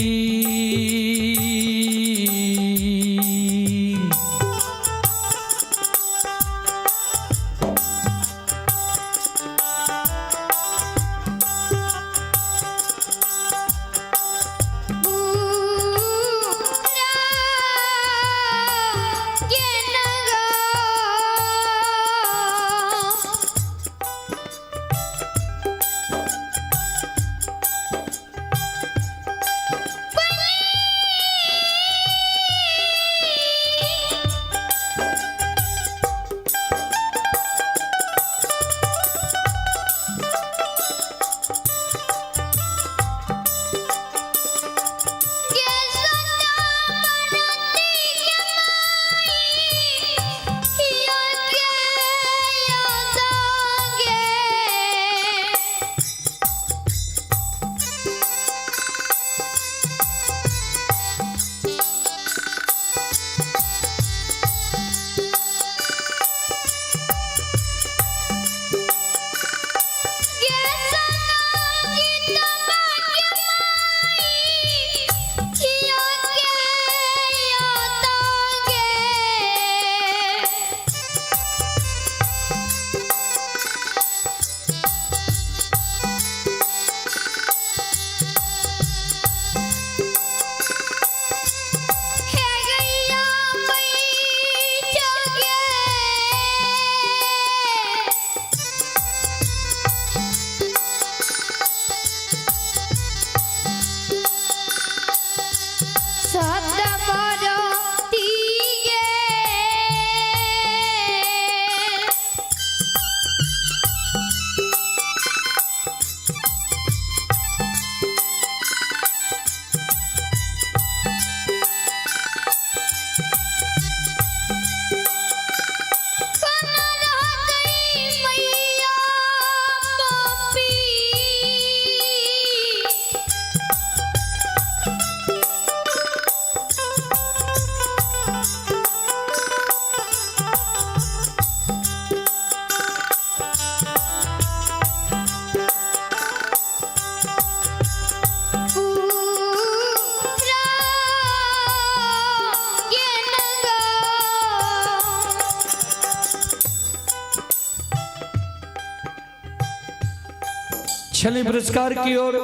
[SPEAKER 1] चले पुरस्कार की ओर।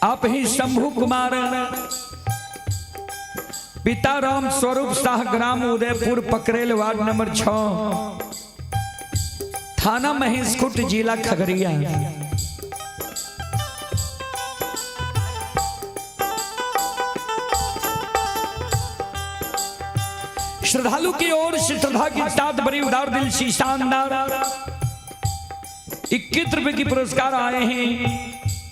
[SPEAKER 1] आप ही शंभू कुमार, पिता राम स्वरूप शाह, ग्राम उदयपुर, पकरेल, वार्ड नंबर 6, थाना महेशखुट, जिला खगड़िया। श्रद्धालु की ओर से श्रद्धा के साथ बड़ी उदार दिल से शानदार 21 रुपए की पुरस्कार आए हैं।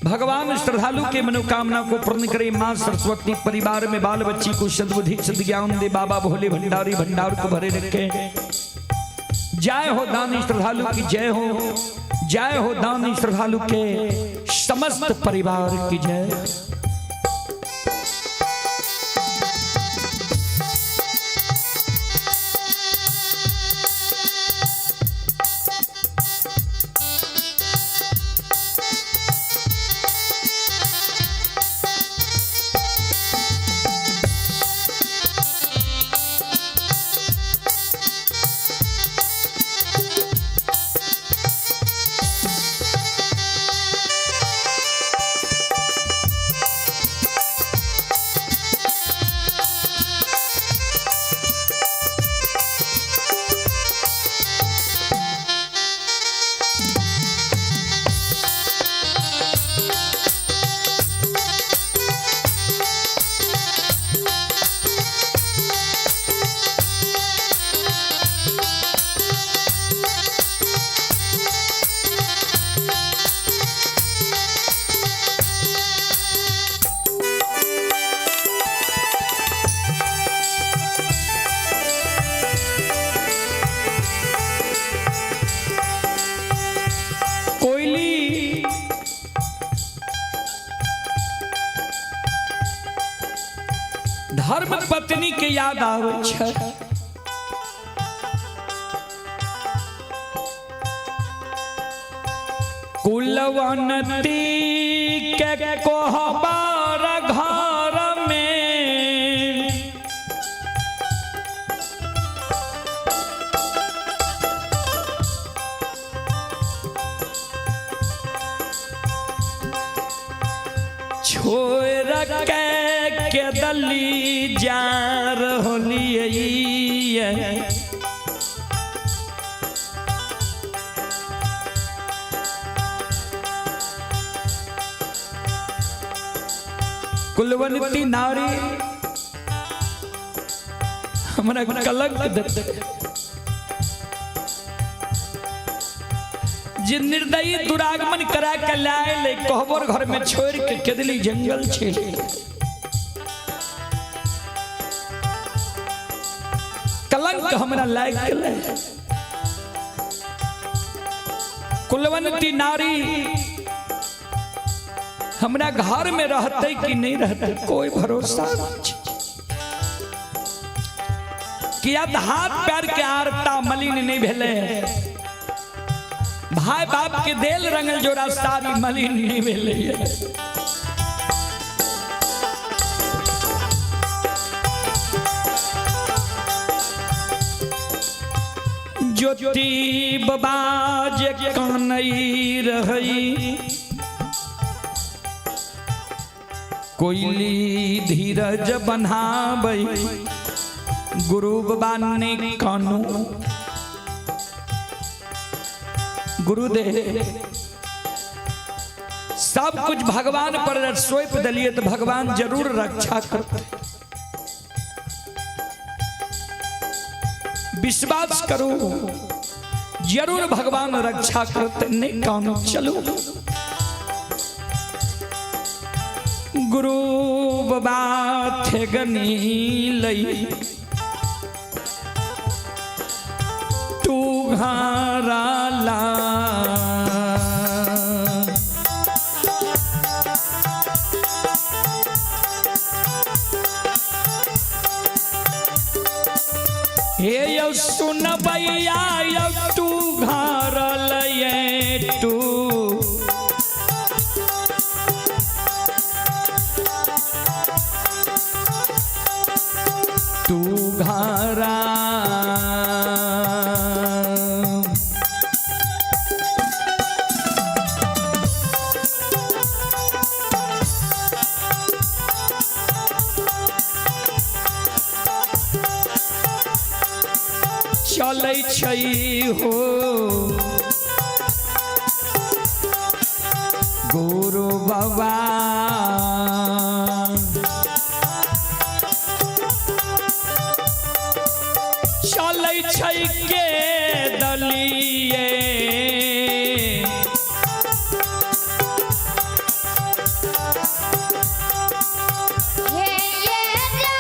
[SPEAKER 1] भगवान श्रद्धालु के मनोकामना को पूर्ण करे। मां सरस्वती परिवार में बाल बच्ची को सद्बुद्धि सद्ज्ञान दे। बाबा भोले भंडारी भंडार को भरे रखे। जय हो दानी श्रद्धालु की जय हो। जय हो दानी श्रद्धालु के समस्त परिवार की जय। कोयली धर्म पत्नी के याद आवे छै। कुलवंती के कोहबर घर में छोड़ के केदली जा रहलियै। कुलवंती नारी हमरा कलंक देते, जे निर्दयी दुरागमन करा के लाए ले कोहबर घर में छोड़ के केदली जंगल छे। कलंक हमरा लायक गेलै। कुलवंती नारी हमरा घर में रहते कि नहीं रहते कोई भरोसा नहीं। किया हाथ पैर के आरता मलिन नहीं भेले, भाई बाप के देल रंगल जोड़ा सारी मलिन नहीं भेले। ज्योति बाबा जे कानई रही, कोयली धीरज बनाबई, गुरु बाबा ने कानू। गुरुदेव सब कुछ भगवान पर सौंप दिलिए तो भगवान जरूर रक्षा करते। विश्वास करो जरूर भगवान रक्षा करते। नहीं कानू चलो गुरु बाबा थेगनी लई, तू घारा ला। हे यौ सुन भैया यौ तू घर लये तू, तू घरा। छै हो गुरु बाबा। चलै छै के दलिए
[SPEAKER 3] हे ये जा।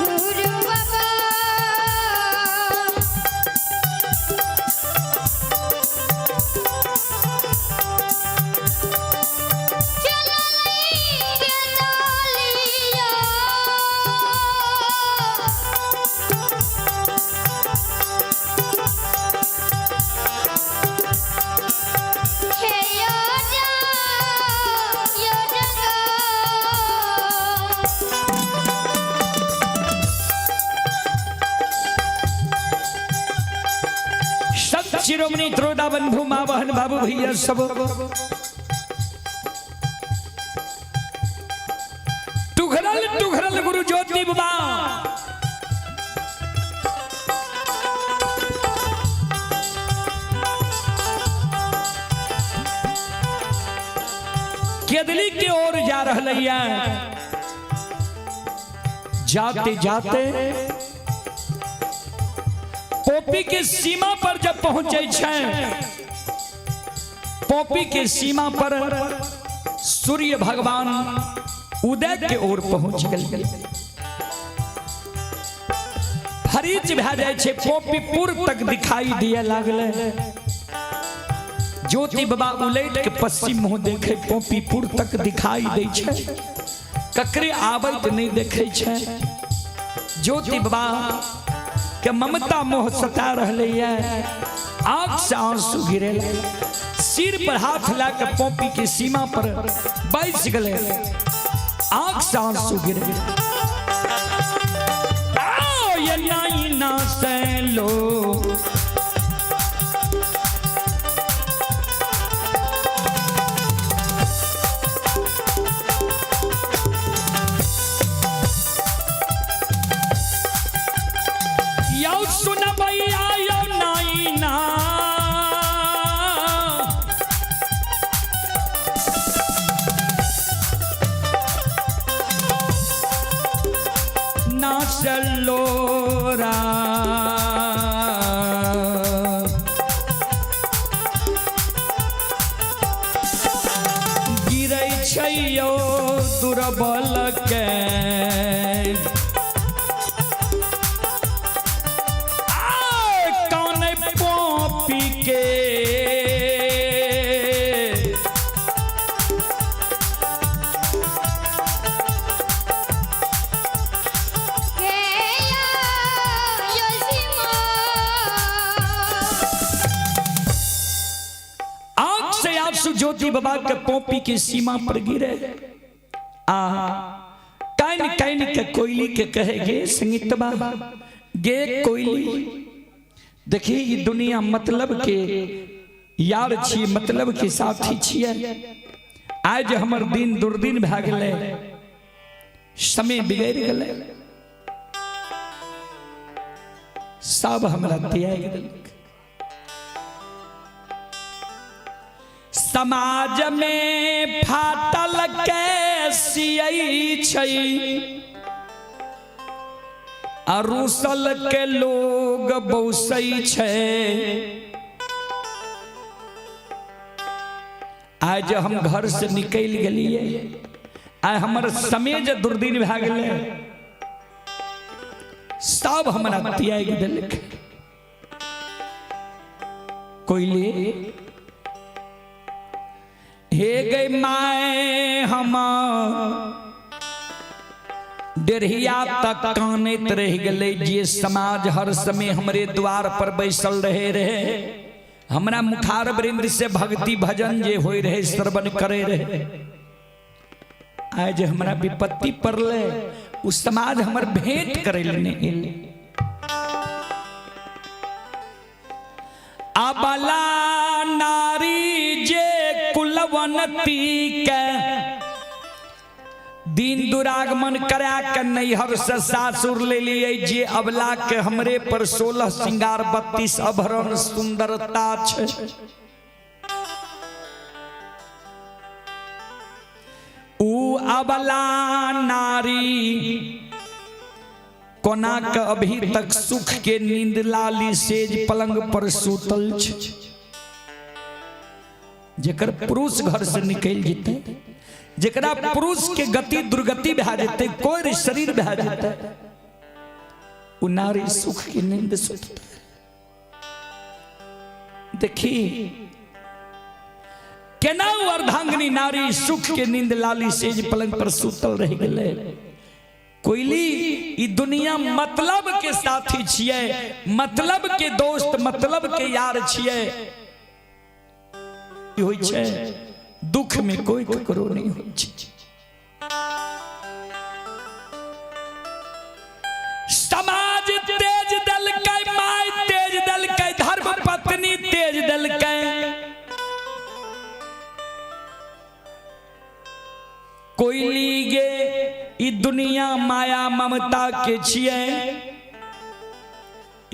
[SPEAKER 3] गुरु बाबा।
[SPEAKER 1] संत शिरोमणि त्रोदा बंधु माँ बहन बाबू भैया सब टुघरल टुघरल गुरु ज्योति बाबा केदली के ओर जा रहल है। जाते जाते पोपी के सीमा पर जब पहुंचे छै, पोपी के सीमा पर सूर्य भगवान उदय के ओर पहुंच गए। फरीच भए जाइ छै, पोपीपुर तक दिखाई दिए लागले। ज्योति बाबा उलट के पश्चिम मुँह देखे, पोपीपुर तक दिखाई दै छै, ककरे आबैत नहीं देखे छै। ज्योति बाबा के ममता मोह सता रहले है, आंख से आंसू गिरे, सिर पर हाथ ला के पोपी के सीमा पर बैस गए, आंख से आंसू गिरे। आओ ये नाई ना सैलो यौ सुनबैया यौ नाइना, नाचलोरा गिरै छै यौ दुर्बल के, कौन पोपी के
[SPEAKER 3] हे या योसीमा।
[SPEAKER 1] आंख से आंसू ज्योति बाबा के पोपी के सीमा पर गिरे। आ कान कान के कोयली के कहे गे संगीत बाबा गे कोयली, देखिए ये दुनिया मतलब के यार छी, मतलब के साथी छिए। आज हमर दिन दुर्दिन भए गेलै, समय बिगड़ गेलै, सब हमरा त्याग देलक। समाज में फाटल के सियै छै, आ रूसल के लोग बौसै छै। आज हम घर से निकल गेलिए, आइ हमर समय जे दुर्दिन भए गेलै, सब हमरा त्याग देलक। कोइली हे गई my, हम डेढ़िया तक कानैत रहि गेलै। जे समाज हर समय हमरे द्वार पर बैसल रहे रहे, हमरा मुखार वृंद से भक्ति भजन जे होय रहे श्रवण करे रहे, आइ जे हमरा विपत्ति पड़ले उ समाज हमर भेंट करे ले नहि एलै। अबला नारी जे कुलवंती के दिन दुरागमन करा के नैहर से सासुर ले लिए, जे अबला के हमरे पर 16 श्रृंगार 32 आभरण सुंदरता छै, उ अबला नारी कोना के अभी तक सुख के नींद लाली सेज पलंग पर सुतल छै। जेकर पुरुष घर से निकल जेतै, जेकरा पुरुष के गति दुर्गति भए जेतै, कोई शरीर भए जेतै, उ नारी सुख के नींद सुततै। देखी केना उ अर्धांगिनी नारी सुख के नींद लाली सेज पलंग पर सुतल रह गेलै। कोइली ई दुनिया मतलब के साथी छियै, मतलब के दोस्त, मतलब के यार छियै। ई होइ छै दुख में कोई ककरो नहीं होइ छै। समाज तेज देलकै, my तेज देलकै, धर्म पत्नी तेज देलकै। कोइली गे ई दुनिया माया ममता के छियै,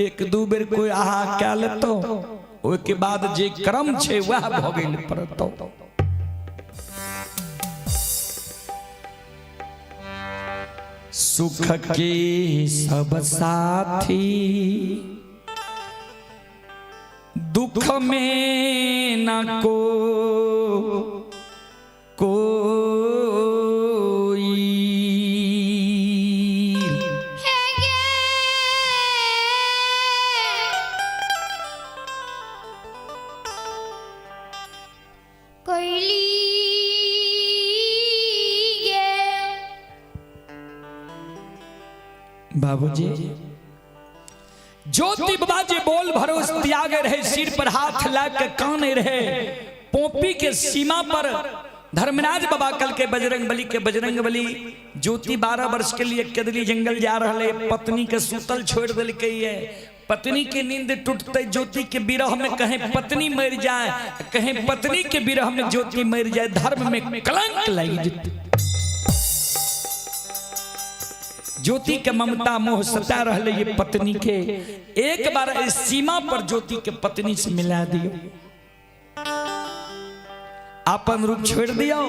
[SPEAKER 1] एक दू बेर कोई आहा कए लेतौ, ओहिके बाद जे क्रम छै वएह भऽ गेल पड़तौ। सुख के सब साथी दुख में न को कोई।
[SPEAKER 3] हे गे कोइली गे।
[SPEAKER 1] बाबूजी ज्योति बाबा जी बोल भरोस त्याग रहे, सिर पर हाथ ला के काने रहे। पोपी के सीमा पर धर्मराज बाबा कल के बजरंग बली के बजरंग बली ज्योति 12 वर्ष के लिए कदली जंगल जा रहा है, पत्नी के सुतल छोड़ दिलकै है। पत्नी के नींद टूटते ज्योति के विरह में कहीं पत्नी मर जाए, कहीं पत्नी के विरह में ज्योति मर जाए, धर्म में कलंक लग जेतै। ज्योति के ममता मोह सता रहले ये पत्नी के, एक बार इस सीमा पर ज्योति के पत्नी से मिला दियो, अपन रूप छोड़ दियो,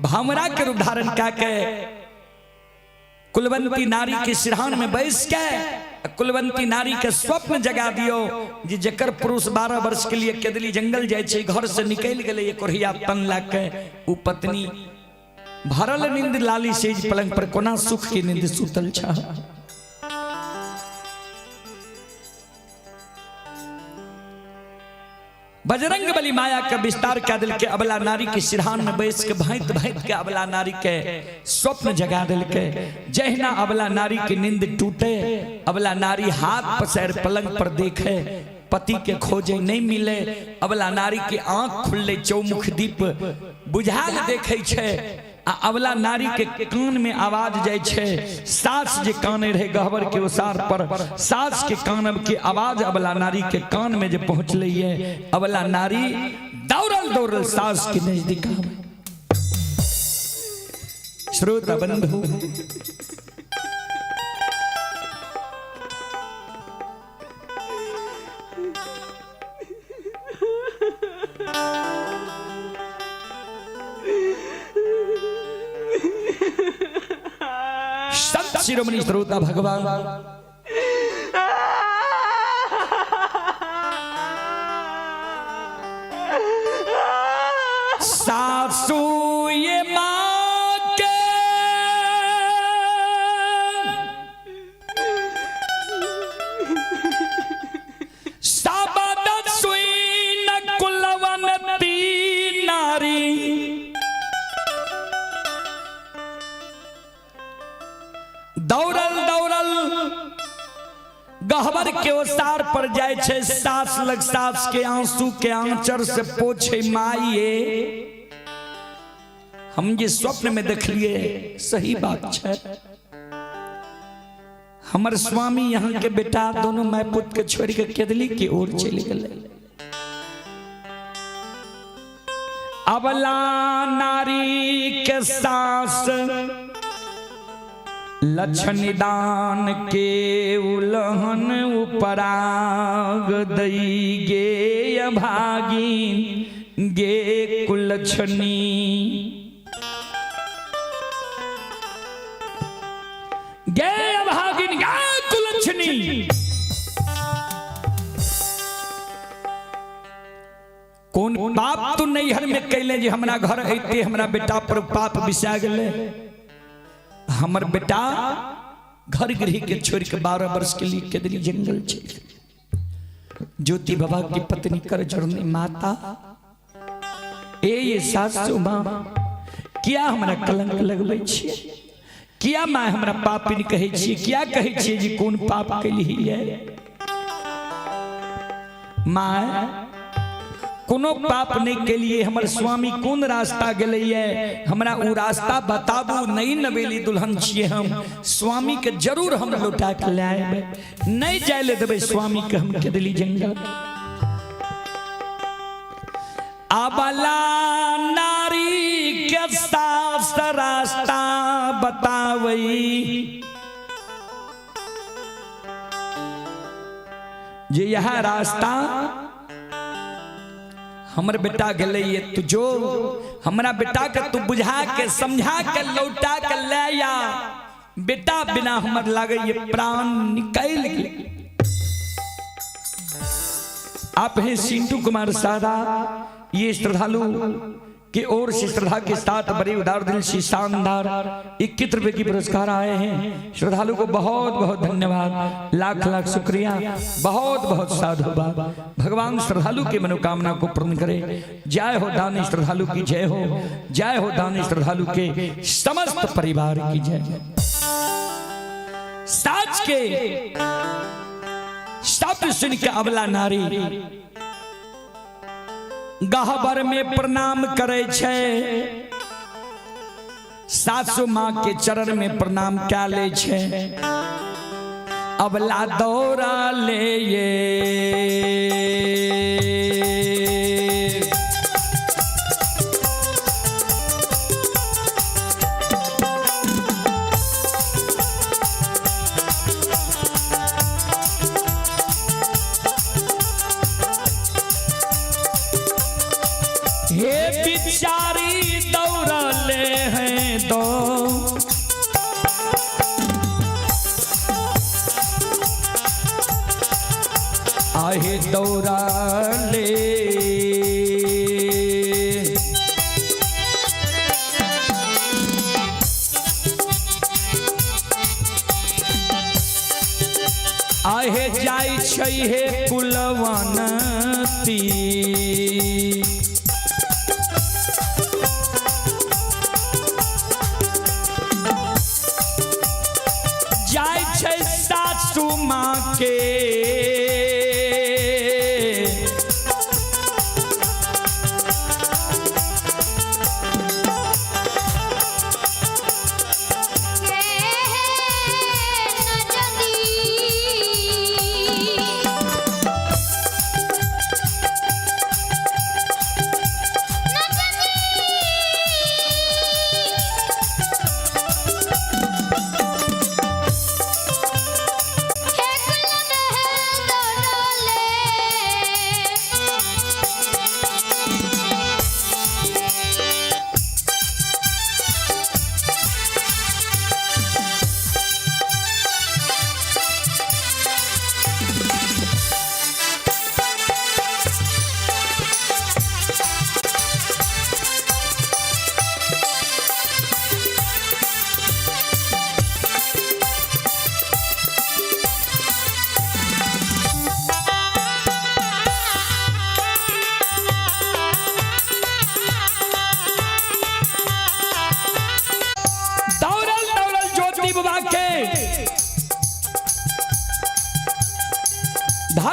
[SPEAKER 1] भामरा के रूप धारण कऽ के कुलवंती नारी के सिरहान में बैस के कुलवंती नारी के स्वप्न जगा दियो जे जकर पुरुष 12 वर्ष के लिए केदली जंगल जाय छै, घर से निकल गेलै ये कोढ़िया तन ला के, उ पत्नी भरल नींद लाली सेज पलंग पर कोना सुख के नींद सुतल छ। बजरंग बली माया के विस्तार कह दिल के अबला नारी के सिरहान में बैस के भांत भांत के अबला नारी के स्वप्न जगा दिल के। जहिना अबला नारी के नींद टूटे, अबला नारी हाथ पसार पलंग पर देखे, पति के खोजे नहीं मिले, अबला नारी के आंख खुलले चौमुख दीप बुझाल देखे छै, आ अबला नारी के कान में आवाज जाय छै, सास जे काने रहे गहबर के ओसार पर, सास के कान के आवाज अबला नारी के कान में जे पहुंचले ये, अबला नारी दौड़ल दौड़ल सास के नजदीक आवे। श्रोता बंधु संत शिरोमणि श्रोता भगवान दौड़ल दौड़ल गहबर के ओसार पर जाय छै, सास लग सास के आंसू के आंचर से पोछे, माइये हम जे स्वप्न में देखलिए सही बात छै, हमर स्वामी यहाँ के बेटा दोनों my पुत के छोड़ के केदली के ओर चलि गेलै। अबला नारी के सास लक्षणदान के उलहन उपराग दई गे भागिन गे कुलक्षणी। गे अभागिन गे कुलक्षणी। कौन पाप तू नैहर में कैले जे हमरा घर अइते हमरा बेटा पर पाप बिसा गेले। हमर बेटा घर गृह के छोड़ के 12 वर्ष के लिए केदली जंगल चल। ज्योति बाबा की पत्नी कर जुड़नी माता ए ये सासू माँ किया हमरा कलंक लगबै छियै, किया माँ हमरा पापिन कहै छियै, किया कहै छियै जे कोन पाप कैली है। माँ कोनो पाप नहीं के लिए हमर स्वामी कोन रास्ता गेलैये हमरा उ रास्ता बताबू, नई नवेली दुल्हन छियै हम, स्वामी के जरूर हम लौटा के ले आएबै, नहीं जाय ले देबै स्वामी के हम केदली जंगल। अबला नारी के सास रास्ता बतावई जे यह रास्ता हमर बेटा गेलै ये तू जो हमरा बेटा के तू बुझा के समझा के लौटा के ले आ, बेटा बिना हमर लागे ये प्राण निकल गेल। आप हैं सिंटू कुमार सादा, ये श्रद्धालु की ओर से श्रद्धा के साथ बड़े उदार दिल से शानदार 21 रुपए की पुरस्कार आए हैं। श्रद्धालु को बहुत बहुत धन्यवाद, लाख लाख शुक्रिया, बहुत बहुत साधुवाद। भगवान श्रद्धालु की मनोकामना को पूर्ण करे। जय हो दानी श्रद्धालु की जय हो, जय हो दानी श्रद्धालु के समस्त परिवार की जय। साज के शब्द सुन के अबला नारी गहबर में प्रणाम करे छै, सासु माँ के चरण में प्रणाम क्या ले छै। अबला दौरा ले ये हे बिचारी दौड़ा ले हैं दो आहे दौड़ा ले। आहे जाय छै हे कुलवंती जाय छै सासू माँ के
[SPEAKER 3] हे कुलवंती।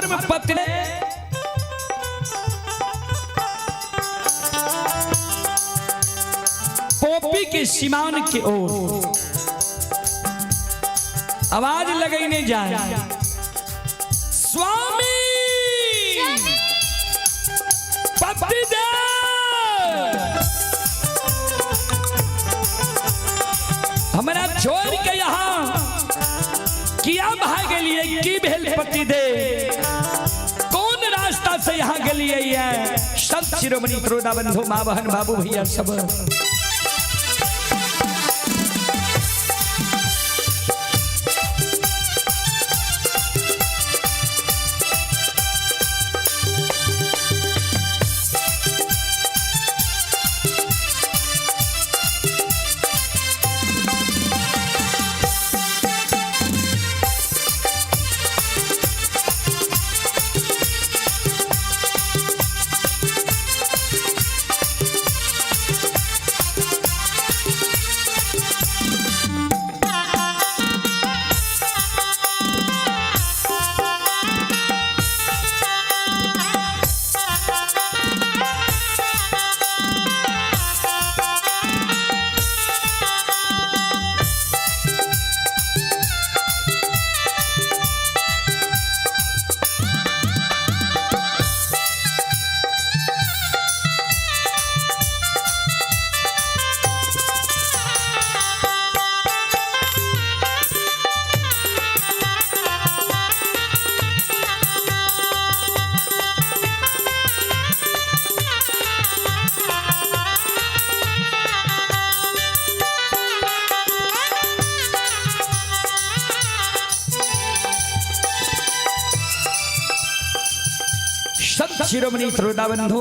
[SPEAKER 1] धर्म पत्नी पोपी के सीमान के ओर आवाज लगैने जाए, स्वामी पति देव हमरा छोड़ के यहाँ किया भाग लिए, की भेल पति दे, कौन रास्ता से यहाँ गेलिए ये? संत शिरोमणि त्रोदा बंधु माँ बहन बाबू भैया सब संत शिरोमणि त्रोदा बंधु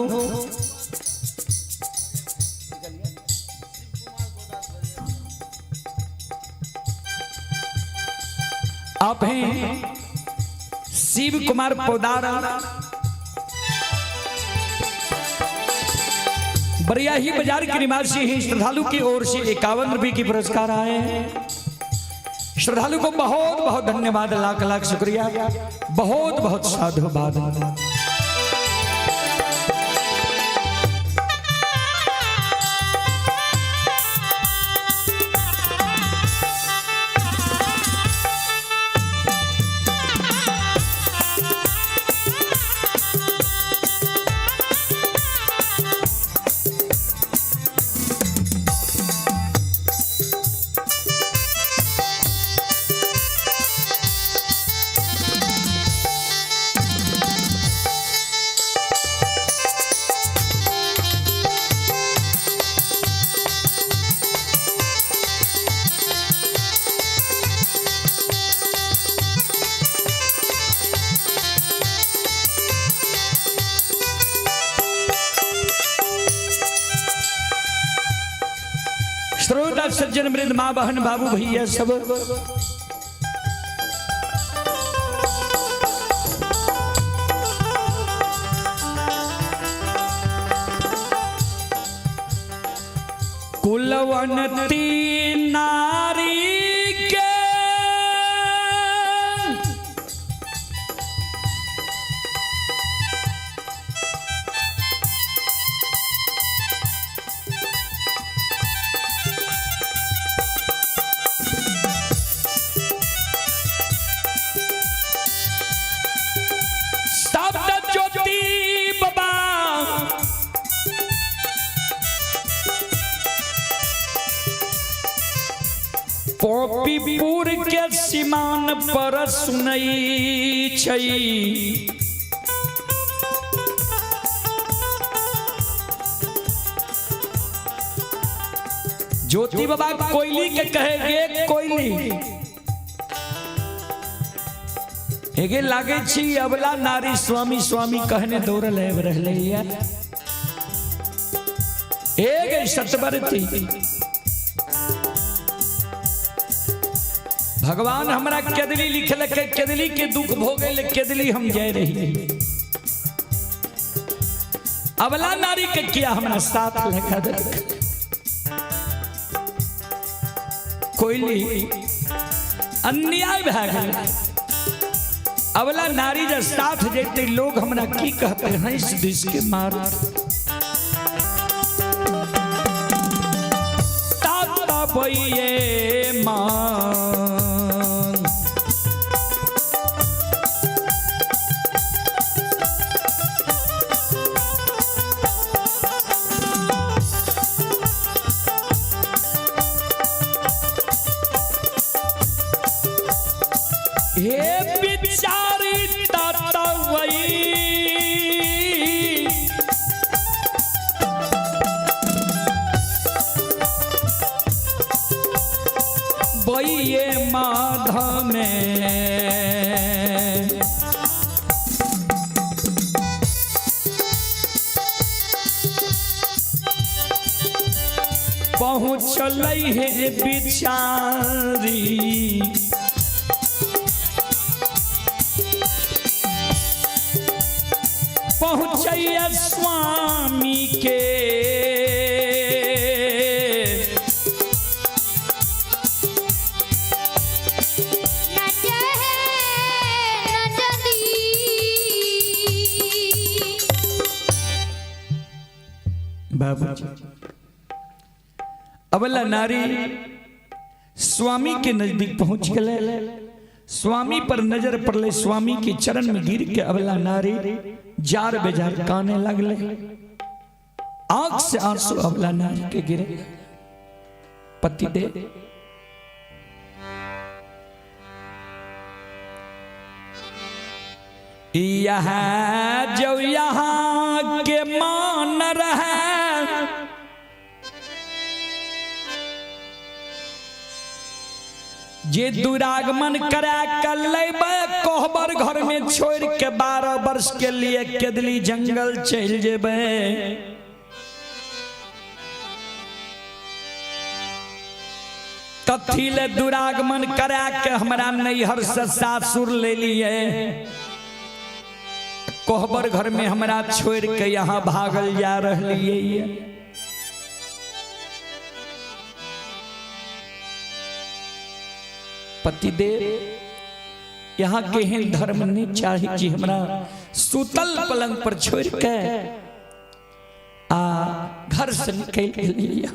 [SPEAKER 1] आप हैं शिव कुमार पोदार, बरियाही बाजार के निवासी हैं। श्रद्धालु की ओर से 51 रुपए की पुरस्कार आए हैं। श्रद्धालु को बहुत बहुत धन्यवाद, लाख लाख शुक्रिया, बहुत बहुत साधुवाद। श्रोता सज्जन वृंद माँ बहन बाबू भैया सब कुलवंती नारी के शब्द ज्योति बाबा पोपीपुर के सीमान पर सुनई छई, ज्योति बाबा कोयली के कहेगे कोयली हेगे लागे छी अबला नारी स्वामी स्वामी कहने दौड़ल आबि रहलै या। हे गे सतबरती, भगवान हमरा केदली लिखलक, केदली के दुख भोगल, केदली हम जाय रही। अबला नारी के किया हमरा साथ लगा देलक। कोयली अन्याय भए गेल। अबला नारी जब साथ जेते लोग हमरा की कहते, हंस this के मार। ताता बइये मान हे बिचारी ताता वई बइये माध में पहुँचल हे बिचारी। पहुँचैया स्वामी के
[SPEAKER 3] नचे नचदी।
[SPEAKER 1] बाबूजी अबला नारी स्वामी के नजदीक पहुंच गए। स्वामी पर नजर पड़ले, स्वामी के चरण में गिर के अबला नारी जार बेजार काने लगले। आंख से आंसू अबला नारी के गिरे। पति दे यहाँ जो यहाँ के मान रहे, जे दुरागमन करा कर लेबै कोहबर घर में छोड़ के 12 वर्ष के लिए केदली जंगल चल जेबै। कथी ले दुरागमन करा के हमरा नैहर से सासुर ले लिए, कोहबर घर में हमरा छोड़ के यहाँ भागल जा रही। पतिदेव यहाँ केहन धर्म नहीं चाही जी हमरा सुतल पलंग पर छोड़ के आ घर से निकल गेलियै।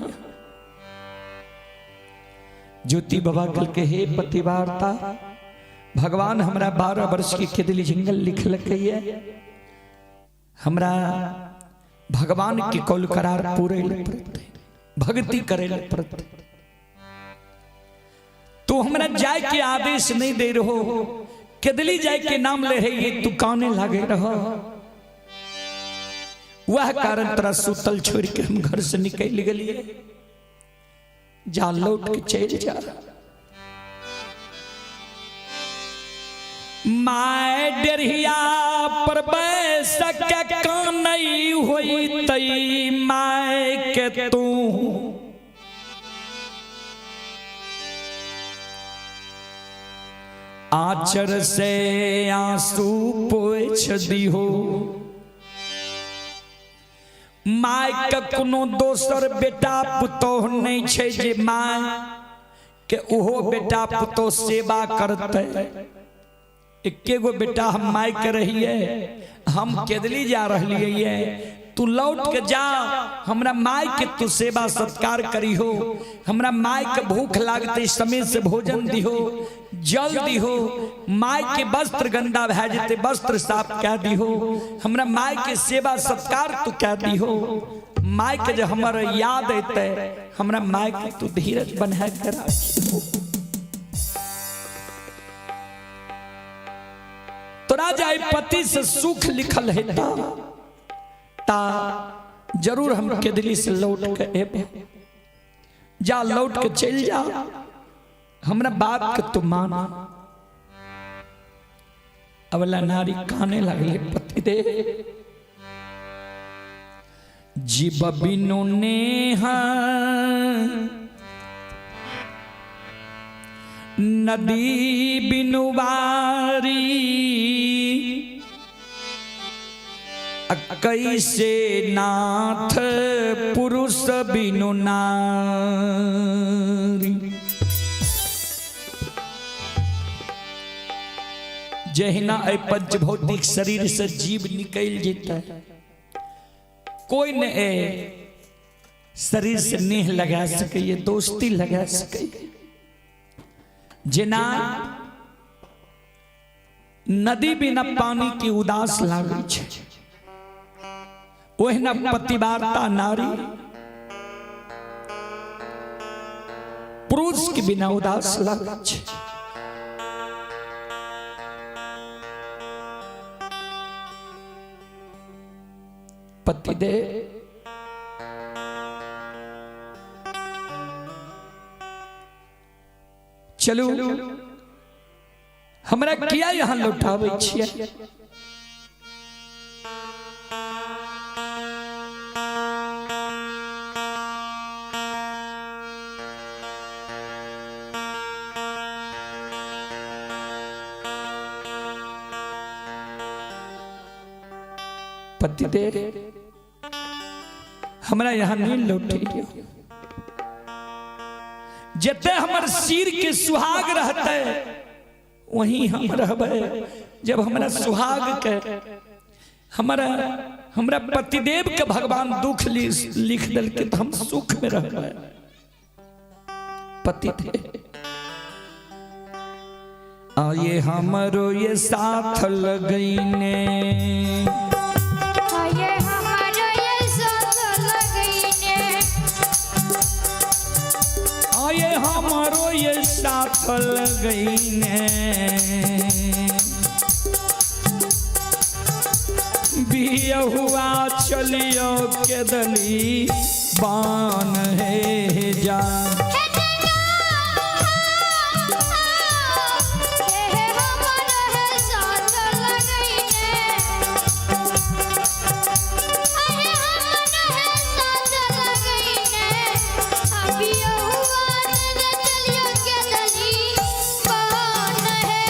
[SPEAKER 1] ज्योति बाबा कहलकै हे पतिवार्ता, भगवान हमरा 12 वर्ष के केदली जंगल लिखलकै, हमरा भगवान के कौल करार पूरे ले पड़तै, भक्ति करे ले पड़तै। तू हमरा जाय के आदेश नहीं दे रहो, केदली जाय के नाम ले रही, तू काने लागे रहो। वह कारण तोरा सुतल छोड़ के हम घर से निकल गेलिए। जा लौट के चल जा। My डेढ़िया पर बैस के कानई होई तई my के तू आचर से आंसू पोछ दिहो। My के कोनो दोसर बेटा पुतोह नहीं छै जे my के ओहो बेटा पुतोह सेवा करतै। एके गो बेटा हम my के रहिए, हम केदली जा रहिए, तू लौट के जा, हमरा my के तू सेवा सत्कार करिहो, हमरा my के भूख लागते समय से भोजन दिहो, जल दिहो, my के वस्त्र गंदा भए जेतै वस्त्र साफ कए दिहो, हमरा my के सेवा सत्कार तू कए दिहो। My के जे हमर याद अयतै हमरा my के तू धीरज बना के राखिहो। तोरा जाय पति से सुख लिखल हेता ता जरूर हम केदली से लौट के एबे। जा लौट के चल जा, हमरा बात के तू मान। अबला नारी काने लगले पति दे जीव बिनु नेह नदी बिनु बारी कैसे नाथ पुरुष बिनु नारी। जहिना एहि पंचभौतिक शरीर से जीव निकल जेतै, कोई ने ए शरीर से नेह लगा सकैए, दोस्ती लगा सकैए। जेना नदी बिना पानी के उदास लागै छै, ओहिना पतिवार्ता नारी पुरुष के बिना उदास लागै छै। पतिदेव चलू, हमरा किया यहाँ लौटाबै छियै? पतिदेव हमरा यहाँ नहीं लौटैयौ। जते हमर सिर के सुहाग रहते वहीं हम रहबै। जब हमरा सुहाग के हमरा हमरा पतिदेव के भगवान दुख लिख देलकै तो हम सुख में रहबै। पतिदेव आये हमरो ये साथ लगैने,
[SPEAKER 3] आये हमारो ये साथ लगैने,
[SPEAKER 1] आये हमारो ये साथ लगैने, बियहुआ चलियो के दली बान हे जा।
[SPEAKER 3] हे हमारो है साथ लगैने, अरे हमारो है साथ लगैने, अभी हुआ न चलियो के दली बान है।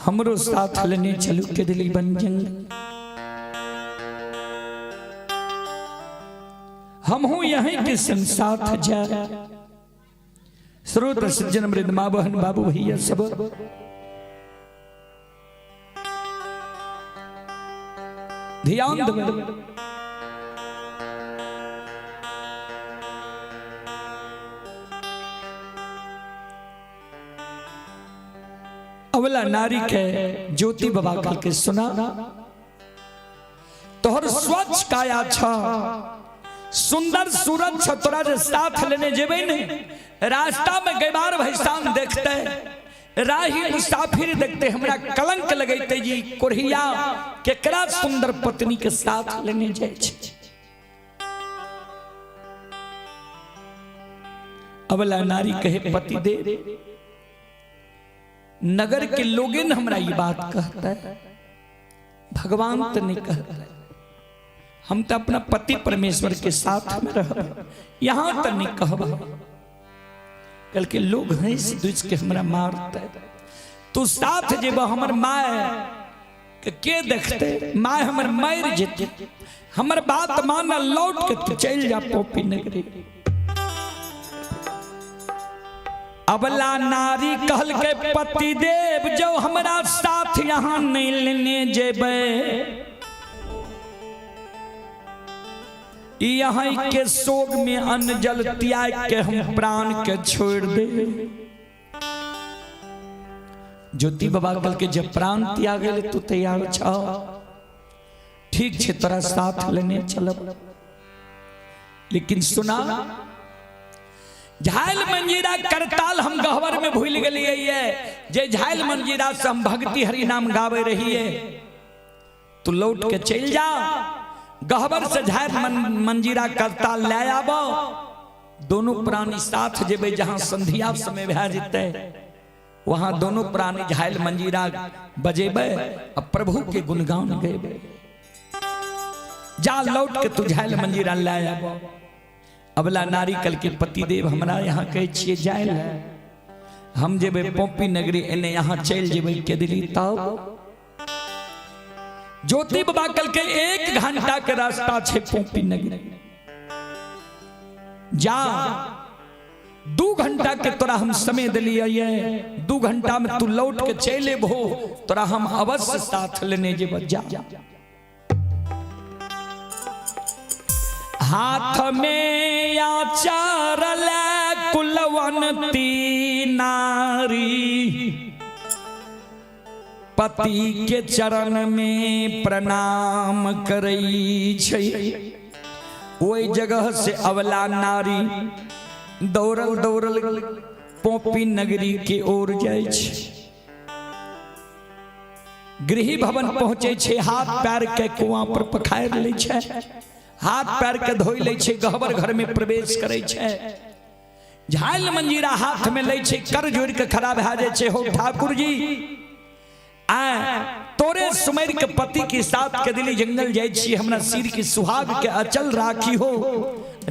[SPEAKER 1] हमरो साथ लेने चलू के दिली बन जंग, हम हूं यहीं के संग साथ जा। स्रोत सज्जन मृद माँ बहन बाबू भैया सब ध्यान देबै। अवला नारी के ज्योति बाबा कल के सुना, तोहर स्वच्छ काया छ, सुंदर सूरत छ, तोरा जे साथ लेने जेबै ने, रास्ता में गैबार भैसान देखते, राही मुसाफिर देखते, हमरा कलंक लगैते जी कोढ़िया केकरा सुंदर पत्नी के साथ लेने जाय छै। अवला नारी कहे पति दे, नगर के लोगे न हमरा ये बात कहता है, भगवान तो नहीं कहता है। हम तो अपना पति परमेश्वर के साथ में रह, यहां तो नहीं कहब। कल के लोग हंस दुस के हमरा मारते, तू साथ जेब हमर माय के देखते, माय हमर मर जेते, हमर बात माना लौट के तू चल जा पोपी नगरी। अबला नारी कहल के पति देव जो हमरा साथ यहाँ नहीं लेने जेबे, यहाँ के शोक में अन्न जल त्याग के हम प्राण के छोड़ दे। ज्योति बाबा कल के जब प्राण त्याग ले तू तैयार छो, ठीक छे तोरा साथ लेने चलब, लेकिन सुना झायल मंजीरा करताल हम गहवर में भूल गेलिए, जे झायल मंजीरा से हम भक्ति हरि नाम गावे रहिए, तू लौट के चल जा, गहवर से झायल मंजीरा करताल ले आबो, दोनों प्राणी साथ जेबे जहां संध्या समय भए जेतै वहां दोनों प्राणी झायल मंजीरा बजेबे आ प्रभु के गुणगान गेबे। जा लौट के तू झायल मंजीरा ले आबो। अबला नारी कल के पतिदेव हमरा यहाँ कहै छियै जाय लए, हम जेबै पोपी नगरी, एने यहाँ चलि जेबै केदली। तब ज्योति बाबा कल के 1 घंटा के रास्ता छै पोपी नगरी, जा 2 घंटा के तोरा हम समय दिलियै, 2 घंटा में तू लौट के चलि एबहो, तोरा हम अवश्य साथ लेने जेब। जा। हाथ में आचार ले कुलवंती नारी, पति के चरण में प्रणाम करई छै। ओहि जगह से अवला नारी दौड़ल दौड़ल पोपी नगरी के ओर जाइ छै। गृह भवन पहुँचे छै, हाथ पैर के कुआं पर पखारि लै छै, हाथ पैर के धोइ लै छै, गहबर घर में प्रवेश करै छै, झाल मंजीरा हाथ में लै छै, कर जोड़ के खड़ा भए जाइ छै। हो ठाकुर जी, आ तोरे सुमेर के पति के साथ के दिली जंगल जाइ छी, हमरा सिर के सुहाग के अचल राखी हो,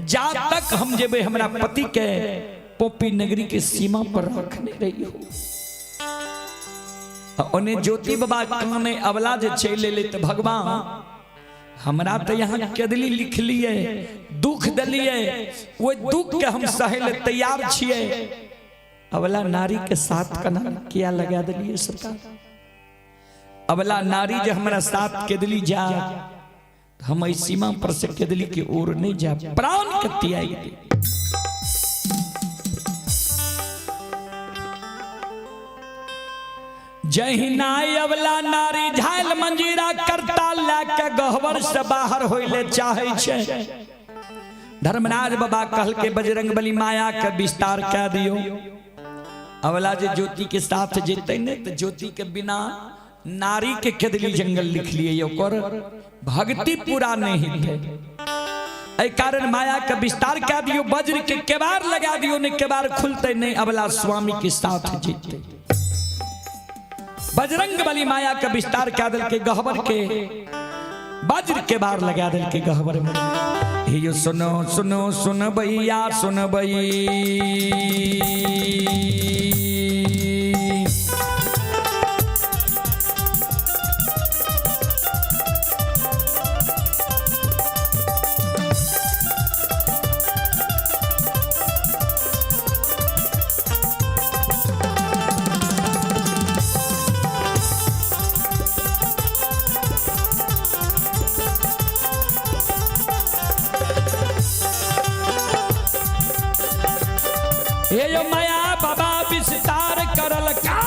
[SPEAKER 1] जा तक हम जेबे हमरा पति के पोपी नगरी के सीमा पर रखने रही हो। ओने ज्योति बाबा काने अवला जे चलि एलै तऽ भगवान हमरा तऽ यहाँ केदली लिख लिए, दुख दिलिए, ओहि दुख के हम सहे ले तैयार छियै, अवला नारी के साथ कना किया लगा दिलिए सरकार? अवला नारी जे हमरा साथ केदली जा, हम एहि सीमा पर से केदली के ओर नहीं जा, प्राण के त्याग दे। जहिना अवला नारी झाल मंजीरा करता लए के गहबर से बाहर होइले चाहे छै, धर्मराज बाबा कहल के बजरंग बली माया के विस्तार कह दियो। अवला जे ज्योति के साथ जेतै ने तो ज्योति के बिना नारी के केदली जंगल लिख लिए, ओकर भक्ति पूरा नहीं हेतै। एहि कारण माया के विस्तार कह दियो, वज्र के केबार लगा दियो, नहीं केबार खुलते नहीं अवला स्वामी के साथ जेतै। बजरंग बली माया के विस्तार कह दिल के गहबर के वज्र के बार लगा दिल के गहबर में। हे सुनो सुनो सुन भैया सुन भई, हे यो माया बाबा विस्तार करल का।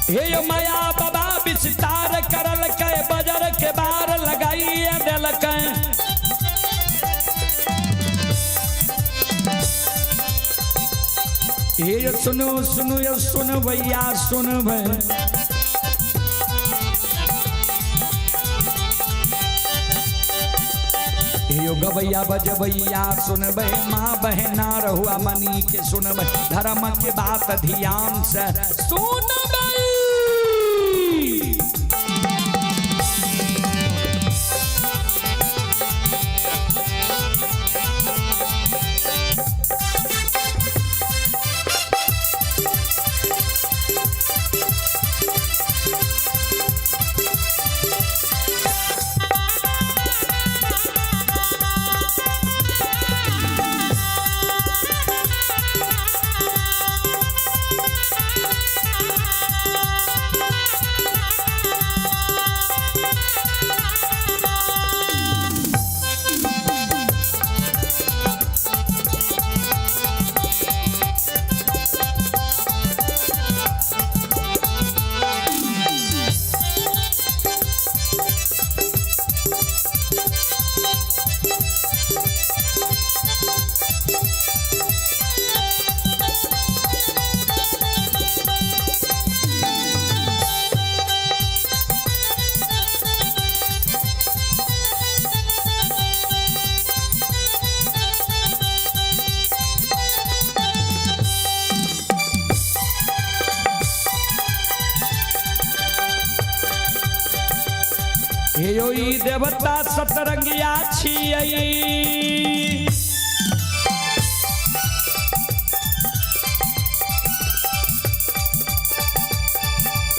[SPEAKER 1] हे यो माया बाबा विस्तार करल के बजर के बार लगाई दिल के। हे यो सुनो सुनो यो सुन भैया सुन भैया, यो गवैया बजबैया सुनबै, माँ बहना रहुआ मनी के सुनबै, धर्म के बात ध्यान से सुनबै। हे यो ई देवता सतरंगिया छियै,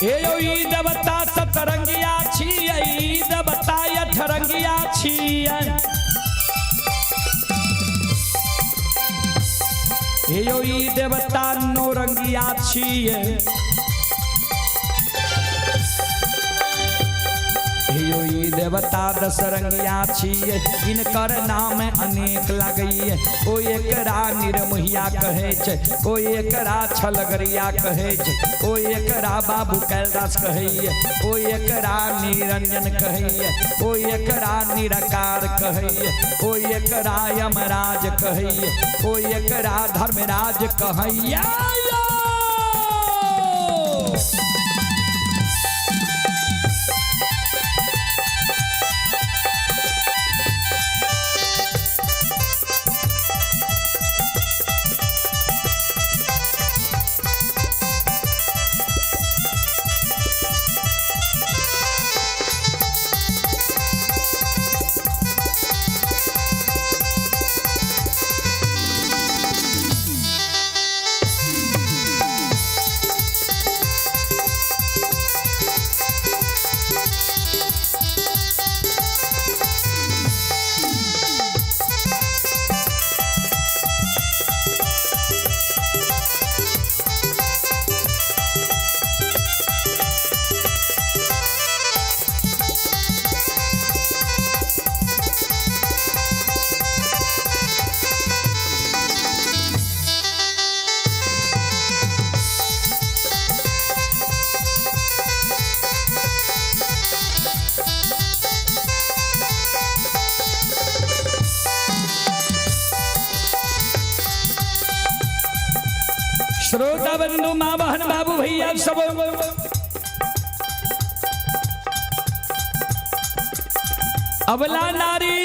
[SPEAKER 1] हे यौ ई देवता सतरंगिया छियै, ई देवता अठरंगिया छियै। हे यौ ई देवता नौरंगिया छियै। हे यौ ई देवता दशरंगिया छियै, इनकर नाम अनेक लागैये। कोई एकरा निरमोहिया कहै छै, कोई एकरा छलगरिया कहै छै, कोई एकरा बाबू कैलदास कहैये, कोई एकरा निरंजन कहैये, कोई एकरा निराकार कहैये, कोई एकरा यमराज कहैये, कोई एकरा धर्मराज कहैये। श्रोता बंधु माँ बहन बाबू भैया सब अबला नारी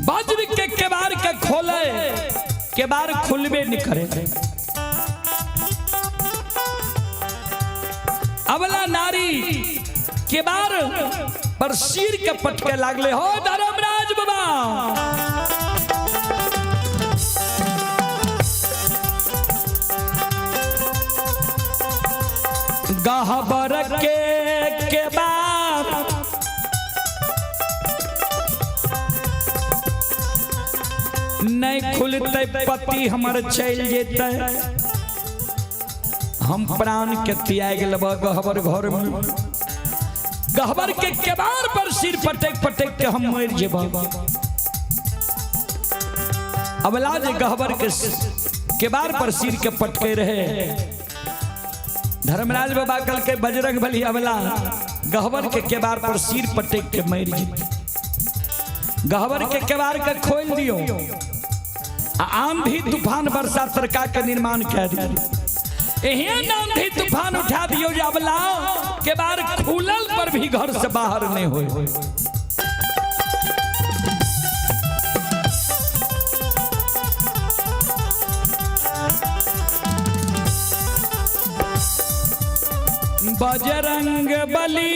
[SPEAKER 1] वज्र के केबार के खोले, केबार खुलबे नहीं करे। अबला नारी केबार पर सिर के पटके लागले हो धर्मराज बाबा। गहबर के केबार नहीं खुलते पति हमर चल जेते, हम प्राण के त्याग लेब गहबर घर में। गहबर के केबार पर सिर पटक पटक के हम मर जेब। अबला जे गहबर के केबार पर सिर के पटके रहे, धर्मराज बाबा कल के बजरंग बली अबला गहबर के केबार पर सिर पटक के मर जेते। गहबर के केबार के खोल दियो, आंधी तूफान बरसा तरका के निर्माण कर दियो। एहन आंधी तूफान उठा दियो जे अबला केबार खुलल पर भी घर से बाहर नहीं होए। बजरंग बली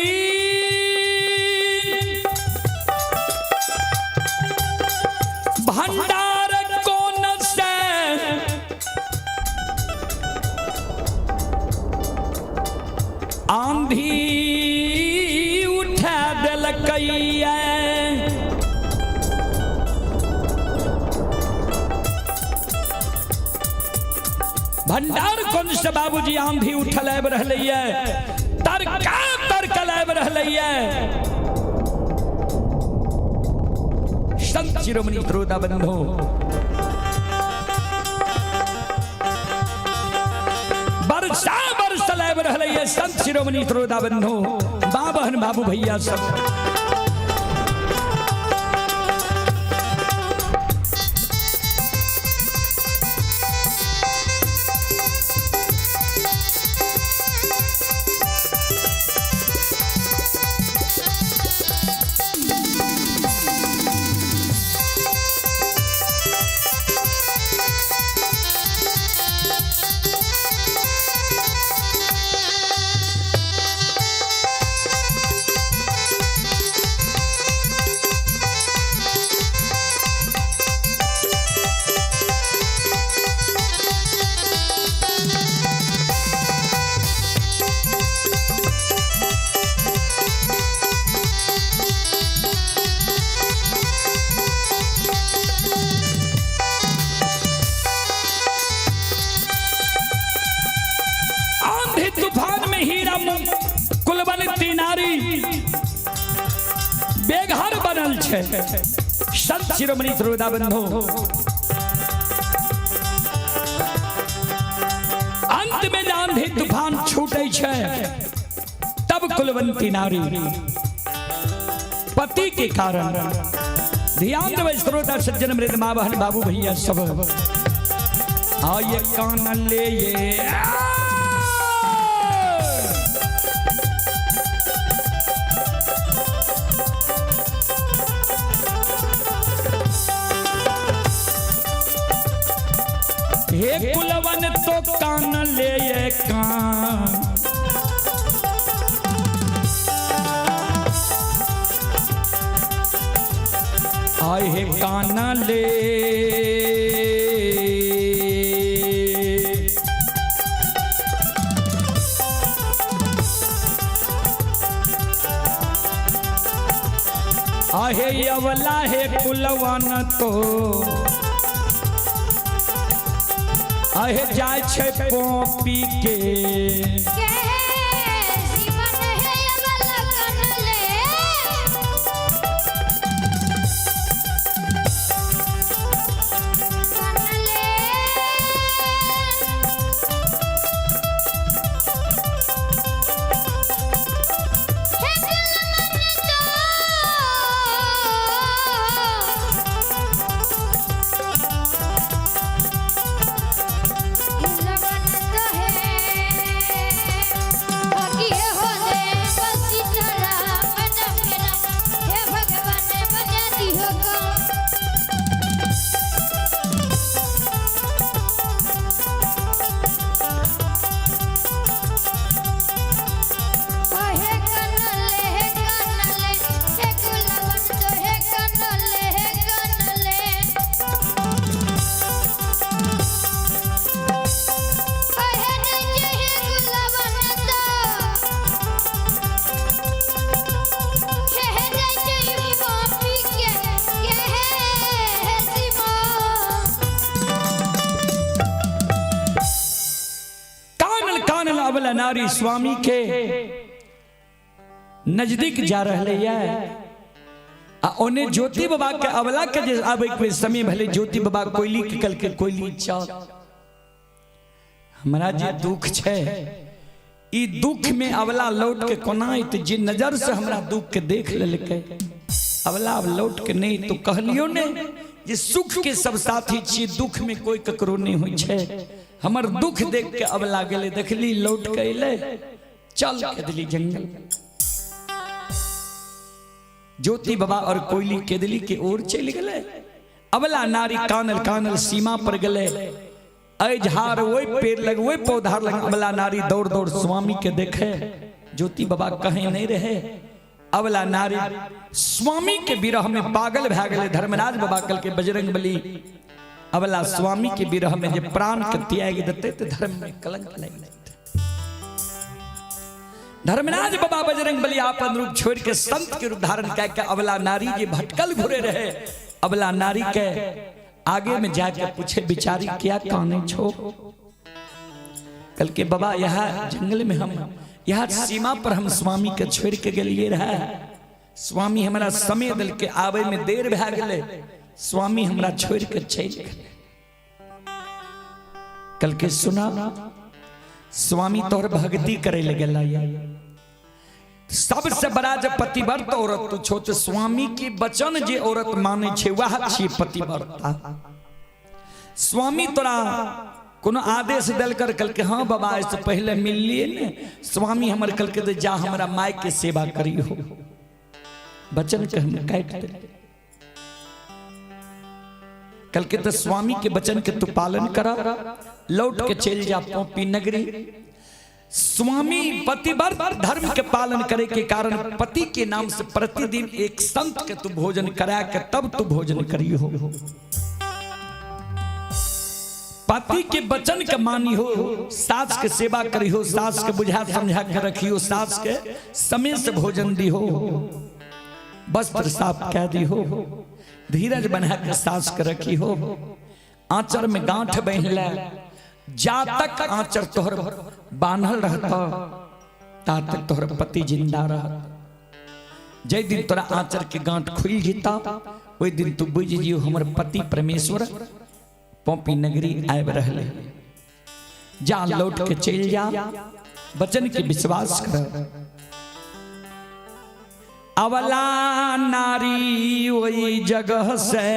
[SPEAKER 1] भंडार कौन से आंधी उठा देलकैया। भंडार कौन से बाबूजी आंधी उठल आबि रहलैया, तरका तरकल आबि रहलैया। संत शिरोमणि श्रोता बंधु बरसा बरसल आबि रहलैया। संत शिरोमणि श्रोता बंधु बा बहन बाबू भैया सब नाम कुलवंती नारी बेघर बनल छै। संत शिरोमणि श्रोता बंधु, अंत में आंधी तूफान छूटे छै तब कुलवंती नारी पति के कारण, ध्यान देबै श्रोता सज्जन मृद माँ बहन बाबू भैया सब, आइए कान ले ये हे कुलवन तो कान ले ये कान, आए हे कान ले, आहे अवला हे कुलवन तो आहे जाय छै पोपी के।
[SPEAKER 3] जीवन हे अवला कान ले, कान ले, हे कुलवन तो कुलवन तो है बाकी हो दे सीताराम राम राम, हे भगवान बना दिहो को। हे कनले हे कनले हे कुलवन तो हे कनले हे कनले, हे नजे हे कुलवन तो हे नजे पापी के हे सीमा।
[SPEAKER 1] कानल कानल अवला नारी स्वामी के नजदीक जा रहले ये आ ओने ज्योति बाबा के अवला के जे आबै के समय भले ज्योति बाबा कोयली के कल के कोयली चल, हमरा जे दुख छै ई दुख में अवला लौट के कोना अयतै, जे नजर से हमरा दुख के देख लेलकै अवला अब लौट के नहीं। तो कहलियो ने जे सुख के सब साथी छी, दुख में कोई ककरो नहीं होइ छै। हमर दुख देख के अवला गेलै, देखली लौट के अयलै, चल केदली जंगल। ज्योति बाबा और कोयली केदली के ओर चलि गेलै। अवला नारी कानल कानल सीमा पर गेलै, ऐ झाड़ ओहि पेड़ लग ओहि पौधा लग अवला नारी दौड़ दौड़ स्वामी के देखे। ज्योति बाबा कहीं नहीं रहे। अवला नारी स्वामी के विरह में पागल भए गेलै। धर्मराज बाबा कल के बजरंग बली अवला स्वामी के विरह में जे प्राण के त्याग देते तो धर्म में कलंक लागि जेतै। धर्मराज बाबा बजरंग बली अपन रूप छोड़ के संत के रूप धारण कए के अवला नारी जे भटकल घुरे रहे, अवला नारी के आगे में जाके पूछे बिचारी क्या काने छो। कल के बाबा यहाँ जंगल में हम यहाँ सीमा पर हम स्वामी के छोड़ के गेलिए रहे, स्वामी हमरा समय दिल के आवे में देर भए गेलै, स्वामी हमरा छोड़ के चलि गेलै। कल के सुना स्वामी तोहर भक्ति करे ले गेला। सबसे बड़ा जब पतिव्रत औरत तू छो तो स्वामी की वचन जे औरत माने छे वह छी पतिव्रता। स्वामी तोरा कोनो आदेश दिल कर कल के हाँ बाबा ऐसे पहले मिल लिए ने, स्वामी हमर कल के जा हमरा माय के सेवा करी हो, वचन के हम काट दे। कल के तो स्वामी के वचन के तू पालन करा, लौट के चल जा पोपी नगरी। स्वामी पतिव्रत धर्म के पालन करे के कारण पति के नाम से प्रतिदिन एक संत के तू भोजन करा के तब तू भोजन करी हो। पति के वचन के मानी हो, सास के सेवा करी हो, सास के बुझा समझा के रखी हो, सास के समय से भोजन दी हो, वस्त्र साफ कह दी हो, धीरज बना के सास के रखी हो, आंचर में गांठ बहन ले, जा तक आंचर तोहर बान्हल रहता ता तक तोहर पति जिंदा रहत। जै दिन तोरा आंचर के गांठ खुलि जेता ओहि दिन तू बुझि जियो हमर पति परमेश्वर पौपी नगरी आबि रहले। जा लौट के चलि जा, वचन के विश्वास कर। अवला नारी ओहि जगह से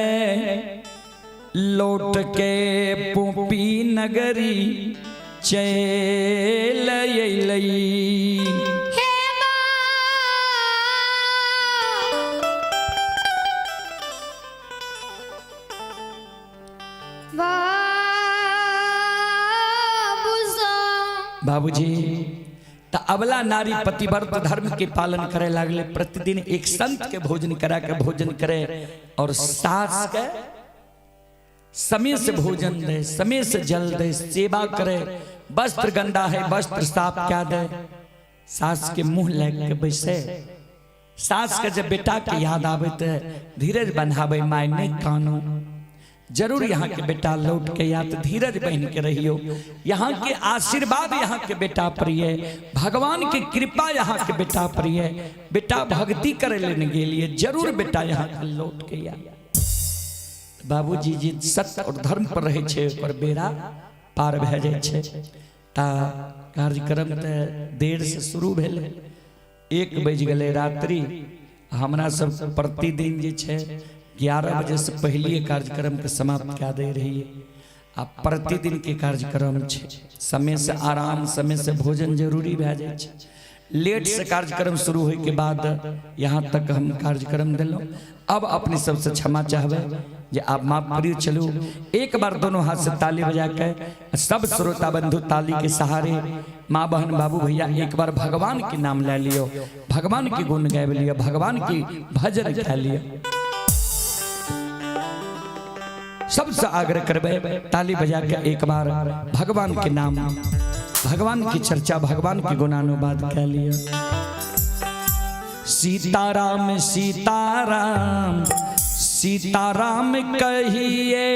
[SPEAKER 1] लौट के पोपी नगरी चल अयलै।
[SPEAKER 3] हे माँ बाबू सा
[SPEAKER 1] बाबूजी त अबला नारी पतिव्रत धर्म के पालन करे लागले। प्रतिदिन एक संत के भोजन करा के भोजन करे और सास के समय से भोजन दे, समय से जल दे, सेवा करे। वस्त्र गंदा है वस्त्र साफ क्या दे। सास के मुंह लग के बैसे। सास के जब बेटा के याद आवे त धीरज बन्हावे, my नहीं कानो, जरूर यहाँ के बेटा लौट के या तो धीरज बहन के रहियो। यहाँ के आशीर्वाद यहाँ के बेटा प्रिय, भगवान की कृपा यहाँ के बेटा प्रिय। बेटा भक्ति करे लेने के लिए जरूर बेटा यहाँ के लौट के या। बाबूजी जी सत्य और धर्म पर रहे छे ओकर बेड़ा पार भए जाइ छे। ता कार्यक्रम त देर से शुरू भेलै, 1 बजि गेलै रात्रि। हमरा सब प्रतिदिन जे छे 11 बजे से पहले कार्यक्रम के समाप्त कए दै रहिए। आ प्रतिदिन के कार्यक्रम छे, समय से आराम समय से भोजन जरूरी भए जाइ छे। लेट से कार्यक्रम शुरू होय के बाद यहाँ तक हम कार्यक्रम देलहुँ। अब अपने सबसे क्षमा चाहबै जे आप माफ करियो। चलू एक बार दोनों हाथ से ताली बजा के सब श्रोता बंधु ताली के सहारे माँ बहन बाबू भैया एक बार भगवान के नाम ले लियो, भगवान के गुण गाबि लियो, भगवान की भजन गा लियो। सबसे आग्रह करबै ताली बजा के एक बार भगवान के नाम, भगवान की चर्चा, भगवान के गुणानुवाद कर लियो। सीताराम सीताराम सीताराम कहिए,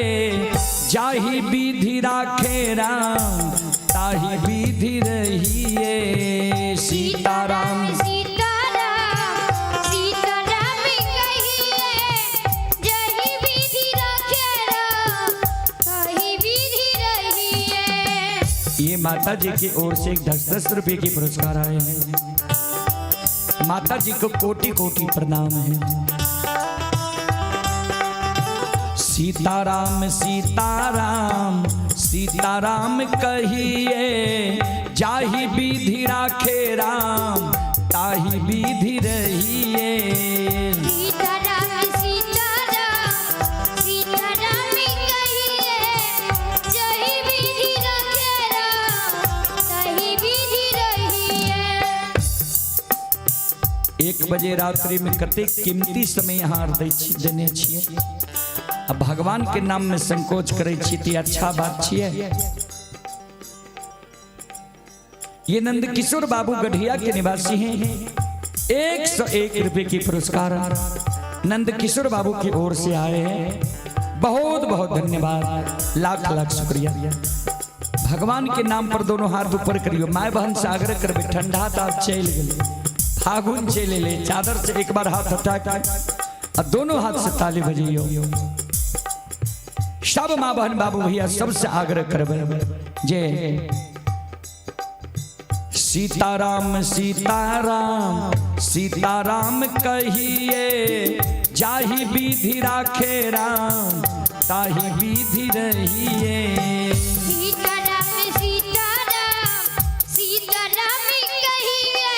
[SPEAKER 1] जाहि विधि राखे राम ताहि विधि रहिए। सीताराम
[SPEAKER 3] सीताराम सीताराम कहिए, जहि विधि राखे राम ताहि विधि रहिए।
[SPEAKER 1] ये माता जी की ओर से 10-10 रुपए के पुरस्कार आए हैं। माता जी को कोटि कोटि प्रणाम है। सीताराम सीताराम सीताराम कहिए, जाहि विधि राखे राम ताहि विधि रहिए।
[SPEAKER 3] सीताराम सीताराम सीताराम कहिए, जहि विधि राखे राम ताहि विधि रहिए।
[SPEAKER 1] 1 बजे रात्रि में कतेक कीमती समय यहाँ देने छियै। अब भगवान के नाम में संकोच करे छी त अच्छा बात छियै। ये नंद किशोर बाबू गढ़िया के निवासी हैं। 101 रुपए की पुरस्कार नंद किशोर बाबू की ओर से आए हैं। बहुत बहुत धन्यवाद, लाख लाख शुक्रिया। भगवान के नाम पर दोनों हाथ ऊपर करियो। My बहन से आग्रह करबे, ठंडा ताप चलि गेलै, फागुन चलि एलै, चादर से एक बार हाथ हटा के और दोनों हाथ से ताली बजैयो। सब माँ बहन बाबू भैया सबसे आग्रह करबै जे सीताराम सीताराम सीताराम कहिए, जाहि विधि राखे राम ताहि विधि रहिए।
[SPEAKER 3] सीताराम सीताराम सीताराम कहिए,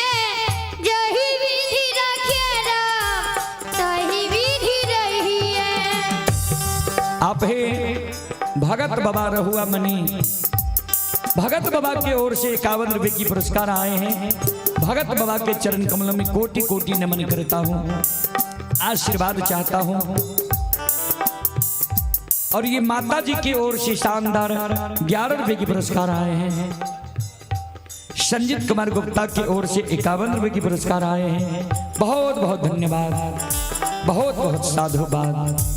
[SPEAKER 3] जहि विधि राखे राम ताहि विधि रहिए।
[SPEAKER 1] आप हे भगत बाबा रहुआ मनी, भगत बाबा के ओर से 51 रुपए की पुरस्कार आए हैं। भगत बाबा के चरण कमलों में कोटि कोटि नमन करता हूँ, आशीर्वाद चाहता हूँ। और ये माता जी की ओर से शानदार 11 रुपए की पुरस्कार आए हैं। संजीत कुमार गुप्ता की ओर से 51 रुपए की पुरस्कार आए हैं। बहुत बहुत धन्यवाद, बहुत बहुत साधुवाद।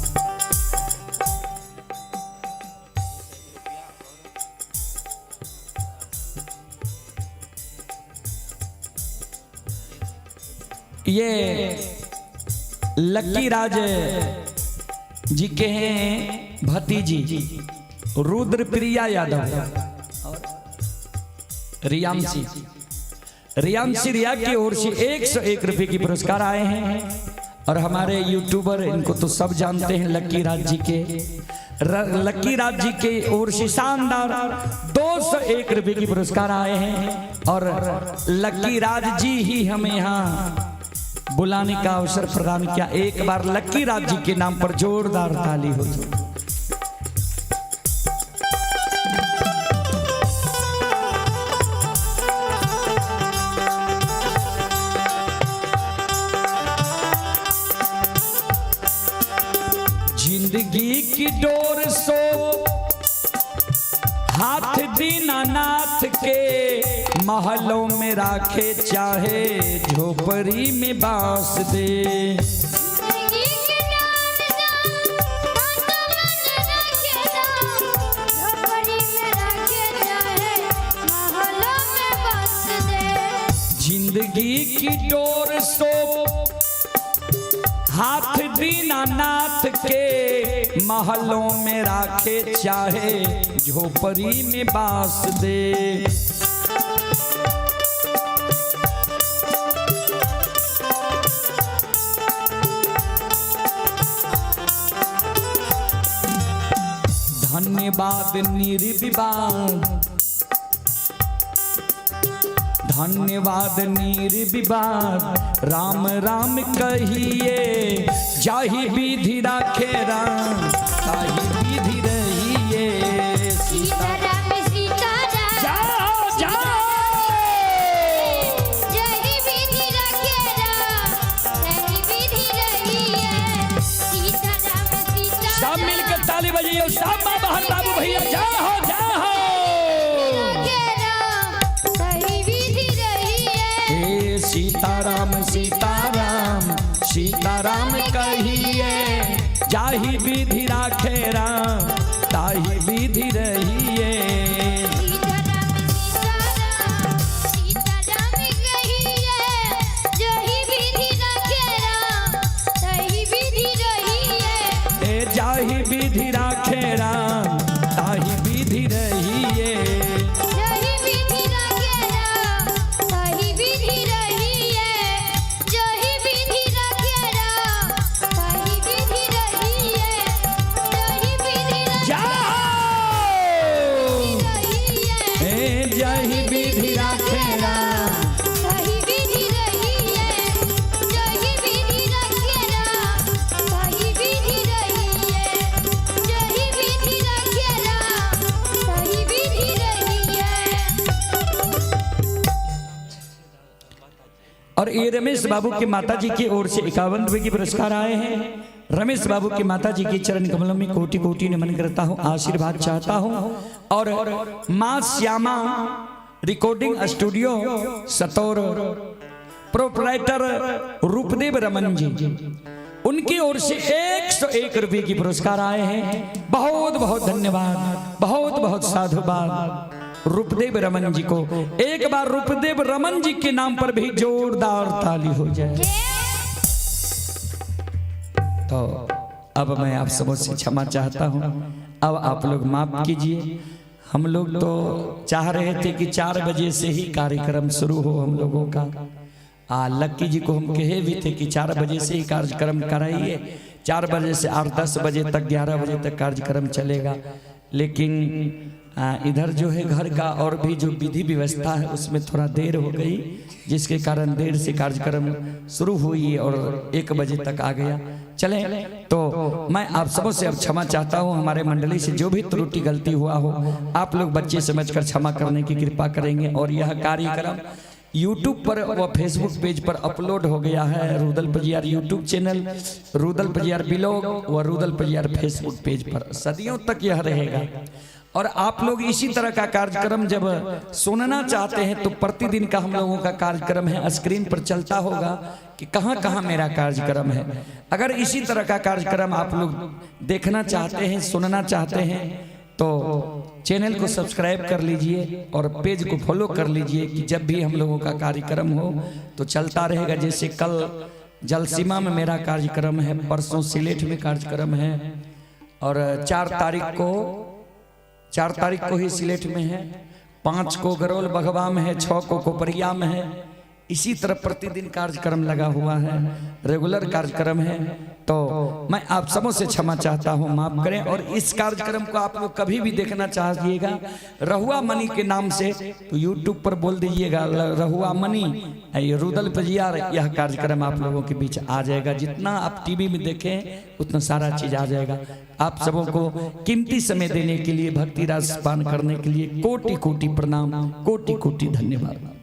[SPEAKER 1] ये लक्की राज जी के हैं भतीजी रुद्रप्रिया यादव और रियांशी, रियांशी रिया की ओर से 101 रुपए की पुरस्कार आए हैं। और हमारे यूट्यूबर, इनको तो सब जानते हैं, लक्की राज जी के, लक्की राज जी के ओर से शानदार 201 रुपए की पुरस्कार आए हैं। और लक्की राज जी ही हमें यहाँ बुलाने का अवसर प्रदान किया। एक बार लक्की राज जी के नाम पर जोरदार ताली हो जाए। जिंदगी की डोर सो हाथ दीनानाथ के, महलों में राखे चाहे झोपड़ी में बास दे।
[SPEAKER 3] जिंदगी के डोर सो हाथ मन राखे राम, झोपड़ी में राखे चाहे महलों में बास दे।
[SPEAKER 1] जिंदगी की डोर सो हाथ दीनानाथ के, महलों में राखे चाहे झोपड़ी में बास दे। धन्यवाद निर्विवाद, धन्यवाद निर्विवाद, राम राम कहिए, जाहि विधि राखे राम ताहि विधि रहिए।
[SPEAKER 3] सीता राम सीता राम
[SPEAKER 1] जाओ जाओ,
[SPEAKER 3] जय विधि रखे राम ताहि विधि रहिए। सीता राम सीता
[SPEAKER 1] सब मिलकर ताली बजाइए, सब माँ बहन बाबू भैया, जाओ जाओ।
[SPEAKER 3] रखे राम ताहि विधि रहिए।
[SPEAKER 1] हे सीताराम सीताराम सीताराम कहिए, जाहि विधि राखे राम ताहि विधि रहिए।
[SPEAKER 3] सीता राम सीता राम सीता राम कहिए, जय विधि रखे राम ताहि विधि रहिए।
[SPEAKER 1] हे जाहि विधि राखे राम ताहि विधि रहिए।
[SPEAKER 3] जय विधि रखे राम ताहि विधि रहिए। जय विधि रखे राम ताहि विधि रहिए। जय विधि
[SPEAKER 1] जाओ
[SPEAKER 3] रहिए।
[SPEAKER 1] हे जाहि विधि राखे राम
[SPEAKER 3] ताहि विधि रहिए। जय विधि रखे राम ताहि विधि रहिए। जय विधि रखे राम ताहि विधि रहिए।
[SPEAKER 1] और ये रमेश बाबू के माता जी की ओर से 51 रुपए की पुरस्कार आए हैं। रमेश बाबू के माता जी के चरण कमलों में कोटि कोटि नमन करता हूँ, आशीर्वाद चाहता हूँ। और माँ Shyama recording studio Sataur, proprietor Rupdev Raman ji, उनकी ओर से 101 रुपए की पुरस्कार आए हैं। बहुत बहुत धन्यवाद, बहुत बहुत साधुवाद रूपदेव रमन जी को। एक बार रूपदेव रमन जी के नाम पर भी जोरदार ताली हो जाए। तो अब मैं आप सबों से क्षमा चाहता हूं, अब आप लोग माफ कीजिए। हम लोग तो चाह रहे थे कि 4 बजे से ही कार्यक्रम शुरू हो हम लोगों का। लक्की जी को हम कहे भी थे कि 4 बजे से ही कार्यक्रम कराइए, 4 बजे से 8-10 बजे तक, 11 बजे तक कार्यक्रम चलेगा। लेकिन इधर जो है घर का और भी जो विधि व्यवस्था है उसमें थोड़ा देर हो गई, जिसके कारण देर से कार्यक्रम शुरू हुई और 1 बजे तक आ गया। चले तो मैं आप सबों से अब क्षमा चाहता हूँ। हमारे मंडली से जो भी त्रुटि गलती हुआ हो आप लोग बच्चे समझकर क्षमा करने की कृपा करेंगे। और यह कार्यक्रम यूट्यूब पर व फेसबुक पेज पर अपलोड हो गया है। Rudal Pajiyar YouTube channel, Rudal Pajiyar blog व रुदल पजियार फेसबुक पेज पर सदियों तक यह रहेगा। और आप लोग इसी तरह का कार्यक्रम जब सुनना चाहते हैं तो प्रतिदिन का हम लोगों का कार्यक्रम है, स्क्रीन पर चलता होगा कि कहाँ कहाँ मेरा कार्यक्रम है। अगर इसी तरह का कार्यक्रम आप लोग देखना चाहते हैं, सुनना चाहते हैं, तो चैनल को सब्सक्राइब कर लीजिए और पेज को फॉलो कर लीजिए कि जब भी हम लोगों का कार्यक्रम हो तो चलता रहेगा। जैसे कल जलसीमा में मेरा कार्यक्रम है, परसों सिलेठ में कार्यक्रम है, और 4 तारीख को ही सिलेठ में है, 5 को गरौल बघवा में है, 6 को कोपरिया में है। इसी तरह प्रतिदिन कार्यक्रम लगा हुआ है, रेगुलर कार्यक्रम है। तो मैं आप सबों से क्षमा चाहता हूं, माफ करें। और इस कार्यक्रम को आप लोग कभी भी देखना चाहिएगा रहुआ मनी के नाम से, तो यूट्यूब पर बोल दीजिएगा रहुआ मनी रुदल पजियार, यह कार्यक्रम आप लोगों के बीच आ जाएगा। जितना आप टीवी में देखें उतना सारा चीज आ जाएगा। आप सबों को कीमती समय देने के लिए, भक्ति रस पान करने के लिए कोटि कोटि प्रणाम, कोटि कोटि धन्यवाद।